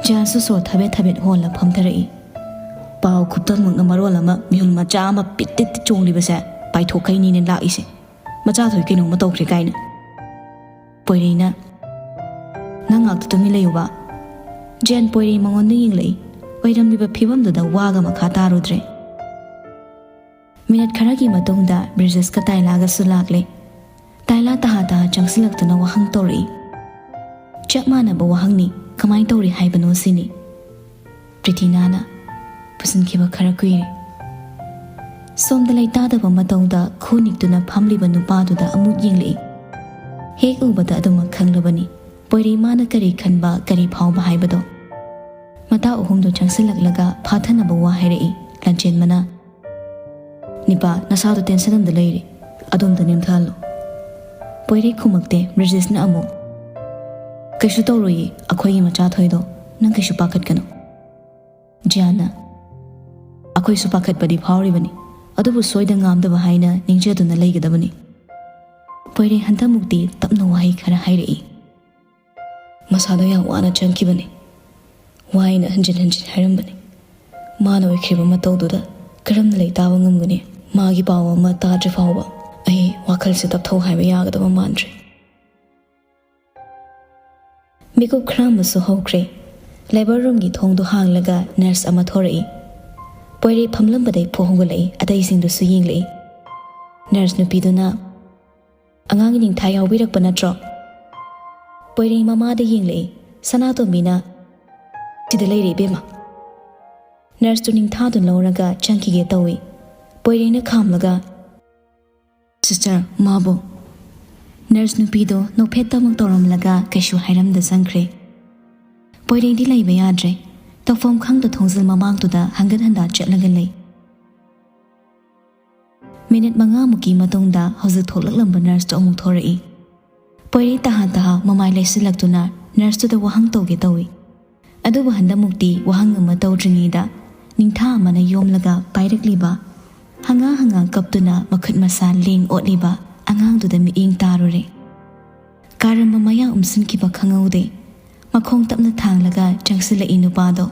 ꯖꯦꯝꯁꯁꯨ ꯁꯣꯔ ꯊꯕꯦꯠ ꯊꯕꯦꯠ ꯍꯣꯜꯂ ꯐꯝꯊꯔꯛꯏ꯫ "ꯄꯥꯎ ꯈꯨꯞꯇꯝꯃꯛꯅ ꯃꯔꯣꯜ ꯑꯃ ꯃꯤꯍꯨꯜ ꯃꯆꯥ ꯑꯃ ꯄꯤꯠ ꯇꯤꯠ ꯆꯣꯡꯂꯤꯕꯁꯦ ꯄꯥꯏꯊꯣꯛꯈꯩꯅꯤꯅꯦ ꯂꯥꯛꯏꯁꯦ꯫ ꯃꯆꯥꯊꯣꯏ ꯀꯩꯅꯣꯝꯃ ꯇꯧꯈ꯭ꯔꯦ ꯀꯥꯏꯅ꯫" ꯄꯣꯏꯔꯩꯅ, "ꯅꯪ ꯉꯥꯛꯇ ꯇꯨꯃꯤꯟ ꯂꯩꯌꯨꯕ꯫" ꯖꯦꯟ ꯄꯣꯏꯔꯩ ꯃꯉꯣꯟꯗ ꯌꯦꯡꯂꯛꯏ꯫ ꯑꯣꯏꯔꯝꯂꯤꯕ ꯐꯤꯕꯝꯗꯨꯗ ꯋꯥꯒ ꯃꯈꯥ ꯇꯥꯔꯨꯗ꯭ꯔꯦ꯫ ꯃꯤꯅꯠ ꯈꯔꯒꯤ ꯃꯇꯨꯡꯗ ꯕ꯭ꯔꯤꯖꯦꯁꯀ ꯇꯥꯏꯂꯥꯒꯁꯨ ꯂꯥꯛꯂꯦ꯫ ꯇꯥꯏꯂꯥ ꯇꯍꯥ ꯇꯍꯥ ꯆꯪꯁꯤꯜꯂꯛꯇꯨꯅ ꯋꯥꯍꯪ ꯇꯧꯔꯛꯏ꯫ ꯆꯞ ꯃꯥꯟꯅꯕ ꯋꯥꯍꯪꯅꯤ, "ꯀꯃꯥꯏ ꯇꯧꯔꯤ ꯍꯥꯏꯕꯅꯣ?" ꯁꯤꯅꯤ꯫ ꯄ꯭ꯔꯤꯇꯤꯅꯥꯅ ꯄꯨꯁꯤꯟꯈꯤꯕ ꯈꯔ ꯀꯨꯏꯔꯦ꯫ ꯁꯣꯝꯗ ꯂꯩꯇꯥꯗꯕ ꯃꯇꯧꯗ ꯈꯨ ꯅꯤꯛꯇꯨꯅ ꯐꯝꯂꯤꯕ ꯅꯨꯄꯥꯗꯨꯗ ꯑꯃꯨꯛ ꯌꯦꯡꯂꯛꯏ꯫ ꯍꯦꯛ ꯎꯕꯗ ꯑꯗꯨꯃꯛ ꯈꯪꯂꯕꯅꯤ ꯄꯣꯏꯔꯩꯃꯥꯅ ꯀꯔꯤ ꯈꯟꯕ, ꯀꯔꯤ ꯐꯥꯎꯕ ꯍꯥꯏꯕꯗꯣ꯫ ꯃꯇꯥ ꯑꯍꯨꯝꯗꯨ ꯆꯪꯁꯤꯜꯂꯛꯂꯒ ꯐꯥꯊꯅꯕ ꯋꯥ ꯍꯥꯏꯔꯛꯏ ꯂꯥꯟꯆꯦꯟꯕꯅ꯫ "ꯅꯤꯄꯥ, ꯅꯁꯥꯗꯣ ꯇꯦꯟꯁꯟ ꯑꯝꯗ ꯂꯩꯔꯦ, ꯑꯗꯣꯝꯗ ꯅꯦꯝꯊꯍꯜꯂꯣ꯫" ꯄꯣꯏꯔꯩ ꯈꯨꯝꯃꯛꯇꯦ꯫ ꯕ꯭ꯔꯤꯖꯦꯁꯅ ꯑꯃꯨꯛ, "ꯀꯩꯁꯨ ꯇꯧꯔꯣꯏꯌꯦ, ꯑꯩꯈꯣꯏꯒꯤ ꯃꯆꯥ ꯊꯣꯏꯗꯣ, ꯅꯪ ꯀꯩꯁꯨ ꯄꯥꯈꯠꯀꯅꯨ꯫" ꯖꯤꯌꯥꯟꯅ, "ꯑꯩꯈꯣꯏꯁꯨ ꯄꯥꯈꯠꯄꯗꯤ ꯐꯥꯎꯔꯤꯕꯅꯤ, ꯑꯗꯨꯕꯨ ꯁꯣꯏꯗ ꯉꯥꯝꯗꯕ ꯍꯥꯏꯅ ꯅꯤꯡꯖꯗꯨꯅ ꯂꯩꯒꯗꯕꯅꯤ꯫" ꯄꯣꯏꯔꯩ ꯍꯟꯗꯛꯃꯨꯛꯇꯤ ꯇꯞꯅ ꯋꯥꯍꯩ ꯈꯔ ꯍꯥꯏꯔꯛꯏ꯫ "ꯃꯁꯥꯗꯣ ꯌꯥꯝ ꯋꯥꯅ ꯆꯪꯈꯤꯕꯅꯤ, ꯋꯥꯏꯅ ꯍꯟꯖꯤꯟ ꯍꯟꯖꯤꯟ ꯍꯥꯏꯔꯝꯕꯅꯤ꯫ ꯃꯥꯅ ꯑꯣꯏꯈ꯭ꯔꯤꯕ ꯃꯇꯧꯗꯨꯗ ꯀꯔꯝꯅ ꯂꯩꯇꯥꯕ ꯉꯝꯒꯅꯤ? ꯃꯥꯒꯤ ꯄꯥꯎ ꯑꯃ ꯇꯥꯗ꯭ꯔꯤ ꯐꯥꯎꯕ ꯑꯩ ꯋꯥꯈꯜꯁꯦ ꯇꯞꯊꯧ ꯍꯥꯏꯕ ꯌꯥꯒꯗꯕ ꯃꯥꯟꯗ꯭ꯔꯦ꯫" ꯃꯤꯀꯨꯞ ꯈꯔ ꯑꯃꯁꯨ ꯍꯧꯈ꯭ꯔꯦ꯫ ꯂꯦꯕꯔ ꯔꯨꯝꯒꯤ ꯊꯣꯡꯗꯨ ꯍꯥꯡꯂꯒ ꯅꯔꯁ ꯑꯃ ꯊꯣꯔꯛꯏ꯫ ꯄꯣꯏꯔꯩ ꯐꯝꯂꯝꯕꯗꯩ ꯐꯨꯛ ꯍꯧꯒꯠꯂꯛꯏ, ꯑꯇꯩꯁꯤꯡꯗꯨꯁꯨ ꯌꯦꯡꯂꯛꯏ꯫ ꯅꯔꯁ ꯅꯨꯄꯤꯗꯨꯅ, "ꯑꯉꯥꯡꯒꯤ ꯅꯤꯡꯊꯥ ꯌꯥꯎꯕꯤꯔꯛꯄ ꯅꯠꯇ꯭ꯔꯣ? ꯄꯣꯏꯔꯩ ꯃꯃꯥꯗ ꯌꯦꯡꯂꯛꯏ꯫ ꯁꯅꯥꯇꯣꯝꯕꯤꯅ, "ꯁꯤꯗ ꯂꯩꯔꯦ, ꯏꯕꯦꯝꯃ꯫" ꯅꯔꯁꯇꯨ ꯅꯤꯡꯊꯥꯗꯨ ꯂꯧꯔꯒ ꯆꯪꯈꯤꯒꯦ ꯇꯧꯏ꯫ ꯄꯣꯏꯔꯩꯅ ꯈꯥꯝꯂꯒ, "ꯁꯤꯁꯇꯔ, ꯃꯥꯕꯨ꯫" ꯅꯔꯁ ꯅꯨꯄꯤꯗꯣ ꯅꯣꯛꯐꯦꯠꯇꯃꯛ ꯇꯧꯔꯝꯂꯒ ꯀꯩꯁꯨ ꯍꯥꯏꯔꯝꯗ ꯆꯪꯈ꯭ꯔꯦ꯫ ꯄꯣꯏꯔꯩꯗꯤ ꯂꯩꯕ ꯌꯥꯗ꯭ꯔꯦ꯫ ꯇꯧꯐꯝ ꯈꯪꯗ ꯊꯣꯡꯖꯤꯜ ꯃꯃꯥꯡꯗꯨꯗ ꯍꯪꯒꯠ ꯍꯟꯗꯥ ꯆꯠꯂꯒ ꯂꯩ꯫ ꯃꯤꯅꯤꯠ ꯃꯉꯥꯃꯨꯛꯀꯤ ꯃꯇꯨꯡꯗ ꯍꯧꯖꯤꯛ ꯊꯣꯛꯂꯛꯂꯝꯕ ꯅꯔꯁꯇꯣ ꯑꯃꯨꯛ ꯊꯣꯔꯛꯏ꯫ ꯄꯣꯏꯔꯩ ꯇꯍꯥ ꯇꯍꯥ ꯃꯃꯥꯏ ꯂꯩꯁꯤꯜꯂꯛꯇꯨꯅ ꯅꯔꯁꯇꯨꯗ ꯋꯥꯍꯪ ꯇꯧꯒꯦ ꯇꯧꯏ꯫ ꯑꯗꯨꯕꯨ ꯍꯟꯗꯛꯃꯨꯛꯇꯤ ꯋꯥꯍꯪ ꯑꯃ ꯇꯧꯗ꯭ꯔꯤꯉꯩꯗ ꯅꯤꯡꯊꯥ ꯑꯃꯅ ꯌꯣꯝꯂꯒ ꯄꯥꯏꯔꯛꯂꯤꯕ, ꯍꯪꯒꯥ ꯍꯪꯒꯥ ꯀꯞꯇꯨꯅ ꯃꯈꯨꯠ ꯃꯁꯥ ꯂꯦꯡ ꯑꯣꯠꯂꯤꯕ ꯑꯉꯥꯡꯗꯨꯗ ꯃꯤꯠꯌꯦꯡ ꯇꯥꯔꯨꯔꯦ꯫ ꯀꯥꯔꯝꯕ ꯃꯌꯥ ꯎꯝꯁꯤꯟꯈꯤꯕ ꯈꯪꯍꯧꯗꯦ꯫ ꯃꯈꯣꯡ ꯇꯞꯅ ꯊꯥꯡꯂꯒ ꯆꯪꯁꯤꯜꯂꯛꯏ ꯅꯨꯄꯥꯗꯣ꯫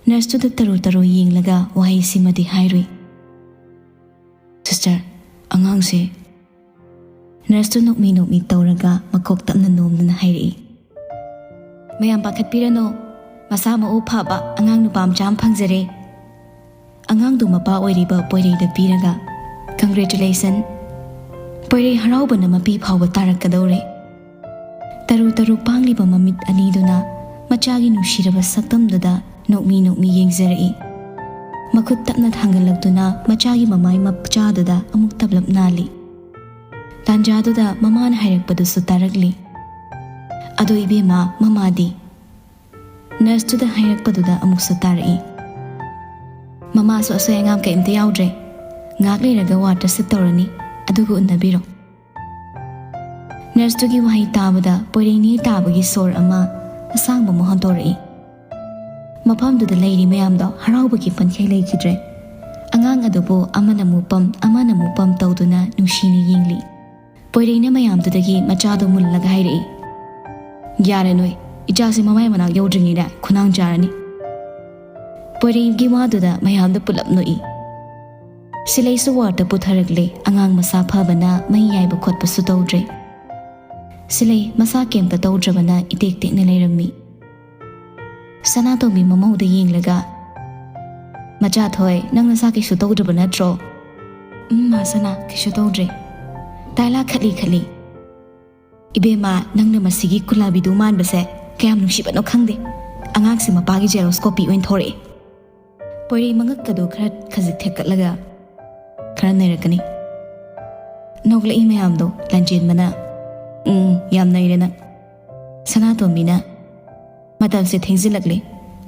ꯅꯔꯁꯇꯨꯗ ꯇꯔꯨ ꯇꯔꯨ ꯌꯦꯡꯂꯒ ꯋꯥꯍꯩꯁꯤꯃꯗꯤ ꯍꯥꯏꯔꯨꯏ, "ꯁꯤꯁꯇꯔ, ꯑꯉꯥꯡꯁꯦ꯫" ꯅꯔꯁꯇꯨ ꯅꯣꯛꯃꯤ ꯅꯣꯛꯃꯤ ꯇꯧꯔꯒ ꯃꯀꯣꯛ ꯇꯞꯅ ꯅꯣꯝꯗꯨꯅ ꯍꯥꯏꯔꯛꯏ, "ꯃꯌꯥꯝ ꯄꯥꯈꯠꯄꯤꯔꯅꯨ, ꯃꯁꯥ ꯃꯎ ꯐꯕ ꯑꯉꯥꯡ ꯅꯨꯄꯥ ꯃꯆꯥ ꯑꯃ ꯐꯪꯖꯔꯦ꯫" ꯑꯉꯥꯡꯗꯨ ꯃꯄꯥ ꯑꯣꯏꯔꯤꯕ ꯄꯣꯏꯔꯩꯗ ꯄꯤꯔꯒ, "Congratulation!" ꯄꯣꯏꯔꯩ ꯍꯔꯥꯎꯕꯅ ꯃꯄꯤ ꯐꯥꯎꯕ ꯇꯥꯔꯛꯀꯗꯧꯔꯦ꯫ ꯇꯔꯨ ꯇꯔꯨ ꯄꯥꯡꯂꯤꯕ ꯃꯃꯤꯠ ꯑꯅꯤꯗꯨꯅ ꯃꯆꯥꯒꯤ ꯅꯨꯡꯁꯤꯔꯕ ꯁꯛꯇꯝꯗꯨꯗ ꯅꯣꯛꯃꯤ ꯅꯣꯛꯃꯤ ꯌꯦꯡꯖꯔꯛꯏ꯫ ꯃꯈꯨꯠ ꯇꯞꯅ ꯊꯥꯡꯒꯠꯂꯛꯇꯨꯅ ꯃꯆꯥꯒꯤ ꯃꯃꯥꯏ ꯃꯆꯥꯗꯨꯗ ꯑꯃꯨꯛ ꯇꯞꯂꯞ ꯅꯥꯜꯂꯤ꯫ ꯇꯥꯟꯖꯥꯗꯨꯗ ꯃꯃꯥꯅ ꯍꯥꯏꯔꯛꯄꯗꯨꯁꯨ ꯇꯥꯔꯛꯂꯤ꯫ "ꯑꯗꯣ ꯏꯕꯦꯝꯃ, ꯃꯃꯥꯗꯤ?" ꯅꯔꯁꯇꯨꯗ ꯍꯥꯏꯔꯛꯄꯗꯨꯗ ꯑꯃꯨꯛꯁꯨ ꯇꯥꯔꯛꯏ꯫ "ꯃꯃꯥꯁꯨ ꯑꯁꯣꯏ ꯑꯉꯥꯝ ꯀꯔꯤꯝꯇ ꯌꯥꯎꯗ꯭ꯔꯦ꯫ ꯉꯥꯏꯍꯥꯛ ꯂꯩꯔꯒ ꯋꯥꯔꯗꯇ ꯁꯤꯐ ꯇꯧꯔꯅꯤ, ꯑꯗꯨꯒ ꯎꯅꯕꯤꯔꯣ꯫" ꯅꯔꯁꯇꯨꯒꯤ ꯋꯥꯍꯩ ꯇꯥꯕꯗ ꯄꯣꯏꯔꯩꯅꯦ ꯇꯥꯕꯒꯤ ꯁꯣꯔ ꯑꯃ ꯑꯁꯥꯡꯕ ꯑꯃ ꯍꯣꯟꯗꯣꯔꯛꯏ꯫ ꯃꯐꯝꯗꯨꯗ ꯂꯩꯔꯤ ꯃꯌꯥꯝꯗꯣ ꯍꯔꯥꯎꯕꯒꯤ ꯄꯟꯈꯩ ꯂꯩꯈꯤꯗ꯭ꯔꯦ꯫ ꯑꯉꯥꯡ ꯑꯗꯨꯕꯨ ꯑꯃꯅ ꯑꯃꯨꯛ ꯄꯝ, ꯑꯃꯅ ꯑꯃꯨꯛ ꯄꯝ ꯇꯧꯗꯨꯅ ꯅꯨꯡꯁꯤꯅ ꯌꯦꯡꯂꯤ꯫ ꯄꯣꯏꯔꯩꯅ ꯃꯌꯥꯝꯗꯨꯗꯒꯤ ꯃꯆꯥꯗꯣ ꯃꯨꯜꯂꯒ ꯍꯥꯏꯔꯛꯏ, "ꯌꯥꯔꯦ ꯅꯣꯏ, ꯏꯆꯥꯁꯦ ꯃꯃꯥꯏ ꯃꯅꯥꯛ ꯌꯧꯗ꯭ꯔꯤꯉꯩꯗ ꯈꯨꯅꯥꯡ ꯆꯥꯔꯅꯤ꯫" ꯄꯣꯏꯔꯩꯒꯤ ꯋꯥꯗꯨꯗ ꯃꯌꯥꯝꯗꯣ ꯄꯨꯂꯞ ꯅꯣꯛꯏ꯫ ꯁꯤꯂꯩꯁꯨ ꯋꯥꯔꯗꯇ ꯄꯨꯊꯔꯛꯂꯦ꯫ ꯑꯉꯥꯡ ꯃꯁꯥ ꯐꯕꯅ ꯃꯩ ꯌꯥꯏꯕ ꯈꯣꯠꯄꯁꯨ ꯇꯧꯗ꯭ꯔꯦ꯫ ꯁꯤꯂꯩ ꯃꯁꯥ ꯀꯩꯝꯇ ꯇꯧꯗ꯭ꯔꯕꯅ ꯏꯇꯦꯛ ꯇꯦꯛꯅ ꯂꯩꯔꯝꯃꯤ꯫ ꯁꯅꯥꯇꯣꯝꯕꯤ ꯃꯃꯧꯗ ꯌꯦꯡꯂꯒ, "ꯃꯆꯥꯊꯣꯏ, ꯅꯪ ꯅꯁꯥ ꯀꯩꯁꯨ ꯇꯧꯗ꯭ꯔꯕ ꯅꯠꯇ꯭ꯔꯣ?" "ꯎꯝ, ꯃꯥ ꯁꯅꯥ, ꯀꯩꯁꯨ ꯇꯧꯗ꯭ꯔꯦ꯫" ꯇꯥꯏꯂꯥ ꯈꯠꯂꯤ ꯈꯠꯂꯤ꯫ "ꯏꯕꯦꯝꯃ, ꯅꯪꯅ ꯃꯁꯤꯒꯤ ꯀꯨꯂꯥꯕꯤꯗꯨ ꯃꯥꯟꯕꯁꯦ ꯀꯌꯥꯝ ꯅꯨꯡꯁꯤꯕꯅꯣ ꯈꯪꯗꯦ꯫ ꯑꯉꯥꯡꯁꯦ ꯃꯄꯥꯒꯤ xerox copy ꯑꯣꯏꯅ ꯊꯣꯔꯛꯑꯦ꯫" ꯄꯣꯏꯔꯩ ꯃꯉꯛꯀꯗꯣ ꯈꯔ ꯈꯖꯤꯛ ꯊꯦꯛꯀꯠꯂꯒ ꯈꯔ ꯅꯩꯔꯛꯀꯅꯤ꯫ ꯅꯣꯛꯂꯛꯏ ꯃꯌꯥꯝꯗꯣ ꯂꯟꯖꯦꯟꯕꯅ, "ꯎꯝ, ꯌꯥꯝ ꯅꯩꯔꯦ ꯅꯪ꯫" ꯁꯅꯥꯇꯣꯝꯕꯤꯅ, "ꯃꯇꯝꯁꯦ ꯊꯦꯡꯖꯤꯜꯂꯛꯂꯦ꯫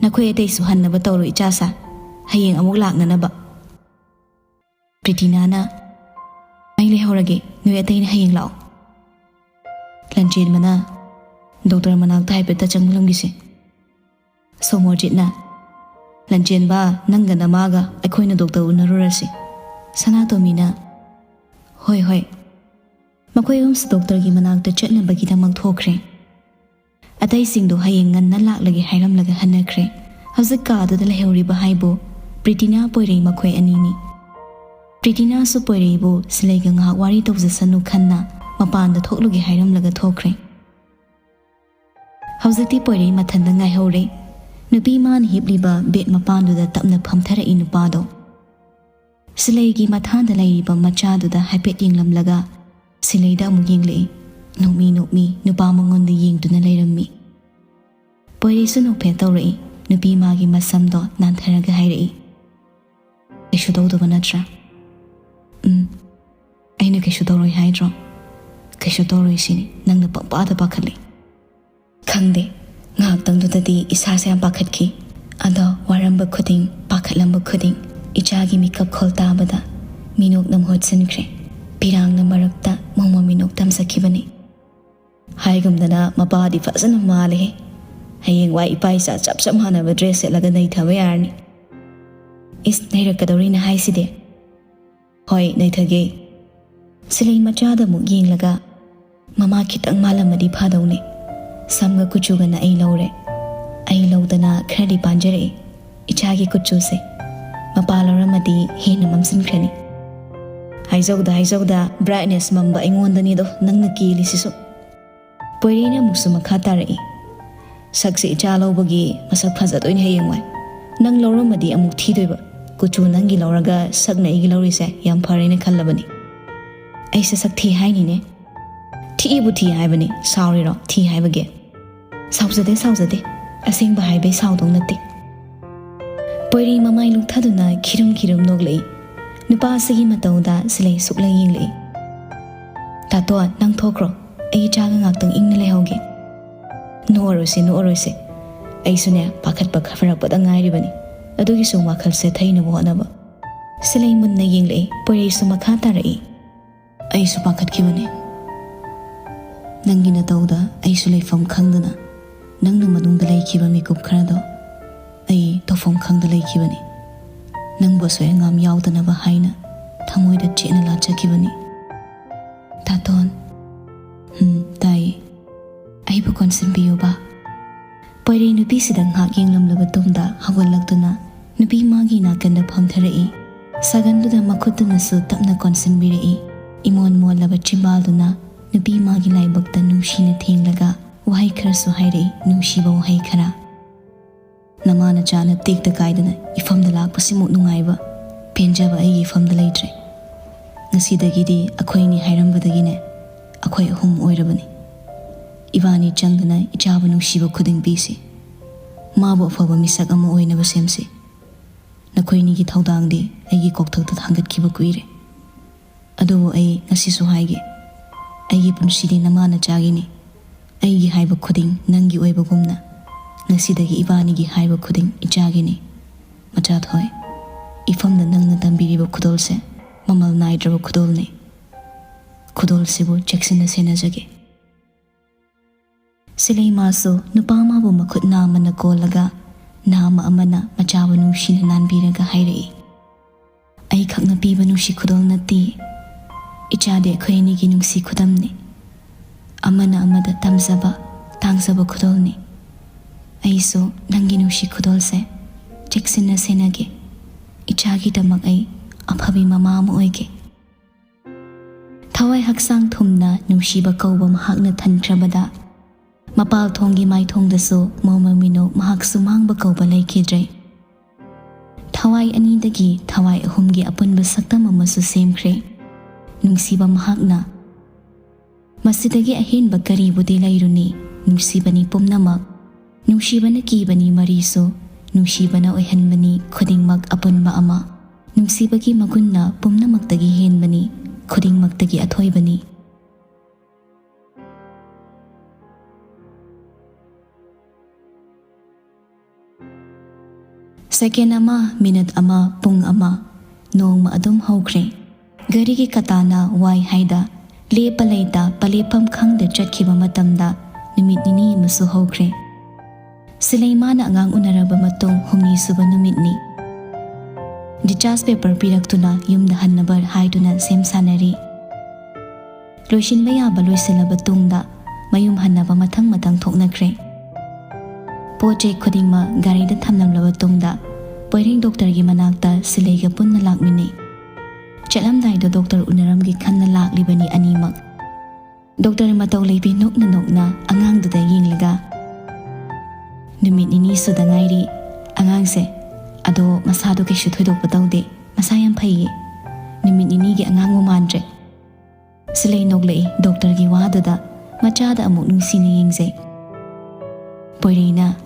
ꯅꯈꯣꯏ ꯑꯇꯩꯁꯨ ꯍꯟꯅꯕ ꯇꯧꯔꯣ ꯏꯆꯥꯁꯥ꯫ ꯍꯌꯦꯡ ꯑꯃꯨꯛ ꯂꯥꯛꯅꯅꯕ꯫" ꯄ꯭ꯔꯤꯇꯤꯅꯥꯅ, "ꯑꯩ ꯂꯩꯍꯧꯔꯒꯦ, ꯅꯣꯏ ꯑꯇꯩꯅ ꯍꯌꯦꯡ ꯂꯥꯛꯑꯣ꯫" ꯂꯟꯖꯦꯟꯕꯅ, "ꯗꯣꯛꯇꯔ ꯃꯅꯥꯛꯇ ꯍꯥꯏꯐꯦꯠꯇ ꯆꯪꯂꯝꯒꯤꯁꯦ꯫" ꯁꯣꯃꯣꯔꯖꯤꯠꯅ, "ꯂꯟꯖꯦꯟꯕ, ꯅꯪꯒ ꯅꯃꯥꯒ ꯑꯩꯈꯣꯏꯅ ꯗꯣꯛꯇꯔ ꯎꯅꯔꯨꯔꯁꯤ꯫" ꯁꯅꯥꯇꯣꯝꯕꯤꯅ, "ꯍꯣꯏ, ꯍꯣꯏ꯫" ꯃꯈꯣꯏ ꯑꯍꯨꯝꯁꯨ ꯗꯣꯛꯇꯔꯒꯤ ꯃꯅꯥꯛꯇ ꯆꯠꯅꯕꯒꯤꯗꯃꯛ ꯊꯣꯛꯈ꯭ꯔꯦ꯫ ꯑꯇꯩꯁꯤꯡꯗꯣ ꯍꯌꯦꯡ ꯉꯟꯅ ꯂꯥꯛꯂꯒꯦ ꯍꯥꯏꯔꯝꯂꯒ ꯍꯟꯅꯈ꯭ꯔꯦ꯫ ꯍꯧꯖꯤꯛ ꯀꯥꯗꯨꯗ ꯂꯩꯍꯧꯔꯤꯕ ꯍꯥꯏꯕꯨ ꯄ꯭ꯔꯤꯇꯤꯅꯥ, ꯄꯣꯏꯔꯩ ꯃꯈꯣꯏ ꯑꯅꯤꯅꯤ꯫ ꯄ꯭ꯔꯤꯇꯤꯅꯥꯁꯨ ꯄꯣꯏꯔꯩꯕꯨ ꯁꯤꯂꯩꯒ ꯉꯥꯏꯍꯥꯛ ꯋꯥꯔꯤ ꯇꯧꯖꯁꯅꯨ ꯈꯟꯅ ꯃꯄꯥꯟꯗ ꯊꯣꯛꯂꯨꯒꯦ ꯍꯥꯏꯔꯝꯂꯒ ꯊꯣꯛꯈ꯭ꯔꯦ꯫ ꯍꯧꯖꯤꯛꯇꯤ ꯄꯣꯏꯔꯩ ꯃꯊꯟꯇ ꯉꯥꯏꯍꯧꯔꯦ꯫ ꯅꯨꯄꯤ ꯃꯥꯅ ꯍꯤꯞꯂꯤꯕ ꯕꯦꯗ ꯃꯄꯥꯟꯗꯨꯗ ꯇꯞꯅ ꯐꯝꯊꯔꯛꯏ ꯅꯨꯄꯥꯗꯣ꯫ ꯁꯤꯂꯩꯒꯤ ꯃꯊꯥꯗ ꯂꯩꯔꯤꯕ ꯃꯆꯥꯗꯨꯗ ꯍꯥꯏꯐꯦꯠ ꯌꯦꯡꯂꯝꯂꯒ ꯁꯤꯂꯩꯗ ꯑꯃꯨꯛ ꯌꯦꯡꯂꯛꯏ꯫ ꯅꯣꯛꯃꯤ ꯅꯣꯛꯃꯤ ꯅꯨꯄꯥ ꯃꯉꯣꯟꯗ ꯌꯦꯡꯗꯨꯅ ꯂꯩꯔꯝꯃꯤ꯫ ꯄꯣꯏꯔꯩꯁꯨ ꯅꯣꯛꯐꯦꯠ ꯇꯧꯔꯛꯏ꯫ ꯅꯨꯄꯤ ꯃꯥꯒꯤ ꯃꯁꯝꯗꯣ ꯅꯥꯟꯊꯔꯒ ꯍꯥꯏꯔꯛꯏ, "ꯀꯩꯁꯨ ꯇꯧꯗꯕ ꯅꯠꯇ꯭ꯔꯥ?" "ꯎꯝ, ꯑꯩꯅ ꯀꯩꯁꯨ ꯇꯧꯔꯣꯏ ꯍꯥꯏꯗ꯭ꯔꯣ? ꯀꯩꯁꯨ ꯇꯧꯔꯣꯏ ꯁꯤꯅꯤ, ꯅꯪꯅ ꯄꯪꯄꯥꯗ ꯄꯥꯈꯠꯂꯤ꯫" ꯈꯪꯗꯦ, ꯉꯥꯏꯍꯥꯛꯇꯪꯗꯨꯗꯗꯤ ꯏꯁꯥꯁꯦ ꯌꯥꯝ ꯄꯥꯈꯠꯈꯤ꯫ ꯑꯗꯣ ꯋꯥꯔꯝꯕ ꯈꯨꯗꯤꯡ, ꯄꯥꯈꯠꯂꯝꯕ ꯈꯨꯗꯤꯡ, ꯏꯆꯥꯒꯤ ꯃꯤꯀꯞ ꯈꯣꯜ ꯇꯥꯕꯗ ꯃꯤꯅꯣꯛꯅ ꯃꯍꯨꯠ ꯁꯤꯟꯈ꯭ꯔꯦ꯫ ꯄꯤꯔꯥꯡꯅ ꯃꯔꯛꯇ ꯃꯣꯃꯣꯟ ꯃꯤꯅꯣꯛ ꯇꯝꯖꯈꯤꯕꯅꯤ꯫ ꯍꯥꯏꯒꯨꯝꯗꯅ ꯃꯄꯥꯗꯤ ꯐꯖꯅ ꯃꯥꯜꯂꯦꯍꯦ꯫ ꯍꯌꯦꯡꯋꯥꯏ ꯏꯄꯥ ꯏꯆꯥ ꯆꯞ ꯆꯞ ꯃꯥꯟꯅꯕ ꯗ꯭ꯔꯦꯁ ꯁꯦꯠꯂꯒ ꯅꯩꯊꯕ ꯌꯥꯔꯅꯤ꯫ ꯏꯁ, ꯅꯩꯔꯛꯀꯗꯧꯔꯤꯅꯦ ꯍꯥꯏꯁꯤꯗꯤ꯫ ꯍꯣꯏ, ꯅꯩꯊꯒꯦ꯫ ꯁꯤꯂꯩ ꯃꯆꯥꯗ ꯑꯃꯨꯛ ꯌꯦꯡꯂꯒ, "ꯃꯃꯥ ꯈꯤꯇꯪ ꯃꯥꯜꯂꯝꯃꯗꯤ ꯐꯗꯧꯅꯦ꯫ ꯁꯝꯒ ꯀꯨꯆꯨꯒꯅ ꯑꯩ ꯂꯧꯔꯦ꯫ ꯑꯩ ꯂꯧꯗꯅ ꯈꯔꯗꯤ ꯄꯥꯟꯖꯔꯛꯑꯦ꯫ ꯏꯆꯥꯒꯤ ꯀꯨꯆꯨꯁꯦ ꯃꯄꯥ ꯂꯧꯔꯝꯃꯗꯤ ꯍꯦꯟꯅ ꯃꯝꯁꯤꯟꯈ꯭ꯔꯅꯤ꯫" ꯍꯥꯏꯖꯧꯗ ꯍꯥꯏꯖꯧꯗ brightness ꯃꯝꯕ ꯑꯩꯉꯣꯟꯗꯅꯤꯗꯣ ꯅꯪꯅ ꯀꯦꯜꯂꯤꯁꯤꯁꯨ꯫ ꯄꯣꯏꯔꯩꯅ ꯑꯃꯨꯛꯁꯨ ꯃꯈꯥ ꯇꯥꯔꯛꯏ, "ꯁꯛꯁꯦ ꯏꯆꯥ ꯂꯧꯕꯒꯤ ꯃꯁꯛ ꯐꯖꯗꯣꯏꯅꯦ ꯍꯌꯦꯡꯋꯥꯏ꯫ ꯅꯪ ꯂꯧꯔꯝꯃꯗꯤ ꯑꯃꯨꯛ ꯊꯤꯗꯣꯏꯕ꯫ ꯀꯨꯆꯨ ꯅꯪꯒꯤ ꯂꯧꯔꯒ ꯁꯛꯅ ꯑꯩꯒꯤ ꯂꯧꯔꯤꯁꯦ ꯌꯥꯝ ꯐꯔꯦꯅ ꯈꯜꯂꯕꯅꯤ꯫" "ꯑꯩꯁꯦ ꯁꯛ ꯊꯤ ꯍꯥꯏꯅꯤꯅꯦ?" "ꯊꯤꯕꯨ ꯊꯤ ꯍꯥꯏꯕꯅꯤ, ꯁꯥꯎꯔꯤꯔꯣ ꯊꯤ ꯍꯥꯏꯕꯒꯤ?" "ꯁꯥꯎꯖꯗꯦ, ꯁꯥꯎꯖꯗꯦ꯫ ꯑꯁꯦꯡꯕ ꯍꯥꯏꯕꯩ ꯁꯥꯎꯗꯧ ꯅꯠꯇꯦ꯫" ꯄꯣꯏꯔꯩ ꯃꯃꯥꯏ ꯂꯨꯡꯊꯗꯨꯅ ꯈꯤꯔꯨꯝ ꯈꯤꯔꯨꯝ ꯅꯣꯛꯂꯛꯏ꯫ ꯅꯨꯄꯥ ꯑꯁꯤꯒꯤ ꯃꯇꯧꯗ ꯁꯤꯂꯩ ꯁꯨꯛꯂꯪ ꯌꯦꯡꯂꯛꯏ꯫ "ꯇꯥꯇꯣꯟ, ꯅꯪ ꯊꯣꯛꯈ꯭ꯔꯣ꯫ ꯑꯩ ꯏꯆꯥꯒ ꯉꯥꯛꯇꯪ ꯏꯪꯅ ꯂꯩꯍꯧꯒꯦ꯫" "ꯅꯣꯛꯑꯔꯣꯏꯁꯦ, ꯅꯣꯛꯑꯔꯣꯏꯁꯦ꯫ ꯑꯩꯁꯨꯅꯦ, ꯄꯥꯈꯠꯄ ꯈꯔ ꯐꯔꯛꯄꯗ ꯉꯥꯏꯔꯤꯕꯅꯤ꯫ ꯑꯗꯨꯒꯤꯁꯨ ꯋꯥꯈꯜꯁꯦ ꯊꯩꯅꯕ ꯍꯣꯠꯅꯕ꯫" ꯁꯤꯂꯩ ꯃꯨꯟꯅ ꯌꯦꯡꯂꯛꯏ꯫ ꯄꯣꯏꯔꯩꯁꯨ ꯃꯈꯥ ꯇꯥꯔꯛꯏ꯫ "ꯑꯩꯁꯨ ꯄꯥꯈꯠꯈꯤꯕꯅꯦ꯫ ꯅꯪꯒꯤ ꯅꯇꯧꯗ ꯑꯩꯁꯨ ꯂꯩꯐꯝ ꯈꯪꯗꯅ ꯅꯪꯅ ꯃꯅꯨꯡꯗ ꯂꯩꯈꯤꯕ ꯃꯤꯀꯨꯞ ꯈꯔꯗꯣ ꯑꯩ ꯇꯧꯐꯝ ꯈꯪꯗ ꯂꯩꯈꯤꯕꯅꯤ꯫ ꯅꯪꯕꯨ ꯑꯁꯣꯏ ꯑꯉꯥꯝ ꯌꯥꯎꯗꯅꯕ ꯍꯥꯏꯅ ꯊꯃꯣꯏꯗ ꯆꯦꯠꯅ ꯂꯥꯠꯆꯈꯤꯕꯅꯤ꯫" "ꯇꯥꯇꯣꯟ꯫" "ꯎꯝ, ꯇꯥꯏꯌꯦ꯫" "ꯑꯩꯕꯨ ꯀꯣꯟꯁꯤꯟꯕꯤꯌꯨꯕ꯫" ꯄꯣꯏꯔꯩ ꯅꯨꯄꯤꯁꯤꯗ ꯉꯥꯏꯍꯥꯛ ꯌꯦꯡꯂꯝꯂꯕ ꯇꯨꯡꯗ ꯍꯧꯒꯠꯂꯛꯇꯨꯅ ꯅꯨꯄꯤ ꯃꯥꯒꯤ ꯅꯥꯀꯟꯗ ꯐꯝꯊꯔꯛꯏ꯫ ꯁꯥꯒꯟꯗꯨꯗ ꯃꯈꯨꯠꯇꯨꯅꯁꯨ ꯇꯞꯅ ꯀꯣꯟꯁꯤꯟꯕꯤꯔꯛꯏ꯫ ꯏꯃꯣꯟ ꯃꯣꯜꯂꯕ ꯆꯤꯝꯕꯥꯜꯗꯨꯅ ꯅꯨꯄꯤ ꯃꯥꯒꯤ ꯂꯥꯏꯕꯛꯇ ꯅꯨꯡꯁꯤꯅ ꯊꯦꯡꯂꯒ ꯋꯥꯍꯩ ꯈꯔꯁꯨ ꯍꯥꯏꯔꯛꯏ, ꯅꯨꯡꯁꯤꯕ ꯋꯥꯍꯩ ꯈꯔ꯫ "ꯅꯃꯥ ꯅꯆꯥꯅ ꯇꯦꯛꯇ ꯀꯥꯏꯗꯅ ꯏꯐꯝꯗ ꯂꯥꯛꯄꯁꯤꯃꯨꯛ ꯅꯨꯡꯉꯥꯏꯕ, ꯄꯦꯟꯖꯕ ꯑꯩꯒꯤ ꯏꯐꯝꯗ ꯂꯩꯇ꯭ꯔꯦ꯫ ꯉꯁꯤꯗꯒꯤꯗꯤ ꯑꯩꯈꯣꯏꯅꯤ ꯍꯥꯏꯔꯝꯕꯗꯒꯤꯅꯦ, ꯑꯩꯈꯣꯏ ꯑꯍꯨꯝ ꯑꯣꯏꯔꯕꯅꯤ꯫ ꯏꯕꯥꯅꯤ ꯆꯪꯗꯅ ꯏꯆꯥꯕꯨ ꯅꯨꯡꯁꯤꯕ ꯈꯨꯗꯤꯡ ꯄꯤꯁꯤ꯫ ꯃꯥꯕꯨ ꯑꯐꯕ ꯃꯤꯁꯛ ꯑꯃ ꯑꯣꯏꯅꯕ ꯁꯦꯝꯁꯤ꯫ ꯅꯈꯣꯏꯅꯤꯒꯤ ꯊꯧꯗꯥꯡꯗꯤ ꯑꯩꯒꯤ ꯀꯣꯛꯊꯛꯇ ꯊꯥꯡꯒꯠꯈꯤꯕ ꯀꯨꯏꯔꯦ꯫ ꯑꯗꯨꯕꯨ ꯑꯩ ꯉꯁꯤꯁꯨ ꯍꯥꯏꯒꯦ, ꯑꯩꯒꯤ ꯄꯨꯟꯁꯤꯗꯤ ꯅꯃꯥ ꯅꯆꯥꯒꯤꯅꯤ꯫ ꯑꯩꯒꯤ ꯍꯥꯏꯕ ꯈꯨꯗꯤꯡ ꯅꯪꯒꯤ ꯑꯣꯏꯕꯒꯨꯝꯅ, ꯉꯁꯤꯗꯒꯤ ꯏꯕꯥꯅꯤꯒꯤ ꯍꯥꯏꯕ ꯈꯨꯗꯤꯡ ꯏꯆꯥꯒꯤꯅꯤ꯫ ꯃꯆꯥꯊꯣꯏ, ꯏꯐꯝꯗ ꯅꯪꯅ ꯇꯝꯕꯤꯔꯤꯕ ꯈꯨꯗꯣꯜꯁꯦ ꯃꯃꯜ ꯅꯥꯏꯗ꯭ꯔꯕ ꯈꯨꯗꯣꯜꯅꯤ꯫ ꯈꯨꯗꯣꯜꯁꯤꯕꯨ ꯆꯦꯛꯁꯤꯟꯅ ꯁꯦꯟꯅꯖꯒꯦ꯫ ꯁꯤꯂꯩꯃꯥꯁꯨ ꯅꯨꯄꯥ ꯑꯃꯕꯨ ꯃꯈꯨꯠ ꯅꯥꯝꯃꯅ ꯀꯣꯜꯂꯒ, ꯅꯥꯝꯃ ꯑꯃꯅ ꯃꯆꯥꯕꯨ ꯅꯨꯡꯁꯤꯅ ꯅꯥꯟꯕꯤꯔꯒ ꯍꯥꯏꯔꯛꯏ, "ꯑꯩꯈꯛꯅ ꯄꯤꯕ ꯅꯨꯡꯁꯤ ꯈꯨꯗꯣꯜ ꯅꯠꯇꯦ꯫ ꯏꯆꯥꯗꯤ ꯑꯩꯈꯣꯏ ꯑꯅꯤꯒꯤ ꯅꯨꯡꯁꯤ ꯈꯨꯗꯝꯅꯤ꯫ ꯑꯃꯅ ꯑꯃꯗ ꯇꯝꯖꯕ, ꯇꯥꯡꯖꯕ ꯈꯨꯗꯣꯜꯅꯤ꯫ ꯑꯩꯁꯨ ꯅꯪꯒꯤ ꯅꯨꯡꯁꯤ ꯈꯨꯗꯣꯜꯁꯦ ꯆꯦꯛꯁꯤꯟꯅ ꯁꯦꯟꯅꯒꯦ꯫ ꯏꯆꯥꯒꯤꯗꯃꯛ ꯑꯩ ꯑꯐꯕꯤ ꯃꯃꯥ ꯑꯃ ꯑꯣꯏꯒꯦ"꯫ ꯊꯋꯥꯏ ꯍꯛꯆꯥꯡ ꯊꯨꯝꯅ ꯅꯨꯡꯁꯤꯕ ꯀꯧꯕ ꯃꯍꯥꯛꯅ ꯊꯟꯈ꯭ꯔꯕꯗ, ꯃꯄꯥꯜ ꯊꯣꯡꯒꯤ ꯃꯥꯏꯊꯣꯡꯗꯁꯨ ꯃꯣꯃꯣ ꯃꯤꯅꯣ ꯃꯍꯥꯛꯁꯨ ꯃꯥꯡꯕ ꯀꯧꯕ ꯂꯩꯈꯤꯗ꯭ꯔꯦ꯫ ꯊꯋꯥꯏ ꯑꯅꯤꯗꯒꯤ ꯊꯋꯥꯏ ꯑꯍꯨꯝꯒꯤ ꯑꯄꯨꯟꯕ ꯁꯛꯇꯝ ꯑꯃꯁꯨ ꯁꯦꯝꯈ꯭ꯔꯦ꯫ ꯅꯨꯡꯁꯤꯕ ꯃꯍꯥꯛꯅ, "ꯃꯁꯤꯗꯒꯤ ꯑꯍꯦꯟꯕ ꯀꯔꯤꯕꯨꯗꯤ ꯂꯩꯔꯨꯅꯤ? ꯅꯨꯡꯁꯤꯕꯅꯤ ꯄꯨꯝꯅꯃꯛ꯫ ꯅꯨꯡꯁꯤꯕꯅ ꯀꯤꯕꯅꯤ ꯃꯔꯤꯁꯨ, ꯅꯨꯡꯁꯤꯕꯅ ꯑꯣꯏꯍꯟꯕꯅꯤ ꯈꯨꯗꯤꯡꯃꯛ ꯑꯄꯨꯟꯕ ꯑꯃ꯫ ꯅꯨꯡꯁꯤꯕꯒꯤ ꯃꯒꯨꯟꯅ ꯄꯨꯝꯅꯃꯛꯇꯒꯤ ꯍꯦꯟꯕꯅꯤ, ꯈꯨꯗꯤꯡꯃꯛꯇꯒꯤ ꯑꯊꯣꯏꯕꯅꯤ"꯫ ꯁꯦꯀꯦꯟ ꯑꯃ, ꯃꯤꯅꯠ ꯑꯃ, ꯄꯨꯡ ꯑꯃ, ꯅꯣꯡꯃ ꯑꯗꯨꯝ ꯍꯧꯈ꯭ꯔꯦ꯫ ꯘꯔꯤꯒꯤ ꯀꯇꯥꯅ ꯋꯥꯏ ꯍꯥꯏꯗ, ꯂꯦꯞꯄ ꯂꯩꯇ ꯄꯂꯦꯞꯐꯝ ꯈꯪꯗ ꯆꯠꯈꯤꯕ ꯃꯇꯝꯗ ꯅꯨꯃꯤꯠ ꯅꯤꯅꯤ ꯑꯃꯁꯨ ꯍꯧꯈ꯭ꯔꯦ꯫ ꯁꯤꯂꯩꯃꯥꯅ ꯑꯉꯥꯡ ꯎꯅꯔꯕ ꯃꯇꯨꯡ ꯍꯨꯝꯅꯤ ꯁꯨꯕ ꯅꯨꯃꯤꯠꯅꯤ꯫ ꯗꯤꯆꯥꯔꯖ ꯄꯦꯄꯔ ꯄꯤꯔꯛꯇꯨꯅ ꯌꯨꯝꯗ ꯍꯟꯅꯕ ꯍꯥꯏꯗꯨꯅ ꯁꯦꯝ ꯁꯥꯅꯔꯤ꯫ ꯂꯣꯏꯁꯤꯟꯕ ꯌꯥꯕ ꯂꯣꯏꯁꯤꯜꯂꯕ ꯇꯨꯡꯗ ꯃꯌꯨꯝ ꯍꯟꯅꯕ ꯃꯊꯪ ꯃꯊꯪ ꯊꯣꯛꯅꯈ꯭ꯔꯦ꯫ ꯄꯣꯠ ꯆꯩ ꯈꯨꯗꯤꯡꯃꯛ ꯒꯥꯔꯤꯗ ꯊꯝꯂꯝꯂꯕ ꯇꯨꯡꯗ ꯄꯣꯏꯔꯦꯡ ꯗꯣꯛꯇꯔꯒꯤ ꯃꯅꯥꯛꯇ ꯁꯤꯂꯩꯒ ꯄꯨꯟꯅ ꯂꯥꯛꯃꯤꯟꯅꯩ꯫ ꯆꯠꯂꯝꯗꯥꯏꯗ ꯗꯣꯛꯇꯔ ꯎꯅꯔꯝꯒꯦ ꯈꯟꯅ ꯂꯥꯛꯂꯤꯕꯅꯤ ꯑꯅꯤꯃꯛ꯫ ꯗꯣꯛꯇꯔ ꯃꯇꯧ ꯂꯩꯕꯤ ꯅꯣꯛꯅ ꯅꯣꯛꯅ ꯑꯉꯥꯡꯗꯨꯗ ꯌꯦꯡꯂꯒ, "ꯅꯨꯃꯤꯠ ꯅꯤꯅꯤ ꯁꯨꯗ ꯉꯥꯏꯔꯤ ꯑꯉꯥꯡꯁꯦ, ꯑꯗꯣ ꯃꯁꯥꯗꯣ ꯀꯩꯁꯨ ꯊꯣꯏꯗꯣꯛꯄ ꯇꯧꯗꯦ, ꯃꯁꯥ ꯌꯥꯝ ꯐꯩꯌꯦ꯫ ꯅꯨꯃꯤꯠ ꯅꯤꯅꯤꯒꯤ ꯑꯉꯥꯡꯕꯨ ꯃꯥꯟꯗ꯭ꯔꯦ"꯫ ꯁꯤꯂꯩ ꯅꯣꯛꯂꯛꯏ ꯗꯣꯛꯇꯔꯒꯤ ꯋꯥꯗꯨꯗ, ꯃꯆꯥꯗ ꯑꯃꯨꯛ ꯅꯨꯡꯁꯤꯅ ꯌꯦꯡꯖꯩ꯫ ꯄꯣꯏꯔꯩꯅ,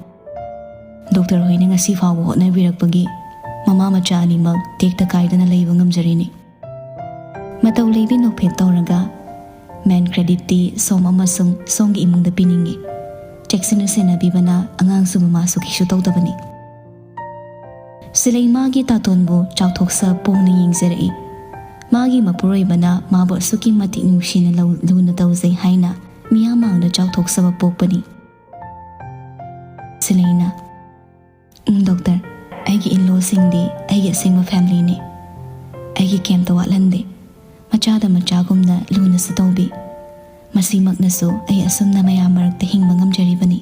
ꯗꯣꯛꯇꯔ ꯍꯣꯏꯅ ꯉꯁꯤ ꯐꯥꯎꯕ ꯍꯣꯠꯅꯕꯤꯔꯛꯄꯒꯤ ꯃꯃꯥ ꯃꯆꯥ ꯑꯅꯤꯃꯛ ꯇꯦꯛꯇ ꯀꯥꯏꯗꯅ ꯂꯩꯕ ꯉꯝꯖꯔꯤꯅꯤ꯫ ꯃꯇꯧ ꯂꯩꯕꯤ ꯅꯣꯛꯐꯦꯠ ꯇꯧꯔꯒ, "ꯃꯦꯟ ꯀ꯭ꯔꯦꯗꯤꯠꯇꯤ ꯁꯣꯝ ꯑꯃꯁꯨꯡ ꯁꯣꯝꯒꯤ ꯏꯃꯨꯡꯗ ꯄꯤꯅꯤꯡꯏ꯫ ꯖꯦꯛꯁꯟꯅ ꯁꯦꯟꯅꯕꯤꯕꯅ ꯑꯉꯥꯡꯁꯨ ꯃꯃꯥꯁꯨ ꯀꯩꯁꯨ ꯇꯧꯗꯕꯅꯤ"꯫ ꯁꯤꯂꯩ ꯃꯥꯒꯤ ꯇꯥꯇꯣꯟꯕꯨ ꯆꯥꯎꯊꯣꯛꯆ ꯄꯣꯡꯅ ꯌꯦꯡꯖꯔꯛꯏ꯫ ꯃꯥꯒꯤ ꯃꯄꯨꯔꯣꯏꯕꯅ ꯃꯥꯕꯨ ꯑꯁꯨꯛꯀꯤ ꯃꯇꯤꯛ ꯅꯨꯡꯁꯤꯅ ꯂꯧ-, ꯂꯨꯅ ꯇꯧꯖꯩ ꯍꯥꯏꯅ ꯃꯤꯌꯥꯝ ꯃꯥꯡꯗ ꯆꯥꯎꯊꯣꯛꯆꯕ ꯄꯣꯛꯄꯅꯤ꯫ ꯁꯤꯂꯩꯅ, "ꯎꯝ, ꯗꯣꯛꯇꯔ, ꯑꯩꯒꯤ ꯏꯟꯂꯣꯁꯤꯡꯗꯤ ꯑꯩꯒꯤ ꯑꯁꯦꯡꯕ ꯐꯦꯃꯤꯂꯤꯅꯤ꯫ ꯑꯩꯒꯤ ꯀꯩꯝꯇ ꯋꯥꯠꯍꯟꯗꯦ꯫ ꯃꯆꯥꯗ ꯃꯆꯥꯒꯨꯝꯅ ꯂꯨꯅꯁꯨ ꯇꯧꯕꯤ꯫ ꯃꯁꯤꯃꯛꯅꯁꯨ ꯑꯩ ꯑꯁꯨꯝꯅ ꯃꯌꯥꯝ ꯃꯔꯛꯇ ꯍꯤꯡꯕ ꯉꯝꯖꯔꯤꯕꯅꯤ"꯫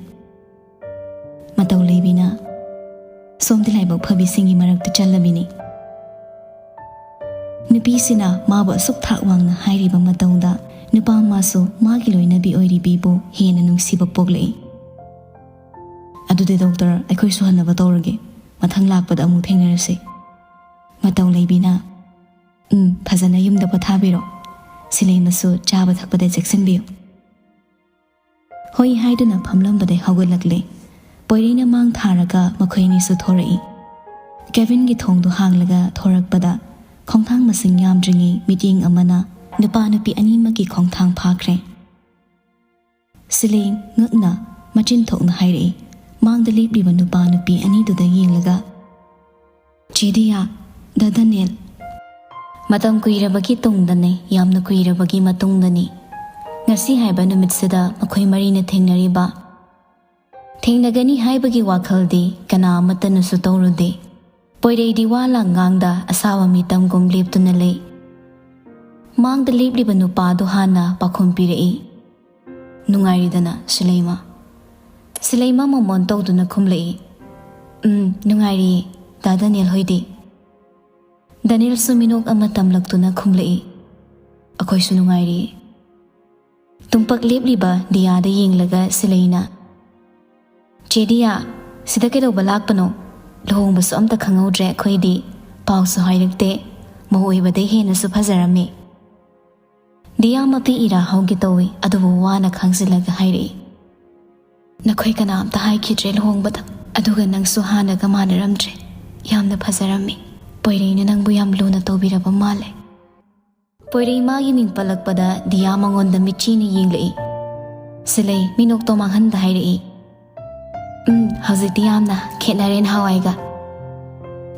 ꯃꯇꯧ ꯂꯩꯕꯤꯅ, "ꯁꯣꯝꯗꯤ ꯂꯥꯏꯕꯛ ꯐꯕꯤꯁꯤꯡꯒꯤ ꯃꯔꯛꯇ ꯆꯜꯂꯕꯤꯅꯤ꯫ ꯅꯨꯄꯤꯁꯤꯅ ꯃꯥꯕꯨ ꯑꯁꯨꯛ ꯊꯥꯛ ꯋꯥꯡꯅ ꯍꯥꯏꯔꯤꯕ ꯃꯇꯧꯗ ꯅꯨꯄꯥ ꯑꯃꯁꯨ ꯃꯥꯒꯤ ꯂꯣꯏꯅꯕꯤ ꯑꯣꯏꯔꯤꯕꯤꯕꯨ ꯍꯦꯟꯅ ꯅꯨꯡꯁꯤꯕ ꯄꯣꯛꯂꯛꯏ꯫ ꯑꯗꯨꯗꯤ ꯗꯣꯛꯇꯔ, ꯑꯩꯈꯣꯏꯁꯨ ꯍꯟꯅꯕ ꯇꯧꯔꯒꯦ꯫ ꯃꯊꯪ ꯂꯥꯛꯄꯗ ꯑꯃꯨꯛ ꯊꯦꯡꯅꯔꯁꯤ"꯫ ꯃꯇꯧ ꯂꯩꯕꯤꯅ, "ꯎꯝ, ꯐꯖꯅ ꯌꯨꯝꯗ ꯄꯣꯊꯥꯕꯤꯔꯣ꯫ ꯁꯤꯂꯩꯃꯁꯨ ꯆꯥꯕ ꯊꯛꯄꯗ ꯆꯦꯛꯁꯤꯟꯕꯤꯌꯨ"꯫ ꯍꯣꯏ ꯍꯥꯏꯗꯨꯅ ꯐꯝꯂꯝꯕꯗꯩ ꯍꯧꯒꯠꯂꯛꯂꯦ꯫ ꯄꯣꯏꯔꯩꯅ ꯃꯥꯡ ꯊꯥꯔꯒ ꯃꯈꯣꯏ ꯑꯅꯤꯁꯨ ꯊꯣꯔꯛꯏ꯫ ꯀꯦꯕꯤꯟꯒꯤ ꯊꯣꯡꯗꯨ ꯍꯥꯡꯂꯒ ꯊꯣꯔꯛꯄꯗ ꯈꯣꯡꯊꯥꯡ ꯃꯁꯤꯡ ꯌꯥꯝꯗ꯭ꯔꯤꯉꯩ ꯃꯤꯠꯌꯦꯡ ꯑꯃꯅ ꯅꯨꯄꯥ ꯅꯨꯄꯤ ꯑꯅꯤꯃꯛꯀꯤ ꯈꯣꯡꯊꯥꯡ ꯐꯥꯈ꯭ꯔꯦ꯫ ꯁꯤꯂꯦꯡ ꯉꯛꯅ ꯃꯆꯤꯟ ꯊꯣꯛꯅ ꯍꯥꯏꯔꯛꯏ꯫ ꯃꯥꯡꯗ ꯂꯦꯞꯂꯤꯕ ꯅꯨꯄꯥ ꯅꯨꯄꯤ ꯑꯅꯤꯗꯨꯗ ꯌꯦꯡꯂꯒ, "ꯆꯦ ꯗꯤꯌꯥ, ꯗꯥ ꯗꯅꯦꯜ, ꯃꯇꯝ ꯀꯨꯏꯔꯕꯒꯤ ꯇꯨꯡꯗꯅꯤ, ꯌꯥꯝꯅ ꯀꯨꯏꯔꯕꯒꯤ ꯃꯇꯨꯡꯗꯅꯤ꯫ ꯉꯁꯤ ꯍꯥꯏꯕ ꯅꯨꯃꯤꯠꯁꯤꯗ ꯃꯈꯣꯏ ꯃꯔꯤꯅ ꯊꯦꯡꯅꯔꯤꯕ꯫ ꯊꯦꯡꯅꯒꯅꯤ ꯍꯥꯏꯕꯒꯤ ꯋꯥꯈꯜꯗꯤ ꯀꯅꯥ ꯑꯃꯠꯇꯅꯁꯨ ꯇꯧꯔꯨꯗꯦ꯫ ꯄꯣꯏꯔꯩꯗꯤ ꯋꯥ ꯂꯥꯡ ꯉꯥꯡꯗ ꯑꯁꯥꯕ ꯃꯤꯇꯝꯒꯨꯝ ꯂꯦꯞꯇꯨꯅ ꯂꯩ꯫ ꯃꯥꯡꯗ ꯂꯦꯞꯂꯤꯕ ꯅꯨꯄꯥꯗꯨ ꯍꯥꯟꯅ ꯄꯥꯎꯈꯨꯝ ꯄꯤꯔꯛꯏ꯫ ꯅꯨꯡꯉꯥꯏꯔꯤꯗꯅ, ꯁꯤꯂꯩꯃ?" ꯁꯤꯂꯩꯃ ꯃꯣꯃꯣꯟ ꯇꯧꯗꯨꯅ ꯈꯨꯝꯂꯛꯏ꯫ "ꯎꯝ, ꯅꯨꯡꯉꯥꯏꯔꯤꯌꯦ꯫ ꯗꯥ ꯗꯅꯦꯜ ꯍꯣꯏꯗꯤ?" ꯗꯅꯦꯜꯁꯨ ꯃꯤꯅꯣꯛ ꯑꯃ ꯇꯝꯂꯛꯇꯨꯅ ꯈꯨꯝꯂꯛꯏ꯫ "ꯑꯩꯈꯣꯏꯁꯨ ꯅꯨꯡꯉꯥꯏꯔꯤꯌꯦ꯫" ꯇꯨꯡꯄꯛ ꯂꯦꯞꯂꯤꯕ ꯗꯤꯌꯥꯗ ꯌꯦꯡꯂꯒ ꯁꯤꯂꯩꯅ, "ꯆꯦ ꯗꯤꯌꯥ, ꯁꯤꯗ ꯀꯩꯗꯧꯕ ꯂꯥꯛꯄꯅꯣ? ꯂꯨꯍꯣꯡꯕꯁꯨ ꯑꯝꯇ ꯈꯪꯍꯧꯗ꯭ꯔꯦ ꯑꯩꯈꯣꯏꯗꯤ꯫ ꯄꯥꯎꯁꯨ ꯍꯥꯏꯔꯛꯇꯦ꯫ ꯃꯧ ꯑꯣꯏꯕꯗꯩ ꯍꯦꯟꯅꯁꯨ ꯐꯖꯔꯝꯃꯤ꯫" ꯗꯤꯌꯥ ꯃꯄꯤ ꯏꯔꯥ ꯍꯧꯒꯦ ꯇꯧꯏ, ꯑꯗꯨꯕꯨ ꯋꯥꯅ ꯈꯥꯡꯖꯤꯜꯂꯒ ꯍꯥꯏꯔꯛꯏ, "ꯅꯈꯣꯏ ꯀꯅꯥꯝꯇ ꯍꯥꯏꯈꯤꯗ꯭ꯔꯦ ꯂꯨꯍꯣꯡꯕꯗ꯫ ꯑꯗꯨꯒ ꯅꯪꯁꯨ ꯍꯥꯟꯅꯒ ꯃꯥꯟꯅꯔꯝꯗ꯭ꯔꯦ꯫ ꯌꯥꯝꯅ ꯐꯖꯔꯝꯃꯤ꯫ ꯄꯣꯏꯔꯩꯅ ꯅꯪꯕꯨ ꯌꯥꯝ ꯂꯨꯅ ꯇꯧꯕꯤꯔꯕ ꯃꯥꯜꯂꯦ꯫ ꯄꯣꯏꯔꯩ ꯃꯥꯒꯤ ꯃꯤꯡ ꯄꯜꯂꯛꯄꯗ ꯗꯤꯌꯥ ꯃꯉꯣꯟꯗ ꯃꯤꯠꯆꯤꯅ ꯌꯦꯡꯂꯛꯏ꯫ ꯁꯤꯂꯩ ꯃꯤꯅꯣꯛꯇꯣ ꯃꯥꯡꯍꯟꯗ ꯍꯥꯏꯔꯛꯏ, "ꯎꯝ, ꯍꯧꯖꯤꯛꯇꯤ ꯌꯥꯝꯅ ꯈꯦꯠꯅꯔꯦ ꯅꯍꯥꯟꯋꯥꯏꯒ꯫"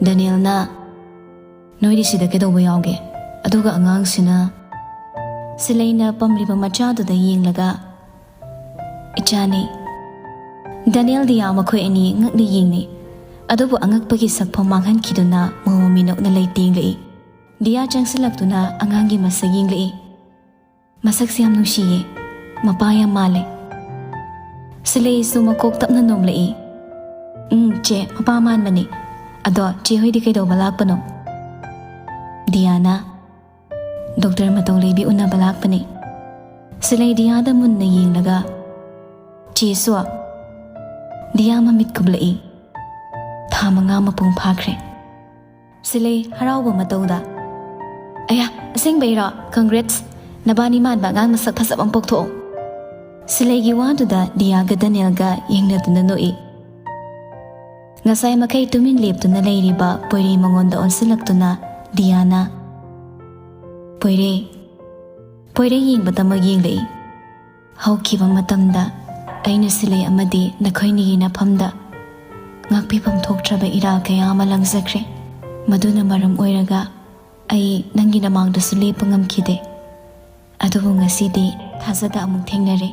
ꯗꯅꯤꯌꯦꯜꯅ, "ꯅꯣꯏꯗꯤ ꯁꯤꯗ ꯀꯩꯗꯧꯕ ꯌꯥꯎꯒꯦ?" ꯑꯗꯨꯒ ꯑꯉꯥꯡꯁꯤꯅ ꯁꯤꯂꯩꯅ ꯄꯝꯂꯤꯕ ꯃꯆꯥꯗꯨꯗ ꯌꯦꯡꯂꯒ, "ꯏꯆꯥꯅꯤ꯫" ꯗꯅꯤꯌꯦꯜ ꯗꯤꯌꯥ ꯃꯈꯣꯏ ꯑꯅꯤ ꯉꯛꯅ ꯌꯦꯡꯅꯩ꯫ ꯑꯗꯨꯕꯨ ꯑꯉꯛꯄꯒꯤ ꯁꯛꯐꯝ ꯃꯥꯡꯍꯟꯈꯤꯗꯨꯅ ꯃꯣꯃꯣ ꯃꯤꯅꯣꯛꯅ ꯂꯩꯇꯦꯡꯂꯛꯏ꯫ ꯗꯤꯌꯥ ꯆꯪꯁꯤꯜꯂꯛꯇꯨꯅ ꯑꯉꯥꯡꯒꯤ ꯃꯁꯛ ꯌꯦꯡꯂꯛꯏ꯫ "ꯃꯁꯛꯁꯦ ꯌꯥꯝ ꯅꯨꯡꯁꯤꯌꯦ꯫ ꯃꯄꯥ ꯌꯥꯝ ꯃꯥꯜꯂꯦ꯫" ꯁꯤꯂꯩꯁꯨ ꯃꯀꯣꯛ ꯇꯞꯅ ꯅꯣꯝꯂꯛꯏ꯫ "ꯎꯝ, ꯆꯦ, ꯃꯄꯥ ꯃꯥꯟꯕꯅꯤ꯫ ꯑꯗꯣ ꯆꯦ ꯍꯣꯏꯗꯤ ꯀꯩꯗꯧꯕ ꯂꯥꯛꯄꯅꯣ?" ꯗꯤꯌꯥꯅ, "ꯗꯣꯛꯇꯔ ꯃꯇꯧ ꯂꯩꯕꯤ ꯎꯅꯕ ꯂꯥꯛꯄꯅꯤ꯫" ꯁꯤꯂꯩ ꯗꯤꯌꯥꯗ ꯃꯨꯟꯅ ꯌꯦꯡꯂꯒ, "ꯆꯦꯁꯨ?" ꯗꯤꯌꯥ ꯃꯃꯤꯠ ꯀꯨꯞꯂꯛꯏ꯫ "ꯊꯥ ꯃꯉꯥ ꯃꯄꯨꯡ ꯐꯥꯈ꯭ꯔꯦ꯫" ꯁꯤꯂꯩ ꯍꯔꯥꯎꯕ ꯃꯇꯧꯗ, "ꯑꯌꯥ, ꯑꯁꯦꯡꯕꯩꯔꯣ? Congrats! ꯅꯕꯥꯅꯤ ꯃꯥꯟꯕ ꯑꯉꯥꯡ ꯃꯁꯛ ꯐꯖꯕ ꯑꯃ ꯄꯣꯛꯊꯣꯛꯑꯣ꯫" ꯁꯤꯂꯩꯒꯤ ꯋꯥꯗꯨꯗ ꯗꯤꯌꯥꯒ ꯗꯅꯤꯌꯦꯜꯒ ꯌꯦꯡꯅꯗꯨꯅ ꯅꯣꯛꯏ꯫ ꯉꯁꯥꯏ ꯃꯈꯩ ꯇꯨꯃꯤꯟ ꯂꯦꯞꯇꯨꯅ ꯂꯩꯔꯤꯕ ꯄꯣꯏꯔꯩ ꯃꯉꯣꯟꯗ ꯑꯣꯟꯁꯤꯜꯂꯛꯇꯨꯅ ꯗꯤꯌꯥꯅ, "ꯄꯣꯏꯔꯩ꯫" ꯄꯣꯏꯔꯩ ꯌꯦꯡꯕꯇꯃꯛ ꯌꯦꯡꯂꯛꯏ꯫ "ꯍꯧꯈꯤꯕ ꯃꯇꯝꯗ ꯑꯩꯅ ꯁꯤꯂꯩ ꯑꯃꯗꯤ ꯅꯈꯣꯏꯅꯤꯒꯤ ꯅꯐꯝꯗ ꯉꯥꯛꯄꯤꯐꯝ ꯊꯣꯛꯇ꯭ꯔꯕ ꯏꯔꯥꯜ ꯀꯌꯥ ꯑꯃ ꯂꯪꯖꯈ꯭ꯔꯦ꯫ ꯃꯗꯨꯅ ꯃꯔꯝ ꯑꯣꯏꯔꯒ ꯑꯩ ꯅꯪꯒꯤ ꯅꯃꯥꯡꯗꯁꯨ ꯂꯦꯞꯄ ꯉꯝꯈꯤꯗꯦ꯫ ꯑꯗꯨꯕꯨ ꯉꯁꯤꯗꯤ ꯊꯥꯖꯗ ꯑꯃꯨꯛ ꯊꯦꯡꯅꯔꯦ꯫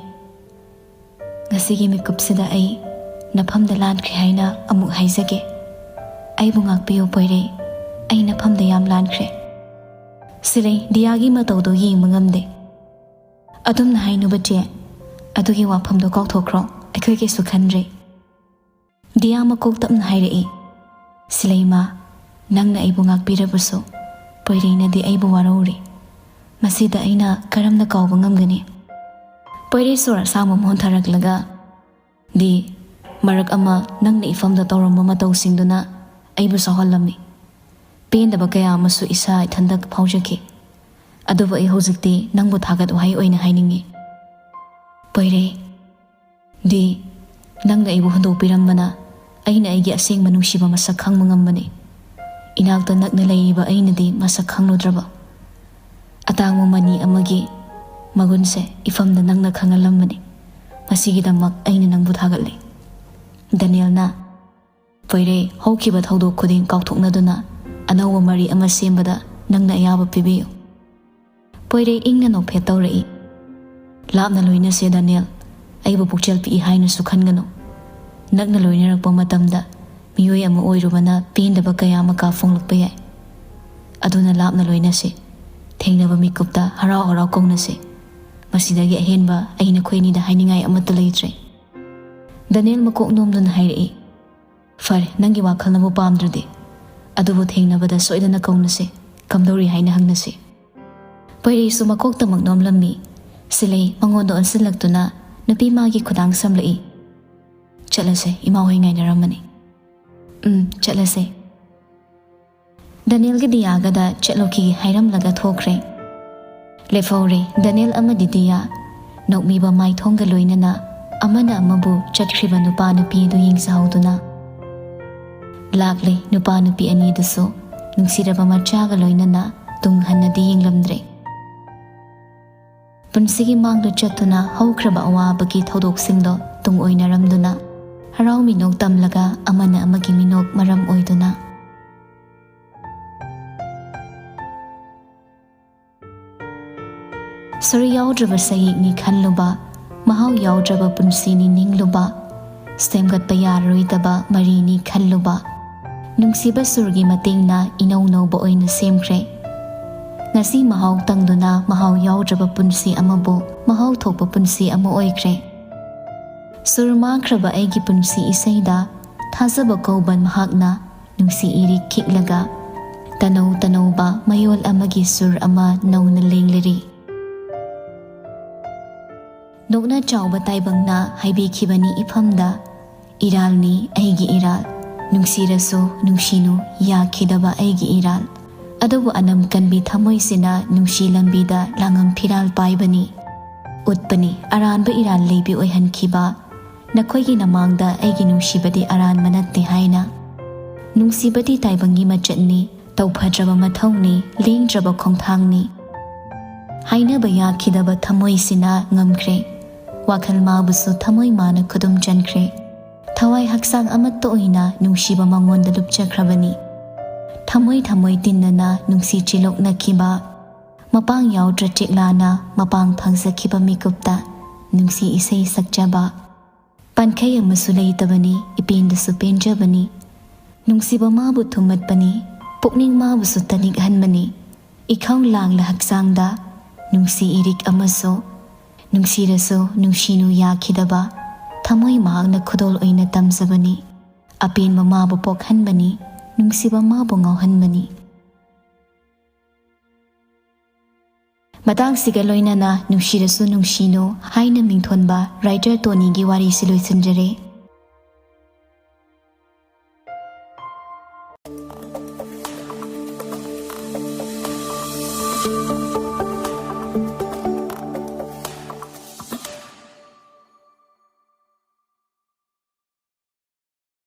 ꯉꯁꯤꯒꯤ ꯃꯤꯀꯨꯞꯁꯤꯗ ꯑꯩ ꯅꯐꯝꯗ ꯂꯥꯟꯈ꯭ꯔꯦ ꯍꯥꯏꯅ ꯑꯃꯨꯛ ꯍꯥꯏꯖꯒꯦ꯫ ꯑꯩꯕꯨ ꯉꯥꯛꯄꯤꯌꯨ ꯄꯣꯏꯔꯩ, ꯑꯩ ꯅꯐꯝꯗ ꯌꯥꯝ ꯂꯥꯟꯈ꯭ꯔꯦ꯫" ꯁꯤꯂꯩ ꯗꯤꯌꯥꯒꯤ ꯃꯇꯧꯗꯨ ꯌꯦꯡꯕ ꯉꯝꯗꯦ꯫ "ꯑꯗꯨꯝꯅ ꯍꯥꯏꯅꯨꯕ ꯆꯦ, ꯑꯗꯨꯒꯤ ꯋꯥꯐꯝꯗꯣ ꯀꯥꯎꯊꯣꯛꯈ꯭ꯔꯣ, ꯑꯩꯈꯣꯏ ꯀꯩꯁꯨ ꯈꯟꯗ꯭ꯔꯦ꯫" ꯗꯤꯌꯥ ꯃꯀꯣꯛ ꯇꯞꯅ ꯍꯥꯏꯔꯛꯏ, "ꯁꯤꯂꯩꯃ, ꯅꯪꯅ ꯑꯩꯕꯨ ꯉꯥꯛꯄꯤꯔꯕꯁꯨ ꯄꯣꯏꯔꯩꯅꯗꯤ ꯑꯩꯕꯨ ꯋꯥꯔꯧꯔꯦ꯫ ꯃꯁꯤꯗ ꯑꯩꯅ ꯀꯔꯝꯅ ꯀꯥꯎꯕ ꯉꯝꯒꯅꯤ?" ꯄꯣꯏꯔꯩ ꯁꯣꯔ ꯑꯁꯥꯡꯕ ꯑꯃ ꯍꯣꯟꯊꯔꯛꯂꯒ, "ꯗꯤ, ꯃꯔꯛ ꯑꯃ ꯅꯪꯅ ꯏꯐꯝꯗ ꯇꯧꯔꯝꯕ ꯃꯇꯧꯁꯤꯡꯗꯨꯅ ꯑꯩꯕꯨ ꯁꯥꯎꯍꯜꯂꯝꯃꯤ꯫ ꯄꯦꯟꯗꯕ ꯀꯌꯥ ꯑꯃꯁꯨ ꯏꯁꯥ ꯏꯊꯟꯇ ꯐꯥꯎꯖꯈꯤ꯫ ꯑꯗꯨꯕꯨ ꯑꯩ ꯍꯧꯖꯤꯛꯇꯤ ꯅꯪꯕꯨ ꯊꯥꯒꯠ ꯋꯥꯍꯩ ꯑꯣꯏꯅ ꯍꯥꯏꯅꯤꯡꯏ꯫ ꯄꯣꯏꯔꯩ, ꯗꯤ, ꯅꯪꯅ ꯑꯩꯕꯨ ꯍꯨꯟꯗꯣꯛꯄꯤꯔꯝꯕꯅ ꯑꯩꯅ ꯑꯩꯒꯤ ꯑꯁꯦꯡꯕ ꯅꯨꯡꯁꯤꯕ ꯃꯁꯛ ꯈꯪꯕ ꯉꯝꯕꯅꯤ꯫ ꯏꯅꯥꯛꯇ ꯅꯛꯅ ꯂꯩꯔꯤꯕ ꯑꯩꯅꯗꯤ ꯃꯁꯛ ꯈꯪꯂꯨꯗ꯭ꯔꯕ꯫ ꯑꯇꯥꯡꯕ ꯃꯅꯤ ꯑꯃꯒꯤ ꯃꯒꯨꯟꯁꯦ ꯏꯐꯝꯗ ꯅꯪꯅ ꯈꯪꯍꯜꯂꯝꯕꯅꯤ꯫ ꯃꯁꯤꯒꯤꯗꯃꯛ ꯑꯩꯅ ꯅꯪꯕꯨ ꯊꯥꯒꯠꯂꯤ꯫ ꯗꯅꯤꯌꯦꯜꯅ, ꯄꯣꯏꯔꯩ, ꯍꯧꯈꯤꯕ ꯊꯧꯗꯣꯛ ꯈꯨꯗꯤꯡ ꯀꯥꯎꯊꯣꯛꯅꯗꯨꯅ ꯑꯅꯧꯕ ꯃꯔꯤ ꯑꯃ ꯁꯦꯝꯕꯗ ꯅꯪꯅ ꯑꯌꯥꯕ ꯄꯤꯕꯤꯌꯨ꯫ ꯄꯣꯏꯔꯩ ꯏꯪꯅ ꯅꯣꯛꯐꯦꯠ ꯇꯧꯔꯛꯏ꯫ ꯂꯥꯞꯅ ꯂꯣꯏꯅꯁꯦ ꯗꯅꯤꯌꯦꯜ, ꯑꯩꯕꯨ ꯄꯨꯛꯆꯦꯜ ꯄꯤꯛꯏ ꯍꯥꯏꯅꯁꯨ ꯈꯟꯒꯅꯨ꯫ ꯅꯛꯅ ꯂꯣꯏꯅꯔꯛꯄ ꯃꯇꯝꯗ ꯃꯤꯑꯣꯏ ꯑꯃ ꯑꯣꯏꯔꯨꯕꯅ ꯄꯦꯟꯗꯕ ꯀꯌꯥ ꯑꯃ ꯀꯥ ꯐꯣꯡꯂꯛꯄ ꯌꯥꯏ꯫ ꯑꯗꯨꯅ ꯂꯥꯞꯅ ꯂꯣꯏꯅꯁꯦ꯫ ꯊꯦꯡꯅꯕ ꯃꯤꯀꯨꯞꯇ ꯍꯔꯥꯎ ꯍꯔꯥꯎ ꯀꯧꯅꯁꯦ꯫ ꯃꯁꯤꯗꯒꯤ ꯑꯍꯦꯟꯕ ꯑꯩ ꯅꯈꯣꯏ ꯑꯅꯤꯗ ꯍꯥꯏꯅꯤꯡꯉꯥꯏ ꯑꯃꯠꯇ ꯂꯩꯇ꯭ꯔꯦ꯫ ꯗꯅꯤꯌꯦꯜ ꯃꯀꯣꯛ ꯅꯣꯝꯗꯨꯅ ꯍꯥꯏꯔꯛꯏ꯫ ꯐꯔꯦ, ꯅꯪꯒꯤ ꯋꯥꯈꯜꯅꯕꯨ ꯄꯥꯝꯗ꯭ꯔꯗꯤ꯫ ꯑꯗꯨꯕꯨ ꯊꯦꯡꯅꯕꯗ ꯁꯣꯏꯗꯅ ꯀꯧꯅꯁꯦ꯫ ꯀꯝꯗꯧꯔꯤ ꯍꯥꯏꯅ ꯍꯪꯅꯁꯦ꯫ ꯄꯣꯏꯔꯩꯁꯨ ꯃꯀꯣꯛꯇꯃꯛ ꯅꯣꯝꯂꯝꯃꯤ꯫ ꯁꯤꯂꯩ ꯃꯉꯣꯟꯗ ꯑꯣꯟꯁꯤꯜꯂꯛꯇꯨꯅ ꯅꯨꯄꯤ ꯃꯥꯒꯤ ꯈꯨꯗꯥꯡ ꯁꯝꯂꯛꯏ꯫ ꯆꯠꯂꯁꯦ, ꯏꯃꯥ ꯍꯣꯏ ꯉꯥꯏꯅꯔꯝꯃꯅꯤ꯫ ꯎꯝ, ꯆꯠꯂꯁꯦ꯫ ꯗꯅꯤꯌꯦꯜꯒ ꯗꯤꯌꯥꯒꯗ ꯆꯠꯂꯨꯈꯤꯒꯦ ꯍꯥꯏꯔꯝꯂꯒ ꯊꯣꯛꯈ꯭ꯔꯦ꯫ ꯂꯦꯞꯍꯧꯔꯦ ꯗꯅꯤꯌꯦꯜ ꯑꯃꯗꯤ ꯗꯤꯌꯥ꯫ ꯅꯣꯛꯃꯤꯕ ꯃꯥꯏꯊꯣꯡꯒ ꯂꯣꯏꯅꯅ ꯑꯃꯅ ꯑꯃꯕꯨ ꯆꯠꯈ꯭ꯔꯤꯕ ꯅꯨꯄꯥ ꯅꯨꯄꯤ ꯑꯗꯨ ꯌꯦꯡꯖꯍꯧꯗꯨꯅ꯫ ꯂꯥꯛꯂꯦ ꯅꯨꯄꯥ ꯅꯨꯄꯤ ꯑꯅꯤꯗꯨꯁꯨ ꯅꯨꯡꯁꯤꯔꯕ ꯃꯆꯥꯒ ꯂꯣꯏꯅꯅ ꯇꯨꯡ ꯍꯟꯅꯗꯤ ꯌꯦꯡꯂꯝꯗ꯭ꯔꯦ꯫ ꯄꯨꯟꯁꯤꯒꯤ ꯃꯥꯡꯗ ꯆꯠꯇꯨꯅ ꯍꯧꯈ꯭ꯔꯕ ꯑꯋꯥꯕꯒꯤ ꯊꯧꯗꯣꯛꯁꯤꯡꯗꯣ ꯇꯨꯡ ꯑꯣꯏꯅꯔꯝꯗꯨꯅ, ꯍꯔꯥꯎ ꯃꯤꯅꯣꯛ ꯇꯝꯂꯒ ꯑꯃꯅ ꯑꯃꯒꯤ ꯃꯤꯅꯣꯛ ꯃꯔꯝ ꯑꯣꯏꯗꯨꯅ꯫ ꯁꯨꯔ ꯌꯥꯎꯗ꯭ꯔꯕ ꯁꯌꯦꯛꯅꯤ ꯈꯜꯂꯨꯕ, ꯃꯍꯥꯎ ꯌꯥꯎꯗ꯭ꯔꯕ ꯄꯨꯟꯁꯤꯅꯤ ꯅꯤꯡꯂꯨꯕ, ꯁꯦꯝꯒꯠꯄ ꯌꯥꯔꯔꯣꯏꯗꯕ ꯃꯔꯤꯅꯤ ꯈꯜꯂꯨꯕ, ꯅꯨꯡꯁꯤꯕ ꯁꯨꯔꯒꯤ ꯃꯇꯦꯡꯅ ꯏꯅꯧ ꯅꯧꯕ ꯑꯣꯏꯅ ꯁꯦꯝꯈ꯭ꯔꯦ꯫ ꯉꯁꯤ ꯃꯍꯥꯎ ꯇꯪꯗꯨꯅ ꯃꯍꯥꯎ ꯌꯥꯎꯗ꯭ꯔꯕ ꯄꯨꯟꯁꯤ ꯑꯃꯕꯨ ꯃꯍꯥꯎ ꯊꯣꯛꯄ ꯄꯨꯟꯁꯤ ꯑꯃ ꯑꯣꯏꯈ꯭ꯔꯦ꯫ ꯁꯨꯔ ꯃꯥꯡꯈ꯭ꯔꯕ ꯑꯩꯒꯤ ꯄꯨꯟꯁꯤ ꯏꯁꯩꯗ ꯊꯥꯖꯕ ꯀꯧꯕ ꯃꯍꯥꯛꯅ ꯅꯨꯡꯁꯤ ꯏꯔꯤꯛ ꯈꯤꯛꯂꯒ ꯇꯅꯧ ꯇꯅꯧꯕ ꯃꯌꯣꯜ ꯑꯃꯒꯤ ꯁꯨꯔ ꯑꯃ ꯅꯧꯅ ꯂꯦꯡꯂꯔꯤ꯫ ꯅꯣꯛꯅ ꯆꯥꯎꯕ ꯇꯥꯏꯕꯪꯅ ꯍꯥꯏꯕꯤꯈꯤꯕꯅꯤ ꯏꯐꯝꯗ, ꯏꯔꯥꯜꯅꯤ ꯑꯩꯒꯤ ꯏꯔꯥꯜ, ꯅꯨꯡꯁꯤꯔꯁꯨ ꯅꯨꯡꯁꯤꯅꯨ ꯌꯥꯈꯤꯗꯕ ꯑꯩꯒꯤ ꯏꯔꯥꯜ꯫ ꯑꯗꯨꯕꯨ ꯑꯅꯝ ꯀꯟꯕꯤ ꯊꯃꯣꯏꯁꯤꯅ ꯅꯨꯡꯁꯤ ꯂꯝꯕꯤꯗ ꯂꯥꯡꯉꯝ ꯐꯤꯔꯥꯜ ꯄꯥꯏꯕꯅꯤ꯫ ꯎꯠꯄꯅꯤ ꯑꯔꯥꯟꯕ ꯏꯔꯥꯜ ꯂꯩꯕꯤ ꯑꯣꯏꯍꯟꯈꯤꯕ, "ꯅꯈꯣꯏꯒꯤ ꯅꯃꯥꯡꯗ ꯑꯩꯒꯤ ꯅꯨꯡꯁꯤꯕꯗꯤ ꯑꯔꯥꯟꯕ ꯅꯠꯇꯦ" ꯍꯥꯏꯅ꯫ ꯅꯨꯡꯁꯤꯕꯗꯤ ꯇꯥꯏꯕꯪꯒꯤ ꯃꯆꯠꯅꯤ, ꯇꯧꯐꯗ꯭ꯔꯕ ꯃꯊꯧꯅꯤ, ꯂꯦꯡꯗ꯭ꯔꯕ ꯈꯣꯡꯊꯥꯡꯅꯤ ꯍꯥꯏꯅꯕ ꯌꯥꯈꯤꯗꯕ ꯊꯃꯣꯏꯁꯤꯅ ꯉꯝꯈ꯭ꯔꯦ꯫ ꯋꯥꯈꯜ ꯃꯥꯕꯨꯁꯨ ꯊꯃꯣꯏ ꯃꯥꯅ ꯈꯨꯗꯨꯝ ꯆꯟꯈ꯭ꯔꯦ꯫ ꯊꯋꯥꯏ ꯍꯛꯆꯥꯡ ꯑꯃꯠꯇ ꯑꯣꯏꯅ ꯅꯨꯡꯁꯤꯕ ꯃꯉꯣꯟꯗ ꯂꯨꯞꯆꯈ꯭ꯔꯕꯅꯤ꯫ ꯊꯃꯣꯏ ꯊꯃꯣꯏ ꯇꯤꯟꯅꯅ ꯅꯨꯡꯁꯤ ꯆꯤꯂꯣꯛꯅꯈꯤꯕ, ꯃꯄꯥꯡ ꯌꯥꯎꯗ꯭ꯔ ꯆꯤꯛꯂꯥꯅ ꯃꯄꯥꯡ ꯐꯪꯖꯈꯤꯕ ꯃꯤꯀꯨꯞꯇ ꯅꯨꯡꯁꯤ ꯏꯁꯩ ꯁꯛꯆꯕ꯫ ꯄꯟꯈꯩ ꯑꯃꯁꯨ ꯂꯩꯇꯕꯅꯤ, ꯏꯄꯦꯟꯗꯁꯨ ꯄꯦꯟꯖꯕꯅꯤ꯫ ꯅꯨꯡꯁꯤꯕ ꯃꯥꯕꯨ ꯊꯨꯝꯃꯠꯄꯅꯤ, ꯄꯨꯛꯅꯤꯡ ꯃꯥꯕꯨꯁꯨ ꯇꯅꯤꯛꯍꯟꯕꯅꯤ꯫ ꯏꯈꯧ ꯂꯥꯡꯂ ꯍꯛꯆꯥꯡꯗ ꯅꯨꯡꯁꯤ ꯏꯔꯤꯛ ꯑꯃꯁꯨ꯫ ꯅꯨꯡꯁꯤꯔꯁꯨ ꯅꯨꯡꯁꯤꯅꯨ ꯌꯥꯈꯤꯗꯕ ꯊꯃꯣꯏ ꯃꯍꯥꯛꯅ ꯈꯨꯗꯣꯜ ꯑꯣꯏꯅ ꯇꯝꯖꯕꯅꯤ꯫ ꯑꯄꯦꯟꯕ ꯃꯥꯕꯨ ꯄꯣꯛꯍꯟꯕꯅꯤ, ꯅꯨꯡꯁꯤꯕ ꯃꯥꯕꯨ ꯉꯥꯎꯍꯟꯕꯅꯤ꯫ ꯃꯇꯥꯡꯁꯤꯒ ꯂꯣꯏꯅꯅ "ꯅꯨꯡꯁꯤꯔꯁꯨ ꯅꯨꯡꯁꯤꯅꯨ" ꯍꯥꯏꯅ ꯃꯤꯡꯊꯣꯟꯕ ꯔꯥꯏꯇꯔ ꯇꯣꯅꯤꯒꯤ ꯋꯥꯔꯤꯁꯤ ꯂꯣꯏꯁꯤꯟꯖꯔꯦ꯫